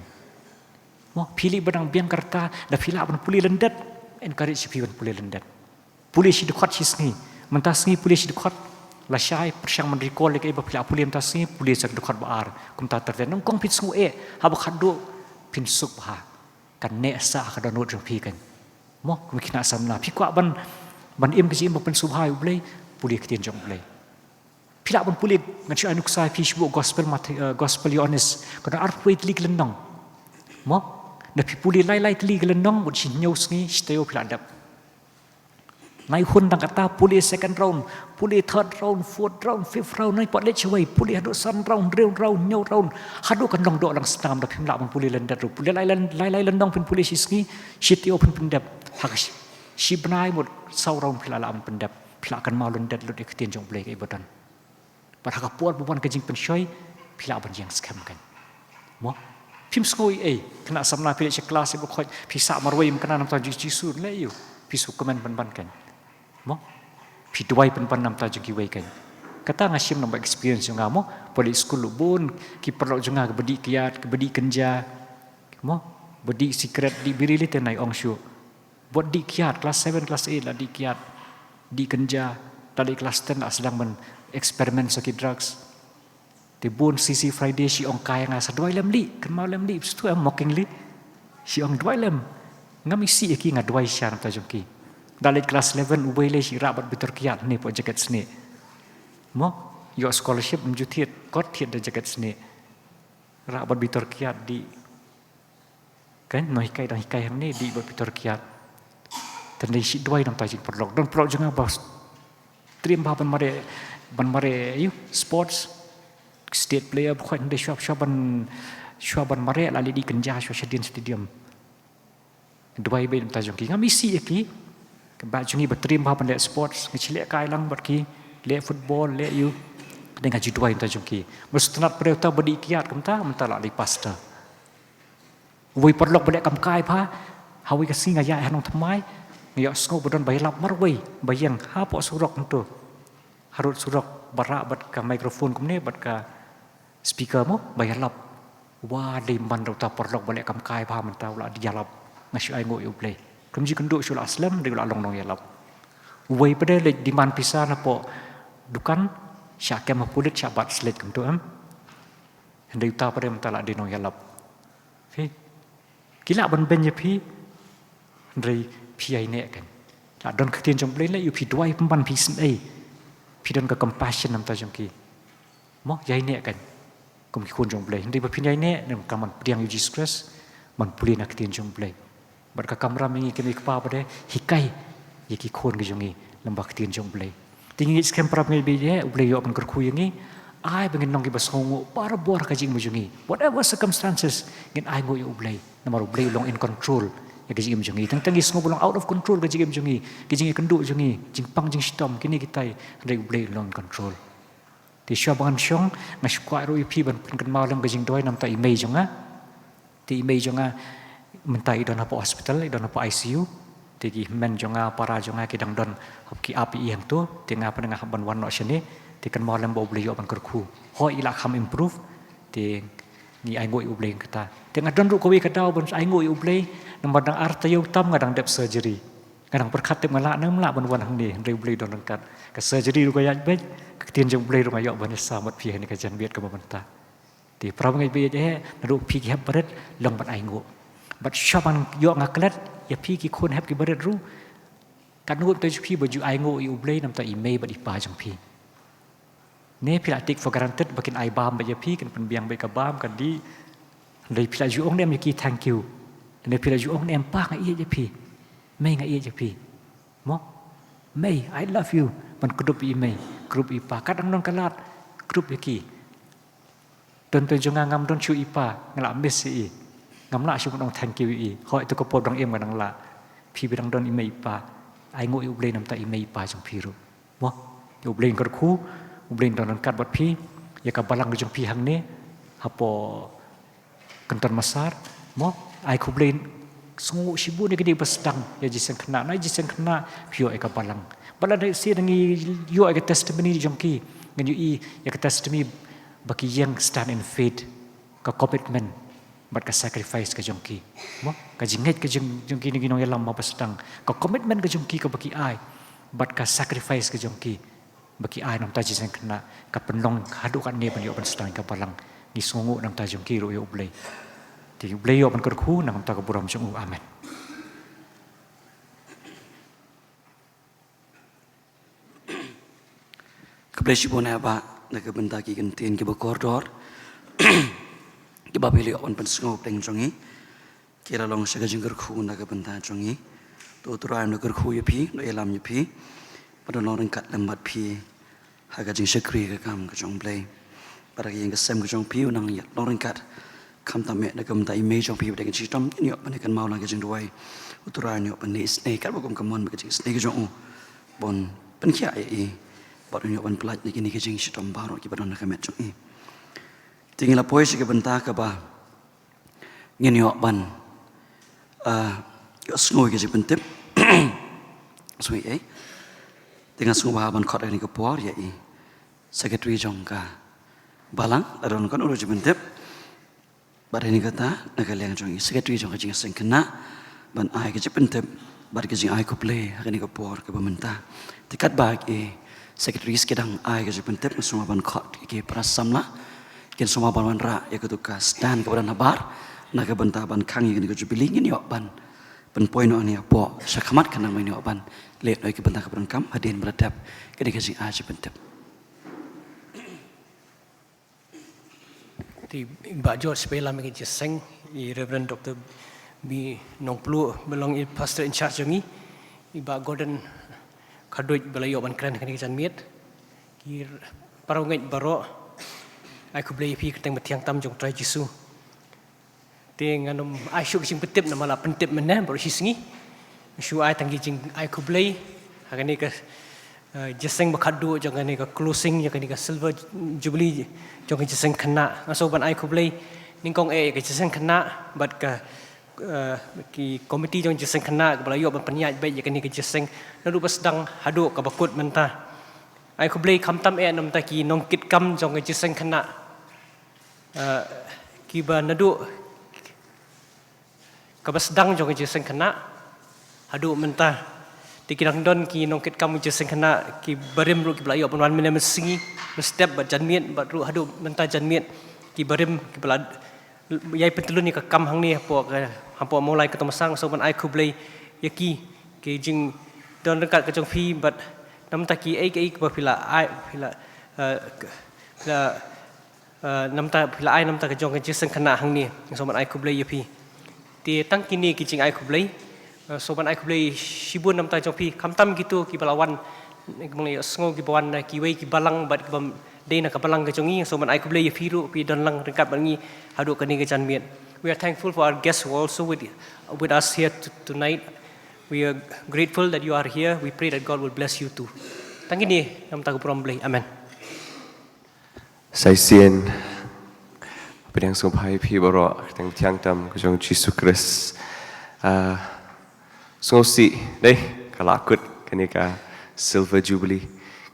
Mo, phi leh ba dang biang ka rta, da phi lah ban pule lyndet, encourage phi ban pule lyndet. Pule shi dkhot shi sngi. Mynta sngi pule shi dkhot. Lashai, pyrshang ban recall ïa kaei ba phi la pule mynta sngi, pule sa ka dkhot ba ar. Kumta ter ter, nyngkong phin sngew eh, haba khatduh phin suk bha. Kan neh sah ha ka dohnud jong phi kan. Mo, kum ki khynnah samla, phi kwah ban, ban im ka jingim ba pynsngewbha ïa U Blei, pule ka ktien jong U Blei. Phi lah ban pule, ngan shu ai nuksa ïa phi sha ka gospel Mathaïos, eh, gospel Ïoannis. Ka don arphew wei tylli ki lynnong. Mo, da phi pule lai lai tylli ki lynnong, bad shi hynñiew sngi, shi taïew phi lah dep. Nai hun tang kata, pule second round, pule third round, fourth round, fifth round, nai pat leit shawei, pule haduh san round, hynriew round, hynñiew round, haduh kan long doh lang snam, da phim lah ban pule lyndet ruh. Pule lai lai, lai lai lynnong phin pule shi sngi, shi taïew phin pyndep. Ha ka shi, shi bnai mut saw round phi lah lah ban pyndep. Phi lah kynmaw lyndet lut ïa ka ktien jong U Blei kaei ba don. Bad ha ka por ba wan ka jingpynshoi, phi lah ban ïeng skhem kan. Mo? Phim sngew ei ei, khynnah samla phi leit sha klas, ïa ba khoit, phi sah marwei ym kynmaw namta jong U Jisu, leh ïa u, phi sngewkmen pynban kan. Mo? Phi duwai pynban namta jong kiwei kan. Kata nga shim na ka experience jong nga mo, ba leit skul bun ki paralok jong nga kiba dih kiad, kiba dih kynja. Mo? Ba dih sikret, dih biri, lei te nai ong shuh. Bad dih kiad, klas seven, klas eight la dih kiad. Dih kynja, la leit klas ten la sdang ban experiment sa ki drugs. Te bun C C Friday shi ong kai nga sa duwai lem lei, kynmaw lem lei, phi sngewthuh em, mockingly. Shi ong duwai lem. Ngam isih ïa ki, nga duwai shisha namta jong ki. Da leit klas eleven, uwei lei shi rah bad bitor kiad, ne hapoh jaket snieh. Mo, ïoh scholarship, ym ju thied, kot thied da jaket snieh. Rah bad bitor kiad, dih. Kan, nonghikai dang hikai hangne, dih bad bitor kiad. Te hynrei shi duwai namta jong ki paralok. Don paralok jong nga ba triem bha ban mareh, ban mareh, ïa u, sports, state player, ba khoit, hynrei shuwa, shuwa ban, shuwa ban mareh, la leit dih kynja shuwa shadien stadium. Duwai beit namta jong ki. Ngam isih ïa ki. Ki bah jong ngi ba triem bha ban leh sports, ngi shu lehkai lang bad ki, leh football, leh ïa u. Hynrei nga ju duwai namta jong ki. Mar shu tynnad pat uta ba dih kiad kumta, mynta la dei pastor. Uwei paralok ba leh kam kai bha, ha kawei ka sngi nga ïaid ha Nongthymmai, nga ïohsngew ba don ba ïalap marwei, ba ïeng hapoh surok hangto. Harud surok, ba rah bad ka microphone kumne, bad ka speaker mo, ba ïalap. Wa, dei man da uta paralok ba leh kam kai bha mynta u la ïalap. Nga shu ainguh ïa U Blei. Kam ju kynduh shuh la slem, dei u la long nongïalap. Uwei pat de leit demand pisa napoh dukan, shah kem ha pulit, shah bat slet kumto em. Hynrei uta pat de mynta la dei nongïalap. Phi. Ki lah ban beiñ ïa phi. Hynrei phi ïaineh kan. La don ka ktien jong U Blei, leh ïa u, phi duwai pynban, phi isynei. Phi don ka compassion namta jong ki. Mo, ïaineh kan. Kum ki khun jong U Blei. Hynrei ba phin ïaineh, ne kam ban pdiang ïa U Jisu Khrist, ban pule na ka ktien jong U Blei. Bad ka kamram ïa ngi ki kmie ki kpa pat de, hikai ïa ki khun ki jong ngi lyngba ka ktien jong U Blei. Te ngi ngeit skhem paralok, ngi beit ïa U Blei, ïoh ban kyrkhu ïa ngi, ai ba ngin long kiba sngewnguh barabor ka jingim jong ngi. Whatever circumstances, ngin ainguh ïa U Blei. Namar U Blei u long in control ïa ka jingim jong ngi. Tang tang ngi sngew ba long out of control ka jingim jong ngi, ka jingïakynduh jong ngi, jingpang jingshitom, kine kitai, hynrei U Blei u long in control. Te shuwa ba ngan shong, nga shu kwah ruh ïa phi ban pynkynmaw lem ka jingduwai namta i mei jong nga. Te i mei jong nga mynta i don hapoh hospital, i don hapoh I C U. Te ki hynmen jong nga, para jong nga ki dang don hap ki ap ïa i hangto. Te nga pat nga hap ban wan noh shane. Te kynmaw lem ba U Blei ïoh ban kyrkhu. Hooid i la kham improve. Te ngi ainguh ïa U Blei kata. Te nga don ruh kawei ka daw ban ainguh ïa U Blei. Namar dang ar taïew tam nga dang dep surgery. Nga dang pyrkhat tip nga lah ne ym lah ban wan hangne, hynrei U Blei don ryngkat. Ka surgery ruh ka ïaid beit, ka ktien jong U Blei ruh nga ïoh ban ïasam bad phi ha kane ka janmiet kaba mynta. Te para bangeit ba ïeit eh, naduh phi ki hep barit, long ban ainguh. Bad shuwa ban ïoh nga klet, ïa phi ki khun hep ki barit ruh, katno ngut jong phi ba ju ainguh ïa U Blei namar i mei bad i pa jong phi. Ne phi la take for granted ba kin ai bam beit ïa phi, kin pynbiang beit ka bam, ka dih. Hynrei phi la ju ong ne em ïa ki thank you. Ne phi la ju ong ne em pa nga ïeit ïa phi. Mei nga ïeit ïa phi. Mo? Mei, I love you. Ban kdup ïa i mei, kdup ïa i pa. Kat dang don ka lad, kdup ïa ki. Don to jong nga ngam don shuh i pa, nga la miss ïa i. Ngam lah shuh ban ong thank you ïa i. Hooid to ka por dang im nga dang lah. Phi ba dang don i mei i pa. Ainguh ïa U Blei namar i mei i pa jong phi ruh. Mo, ïa U Blei un kyrkhu, U Blei un don ryngkat bad phi, ïa ka balang ka jong phi hangne, hapoh Kynton Massar, mo, ai khublei, sngewnguh shibun ïa kine ba sdang, ïa jingïaseng khynnah, na jingïaseng khynnah, phi ïoh ïa ka balang. Bad lada shisha ngi ïoh ïa ka testimony jong ki, ngan ïohi ïa ka testimony ba ki ïeng stand in faith. Ka commitment bad ka sacrifice ka jong ki. Mo, ka jingngeit ka jong, jong ki na ki nongïalam ba sdang. Ka commitment ka jong ki kaba ki ai bad ka sacrifice ka jong ki ba ki ai namar jingïaseng khynnah, ka pynlong haduh katne ban ïoh ban sdang ka balang. Ngi sngewnguh namar jong ki ruh ïa U Blei. Te U Blei ïoh ban kyrkhu namar ka burom jong u. Amen. Khublei shibun eh Bah, na ka bynta ki kyntien kiba kordor kiba phi la ïoh ban pynsngew pdeng jong ngi. Ki la long sha ka jingkyrkhu na ka bynta jong ngi. To U Trai un da kyrkhu ïa phi, un da ïalam ïa phi, bad un long ryngkat lem bad phi ha ka jingshakri ka kam ka jong U Blei. Bad ha ka ïing ka sem ka jong phi un nang ïa long ryngkat. Khamtam eh na ka bynta i mei jong phi ba dang shitom, ngin ïoh ban ïa kynmaw lang ka jingduwai. U Trai un ïoh ban ïa isynei katba kum ka mon bad ka jingisynei ka jong u, ban pynkhiah ïa i, bad un ïoh ban pyllait na kine ki jingshitom baroh kiba don ha ka met jong i. Te ngi la poi sha ka bynta kaba ngin ïoh ban, ah, ïohsngew ïa ka jingpyntip. Sngew ei. Te nga sngewbha ban khot ha kane ka por ïa i Secretary jong ka Balang, la don kano ruh jingpyntip. Bad ha kane kata, na ka liang jong i Secretary jong ka jingïaseng khynnah, ban ai ka jingpyntip bad ka jingai khublei ha kane ka por kaba mynta. Te katba ki Secretaries ki dang ai ka jingpyntip, nga sngewbha ban khot ïa ki para samla, kin sngewbha ban wanrah ïa katu ka stand kaba don habar, na ka bynta ban khang ïa kane ka Jubilee, ngin ïoh ban pynpoi noh hangne hapoh shakhmat khnang ba ngin ïoh ban leh noh ïa ka bynta kaba donkam hadien ba la dep kane ka jingai jingpyntip. Te i Bah George ba ïalam ïa ka jingïaseng, i Reverend Doctor B Nongpluh ba long i Pastor in charge jong ngi, i Bah Gordon Kharduid ba la ïoh ban kren ha kane ka janmiet, ki parangeit baroh, ai khublei ïa phi ha ka kyrteng ba thiang tam jong U Trai Jisu. Te ngan ym ai shuh ka jingpyntip namar la pyntip mynne baroh shi sngi. Shu ai tang ki jingai khublei ha kane ka, eh, jingïaseng ba khatduh jong kane ka closing jong kane ka Silver Jubilee jong ka jingïaseng khynnah. Nga sngewbha ban ai khublei nyngkong eh ïa ka jingïaseng khynnah bad ka, eh, ki komiti jong ka jingïaseng khynnah kaba la ïoh ban pynïaid beit ïa kane ka jingïaseng naduh ba sdang haduh kaba kut mynta. Ai khublei khamtam eh namar ki nongkitkam jong ka jingïaseng khynnah, eh, kiba naduh kaba sdang jong ka jingïaseng khynnah haduh mynta. Te ki dang don ki nongkitkam jingïaseng khynnah, ki barim ruh kiba la ïoh ban wan mynne mynsngi, mynstep bad janmiet bad ruh haduh mynta janmiet, ki barim kiba la ïai pyntyllun ïa ka kam hangne hapoh ka, hapoh Mawlai Kynton Massar. Sngewbha ban ai khublei ïa ki, ki jingdon ryngkat ka jong phi bad namar kiei kiei kiba phi la ai, phi la, eh, phi la, eh, namar phi la ai namar ka jong ka jingïaseng khynnah hangne. Sngewbha ban ai khublei ïa phi. Te tang kine ki jingai khublei, eh, sngewbha ban ai khublei shibun namar jong phi, khamtam kito kiba la wan, kiba la ïohsngew kiba wan na kiwei ki balang bad kiba dei na ka balang ka jong ngi. Sngewbha ban ai khublei ïa phi ruh, phi don lang ryngkat bad ngi haduh kane ka janmiet. We are thankful for our guests who are also with, with us here t-, tonight. We are grateful that you are here. We pray that God will bless you too. Tang kine namar ka burom Blei. Amen. Sa shisien, Pdiang sngewbha ïa phi baroh, ka kyrteng thiang tam ka jong Jisu Khrist. Ah, sngewsih, dei, ka la kut kane ka Silver Jubilee.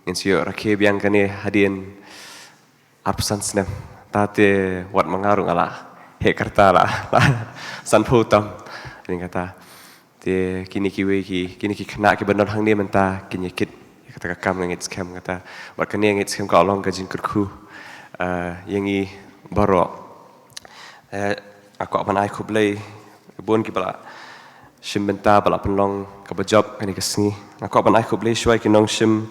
Ngin sa ïoh rakhe biang kane hadien arphew san snem. Te wat ma nga ruh nga la heh kyrta la, la sanphew tam. Ning kata. Te kine kiwei ki, kine ki khynnah kiba don hangne mynta kin ïa kit ïa kata ka kam, nga ngeit skhem kata. Bad kane nga ngeit skhem ka long ka jingkyrkhu, ah, ïa ngi baroh. Eh, nga kwah ban ai khublei bun kiba la shim bynta, ba la pynlong kaba jop kane ka sngi. Nga kwah ban ai khublei shuwa ïa ki nongshim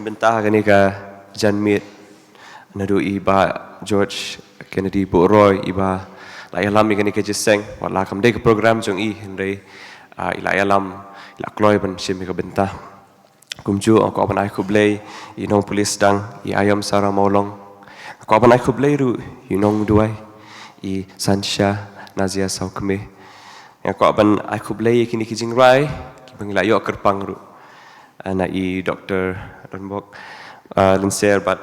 bynta ha kane ka janmiet, naduh i Bah George Kennedy Buhroi, iba la ïalam ïa kane ka jingïaseng, wat la kam dei ka program jong i, hynrei, ah, i la ïalam, i la kloi ban shim ïa ka bynta. Kumjuh nga kwah ban ai khublei ïa i nong police dang, i Ayom Sara Mawlong. Nga kwah ban ai khublei ruh ïa i nong duwai, i Sansha Nazia Sawkmie. Nga kwah ban ai khublei ïa kine ki jingrwai kiba ngi la ïoh kyrpang ruh, ah, na i Doktor Donbok, ah, Lynser bad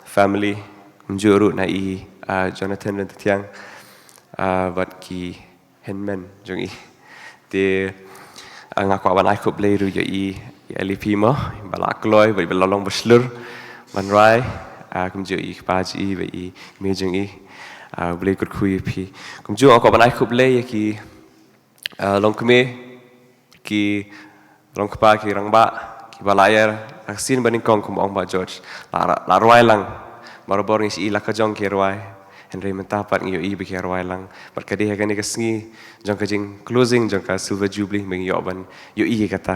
family, kumjuh ruh na i, ah, Jonathan Ryntathiang, ah, bad ki hynmen jong i. Te, ah, nga kwah ban ai khublei ruh ïa i, i L E P mo, ba la kloi, ba la long ba shlur ban rwai, ah, kumjuh i kpa jong i, bad i mei jong i, ah, U Blei kyrkhu ïa phi. Kumjuh nga kwah ban ai khublei ïa ki, ah, longkmie, ki longkpa, ki rangbah kiba la ïa, ah, sien ba nyngkong kumba ong Bah George. La, la, la rwai lang. Barabor ngi shu i la ka jong ki rwai, hynrei mynta pat ngi ïohi ba ki rwai lang. Bad ka dei ha kane ka sngi jong ka jing closing jong ka Silver Jubilee ba ngi ïoh ban ïohi ïa kata.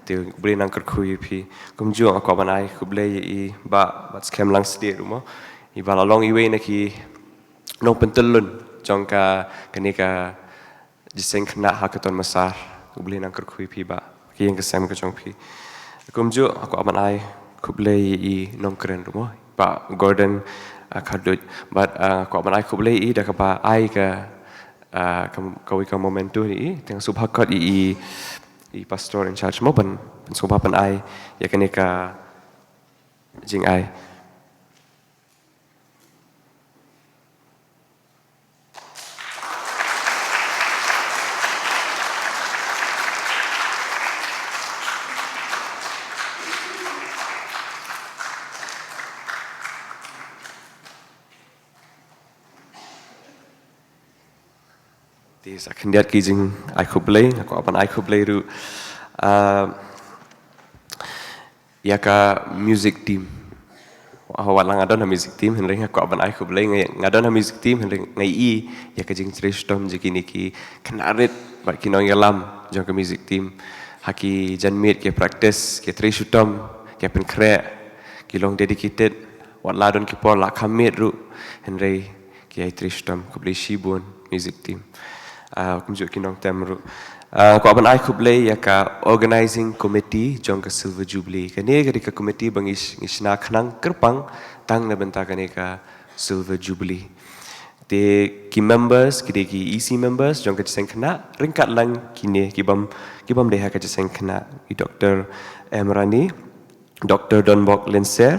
Te U Blei un nang kyrkhu ïa phi. Kumjuh nga kwah ban ai khublei ïa i Bah Batskhem Langstieh ruh mo, iba la long iwei na ki nongpyntyllun jong ka, kane ka jingïaseng khynnah ha ka Tonmassar. U Blei un nang kyrkhu ïa phi Bah, ki ïing ki sem ka jong phi. Kumjuh nga kwah ban ai khublei ïa i nongkren ruh mo, Bah Gordon, ah, Kharduid. Bad, ah, nga kwah ban ai khublei ïa i da kaba ai ka, ah, ka, kawei ka memento ïa i. Te nga sngewbha khot ïa i, i pastor in charge mo ban, ban sngewbha ban ai ïa kane ka jingai. Te sa khyndiat ki jingai khublei, nga kwah ban ai khublei ruh, ah, ïa ka music team. Wat la nga don ha music team, hynrei nga kwah ban ai khublei, nga, nga don ha music team, hynrei nga i ïa ka jingtrei shitom jong kine ki khynnah rit bad ki nongïalam jong ka music team. Ha ki janmiet ki practice, ki trei shitom, ki pynkhreh, ki long dedicated, wat la don ki por la kham miet ruh, hynrei ki ïai trei shitom. Khublei shibun music team. Ah, kumjuh ki nongtem ruh. Ah, kwah ban ai khublei ïa ka organizing committee jong ka Silver Jubilee. Kane ka dei ka committee ba ngi sh-, ngi shna khnang kyrpang tang na bynta kane ka Silver Jubilee. Te ki members, ki dei ki E C members jong ka jingïaseng khynnah, ryngkat lang kine ki bym, ki bym dei ha ka jingïaseng khynnah. I Doktor M Rani, Doktor Donbok Lynser,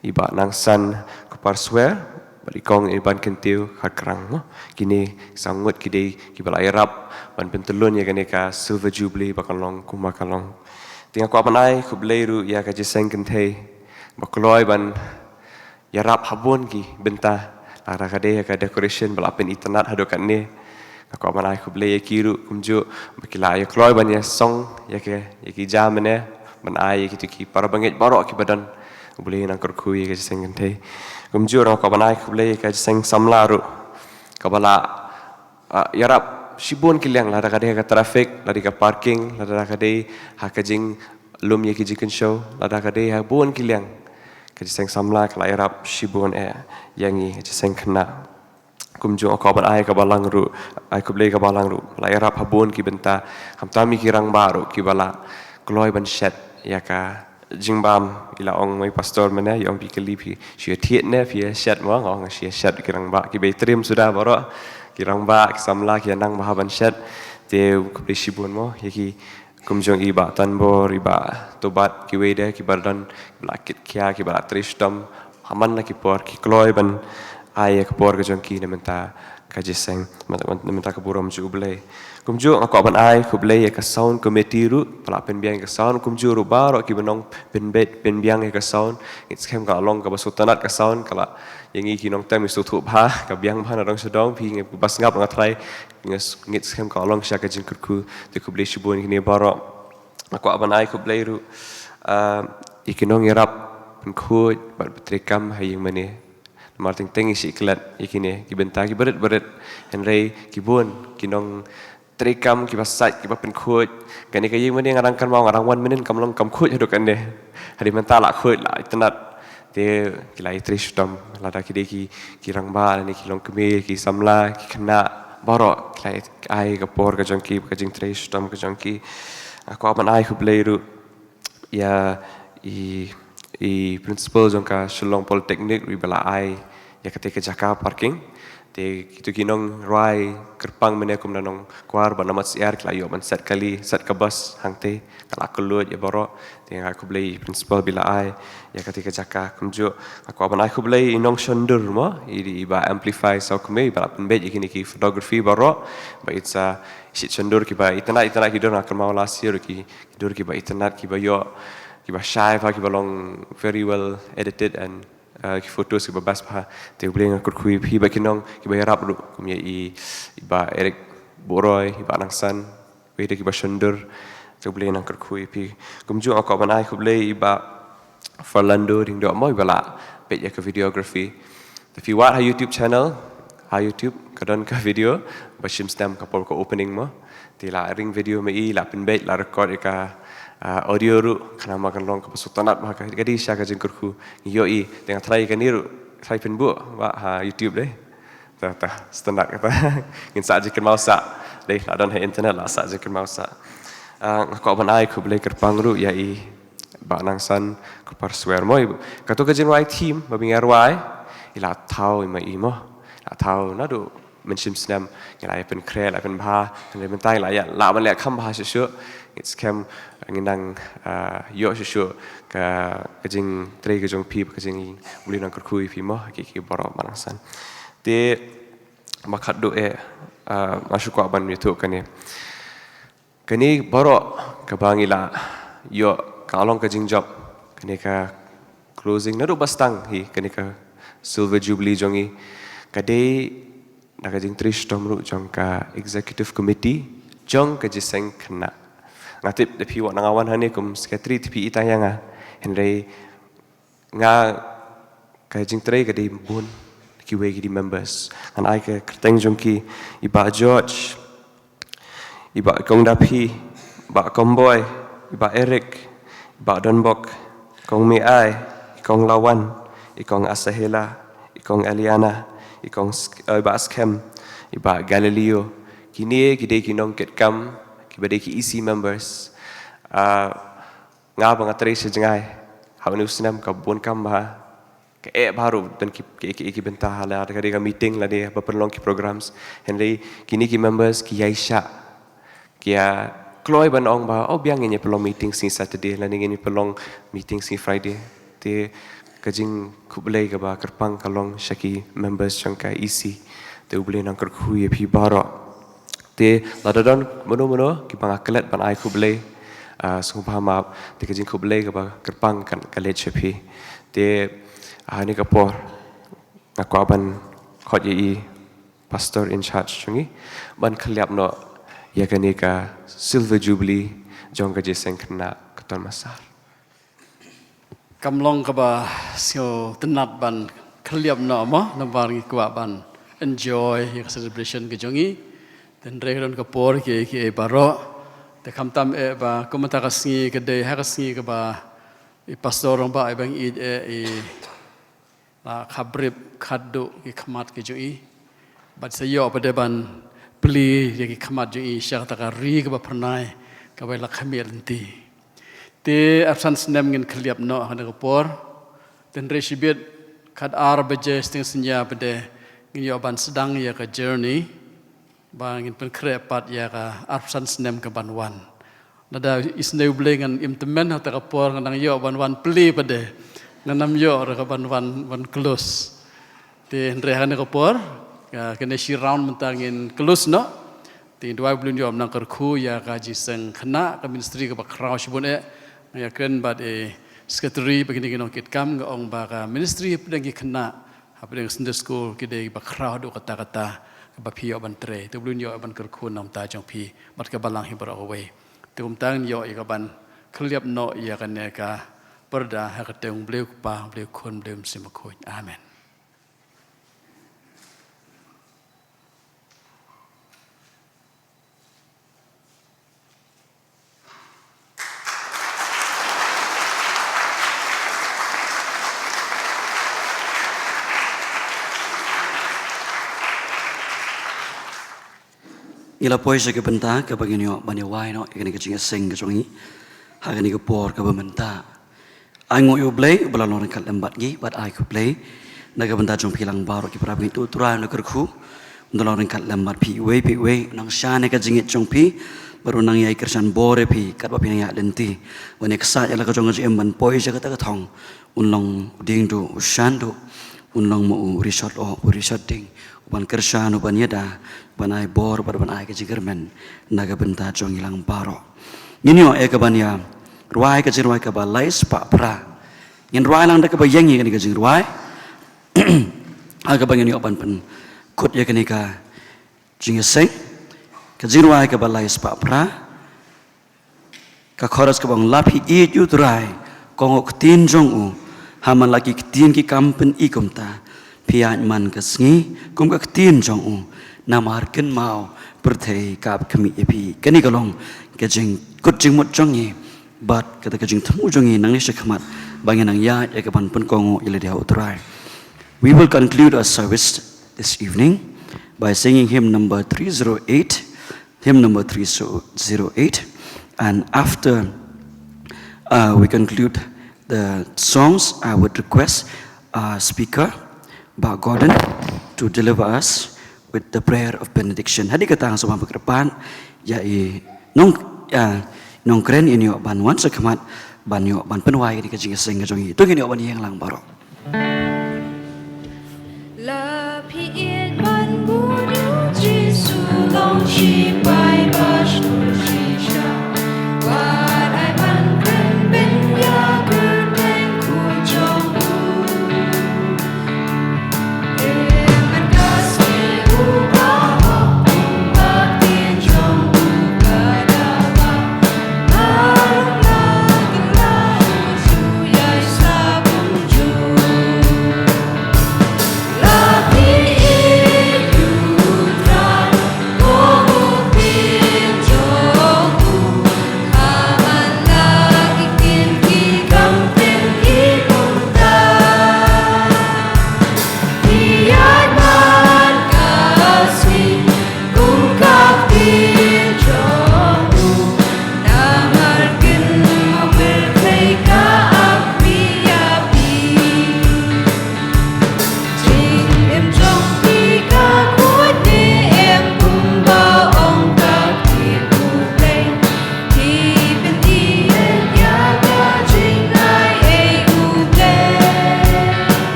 i Bah Nangsan Kparswer, bad i Kong Iban Kyntiew Kharkrang mo. Kine saw ngut ki dei kiba la ïarap ban pyntyllun ïa kane ka Silver Jubilee ba kan long kumba ka long. Te nga kwah ban ai khublei ruh ïa ka jingïaseng kynthei ba kloi ban ïarap ha bun ki bynta. Lada ka dei ha ka decoration ba la pynitynnad haduh katne, nga kwah ban ai khublei ïa ki ruh kumjuh ba ki la ïa kloi ban ïa song ïa ki, ïa ki ja mynne, ban ai ïa kito ki para bangeit baroh kiba don. U Blei un nang kyrkhu ïa ka jingïaseng kynthei. Kumjuh ruh nga kwah ban ai khublei ïa ka jingïaseng samla ruh, kaba la ah, ïarap shibun ki liang, lada ka dei ka traffic, lada ka parking, lada ka dei ha ka jinglum ïa ki jingkynshew, lada ka dei ha bun ki liang. Ka jingïaseng samla ka la ïarap shibun eh ïa ngi ka jingïaseng khynnah. Kumjuh nga kwah ban ai ka balang ruh, ai khublei ka balang ruh, la ïarap ha bun ki bynta, khamtam ïa ki rangbah ruh kiba la kloi ban shet ïa ka jingbam. I la ong mo i pastor mynne, i ong phi kylli phi shu ïa thied ne phi ïa shet mo, nga ong shu ïa shet. Ki rangbah kiba ïa triem suda baroh, ki rangbah, ki samla ki ïa nang bha ban shet. Te khublei shibun mo ïa ki, kum jong i Bah Tanbor, i Bah Tobat, kiwei de kiba don, kiba la kit khia, kiba la trei shitom ha man la ki por, ki kloi ban, ai ïa ka por ka jong ki na bynta ka jingïaseng, na bynta ka burom jong U Blei. Kumjuh nga kwah ban ai khublei ïa ka sound committee ruh ba la pynbiang ïa ka sound, kumjuh ruh baroh kiba nongpynbeit pynbiang ïa ka sound. Ngeit skhem ka long kaba sngewtynnat ka sound, ka la ïa ngi ki nongtem ngi sngewthuh bha, ka biang bha na dong sha dong, phi ngi ba sngap nga trai, ngi s-, ngeit skhem ka long sha ka jingkyrkhu. Te khublei shibun ïa kine baroh. Nga kwah ban ai khublei ruh, ah, ïa ki nongïarap pynkhuid bad pyntreikam ha ïing mane. Namar teng teng ngi shu klet ïa kine ki bynta kiba rit ba rit, hynrei ki bun ki nongtreikam kiba sait kiba pynkhuid. Kane ka ïing mane nga dang kynmaw, nga dang wan mynnin kam long kam khuid haduh kane. Hadien mynta la khuid, la itynnat. Te ki la ïatrei shitom, lada ki dei ki, ki rangbah lane ki longkmie, ki samla, ki khynnah, baroh ki la ai ka por ka jong ki, ka jingtrei shitom ka jong ki. Nga kwah ban ai khublei ruh ïa i, i principal jong ka Shillong Polytechnic ruh iba la ai ïa kata ka jaka parking. Te kito ki nongrwai kyrpang mynne kum na Nongkwar bad Nongmynsiem ki la ïoh ban set kali, set ka bus hangtei, ka la kylluid ïa baroh. Te nga ai khublei i principal ba la ai ïa kata ka jaka. Kumjuh nga kwah ban ai khublei i nongshondur mo, i, iba Amplify Sawkmie, iba la pynbeit ïa kine ki photography baroh, ba i sa shit shondur kiba itynnat itynnat ki dur, nga kynmaw last year ki, ki dur kiba itynnat, kiba ïoh, kiba shai bha, kiba long very well edited and, uh, ki photos kiba best bha. Te U Blei un nang kyrkhu ïa phi bad ki nong kiba ïarap ruh, kum ïa i, iba Eric Boroi, iba Nangsan, wei de kiba shondur. Te U Blei un nang kyrkhu ïa phi. Kumjuh nga kwah ban ai khublei iba Fernando Dingdoh mo, iba la peit ïa ka videography. Te phi wad ha YouTube channel, ha YouTube ka don ka video ba shim snem ka por ka opening mo. Te la ring video ma i, la pynbeit, la record ïa ka, ah, audio ruh, khnang ba kan long kaba sngewtynnat bha, ka dei sha ka jingkyrkhu. Ngi ïohi, te nga trai kane ruh, trai pynbeit ba ha YouTube dei. Ta, ta, sngewtynnat kata. Ngin sah jingkynmaw sah. Dei, la don ha internet, la sah jingkynmaw sah. Ah, nga kwah ban ai khublei kyrpang ruh ïa i Bah Nangsan, ka por swer mo. Kato ka jingrwai theme ba ngi rwai, i la thaw i ma i mo. La thaw naduh mynshim snem, ngi la ïa pynkhreh, la pynbha, hynrei mynta ngi la ïa, la ban leh kham bha shuh shuh. Ngeit skhem ngin nang, ah, ïoh shuh shuh ka, ka jingtrei ka jong phi, ka jing, U Blei un nang kyrkhu ïa phi mo, ki, ki baroh Bah Nangsan. Te ba khatduh eh, ah, nga shu kwah ban ïathuh kane. Kane baroh kaba ngi la ïoh, ka long ka jingjop, kane ka closing naduh ba sdang hi kane ka Silver Jubilee jong ngi, ka dei da ka jingtrei shitom ruh jong ka Executive Committee jong ka Jingïaseng Khynnah. Nga tip da phi wat na nga wan hangne kum secretary te phi i tang ïa nga. Hynrei nga, ka jingtrei ka dei bun kiwei ki dei members. Ngan ai ka kyrteng jong ki, i Bah George, i Bah Kong Daphi, Bah Komboi, i Bah Eric, i Bah Donbok, Kong Meai, i Kong Lawan, i Kong Asahela, i Kong Eliana, i Kong Sk-, eh, i Bah Skhem, i Bah Galileo. Kine ki dei ki nongkitkam kiba dei ki E C members. Ah, nga ba nga trei sha jngai ha une u snem ka bun kam bha, ka eh bha ruh don ki, ki, ki, ki bynta ha la ka dei ka meeting lane ba pynlong ki programs. Hynrei kine ki members ki ïaishah, ki ïa kloi ban ong ba, oh, biang ngin ïa pynlong meeting sngi Saturday lane ngin ïa pynlong meeting sngi Friday. Te ka jingkhublei kaba kyrpang ka long sha ki members jong ka E C. Te U Blei un nang kyrkhu ïa phi baroh. Te lada don mano mano kiba nga klet ban ai khublei, ah, sngewbha map, te ka jingkhublei kaba kyrpang kan ka leit sha phi. Te, ah, ha kane ka por nga kwah ban khot ïa i Pastor in charge jong ngi ban khylliap noh ïa kane ka Silver Jubilee jong ka Jingïaseng Khynnah ka Tonmasar. Kam long kaba sngewtynnat ban khylliap noh mo, namar ngi kwah ban enjoy ïa ka celebration ka jong ngi. Hynrei ka don ka por kiei kiei baroh. Te khamtam eh ba kumta ka sngi ka dei ha ka sngi kaba i Pastor Rangbah i Bangeit eh i la khabrip khatduh ki khmat ki jong i. Bad sa ïoh pat de ban plie ïa ki khmat jong i sha kata ka ri kaba phyrnai kaba i la khmih lynti. Te arphew san snem ngin khylliap noh ha kane ka por. Te hynrei shibit khatar baje shiteng synñia pat de ngin ïoh ban sdang ïa ka journey ba ngin pynkhreh pat ïa ka arphew san snem ka ban wan. Lada isynei U Blei ngan im tymmen ha kata ka por, ngan nang ïoh ban wan plie pat de. Ngan ym ïoh ruh ka ban wan, wan close. Te hynrei ha kane ka por, ka, kane shi round mynta ngin close noh. Te duwai ba U Blei un ïoh ban nang kyrkhu ïa ka jingïaseng khynnah, ka ministry kaba khraw shibun eh. Nga ïakren bad i secretary bad kine ki nongkitkam, nga ong ba ka ministry hapdeng ki khynnah, hapdeng Sunday school, ki dei ba khraw haduh katta katta, kaba phi ïoh ban trei. Te U Blei un ïoh ban kyrkhu na ka bynta jong phi bad ka balang hi baroh kawei. Te kumta ngin ïoh ïa ka ban khylliap noh ïa kane ka pyrda ha ka kyrteng U Blei U Kpa, U Blei U Khun, U Blei U Mynsiem Bakhuid. Amen. Ngi la poi sha ka bynta kaba ngin ïoh ban ïawai noh ïa kane ka jingïaseng ka jong ngi ha kane ka por kaba mynta. Ai nguh ïa U Blei uba la long ryngkat lem bad ngi, bad ai khublei na ka bynta jong phi lang baroh ki para bangeit. To U Trai un da kyrkhu, un da long ryngkat lem bad phi iwei pa iwei, un nang shah ïa ka jingngeit jong phi bad un nang ïai kyrshan bor ïa phi katba phi nang ïaid lynti. Ban ïaksaid ïa la ka jong ka jingim ban poi sha kata ka thong. Un long u diengduh, u shanduh, un long ma u rishot oh, u rishot ding, u ban kyrshan, u ban ïada, u ban ai bor bad u ban ai ka jingkyrmen na ka bynta jong ngi lang baroh. Ngin ïoh ïa ka ban ïa rwai ka jingrwai kaba lai spah phra. Ngin rwai lang da kaba ïeng ïa kane ka jingrwai. Ha kaba ngin ïoh ban pynkut ïa kane ka jingïaseng, ka jingrwai kaba lai spah phra. Ka chorus kaba ong: La phi ïeit ïa U Trai, kohnguh ktien jong u, ha man la ki ktien ki kam pyni kumta. Phi ïaid man ka sngi kum ka ktien jong u, namar kynmaw pyrthei kaba khmih ïa phi. Kane ka long ka jingkut jingmut jong ngi bad kata ka jingthmu jong ngi nangne shakhmat ba ngin nang ïaid ïa ka ban pynkohnguh ïa lade ha U Trai. We will conclude our service this evening by singing hymn number three zero eight, hymn number three zero eight. And after, uh, we conclude the songs, I would request our speaker, Bah Gordon, to deliver us with the prayer of benediction. Hadien kata nga sngewbha ban kyrpad ïa i nong, ïa i nongkren, in ïoh ban wan shakhmat ban ïoh ban pynwai ïa ka jingïaseng ka jong ngi. To ngin ïoh ban ïeng lang baroh. La phi ïeit ban bud ïa U Jisu, long shipai ba sngewsih shisha. Wat ai ban kren beiñ ïa ka kyrteng khuid jong u.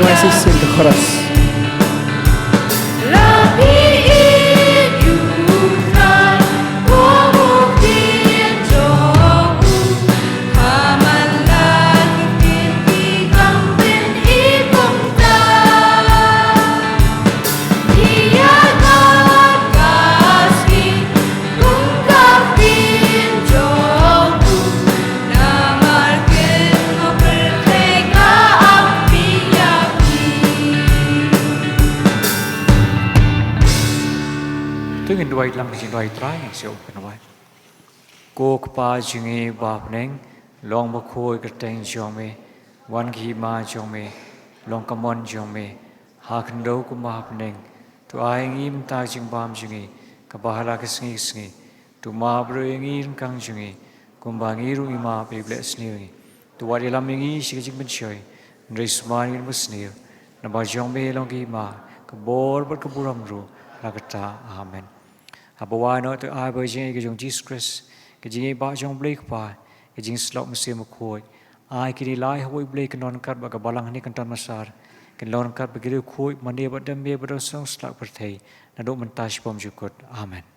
Ïa shisien ka chorus. To ngin duwai lang ka jingduwai Trai, ngin sa ïa u pynduwai. Ko Kpa jong ngi ba ha bneng, long bakhuid ka kyrteng jong me, wan ka hima jong me, long ka mon jong me ha khyndew kumba ha bneng. To ai ngi mynta ka jingbam jong ngi kaba ha la ka sngi ka sngi. To map ruh ïa ngi ryngkang jong ngi kumba ngi ruh ngi map ïa kiba leh sniew ïa ngi. To wat ïalam ïa ngi sha ka jingpynshoi, hynrei sumar ïa ngi na ka basniew. Namar jong me long ka hima, ka bor bad ka burom ruh la katta. Amen. Haba wan noh, to ai ba ka jingïeit ka jong u Jisu Khrist, ka jingïeit ba jong u Blei Kpa, ka jingïeit jong u Mynsiem Bakhuid, ai kine lai ha uwei u Blei kin long ryngkat bad ka Balang Hynñiewkynta Masar, kin long ryngkat bad ki riewkhuid mane bad dem bad u Sngewsarong Slap Pyrthei, naduh mynta shaphang jukut. Amen.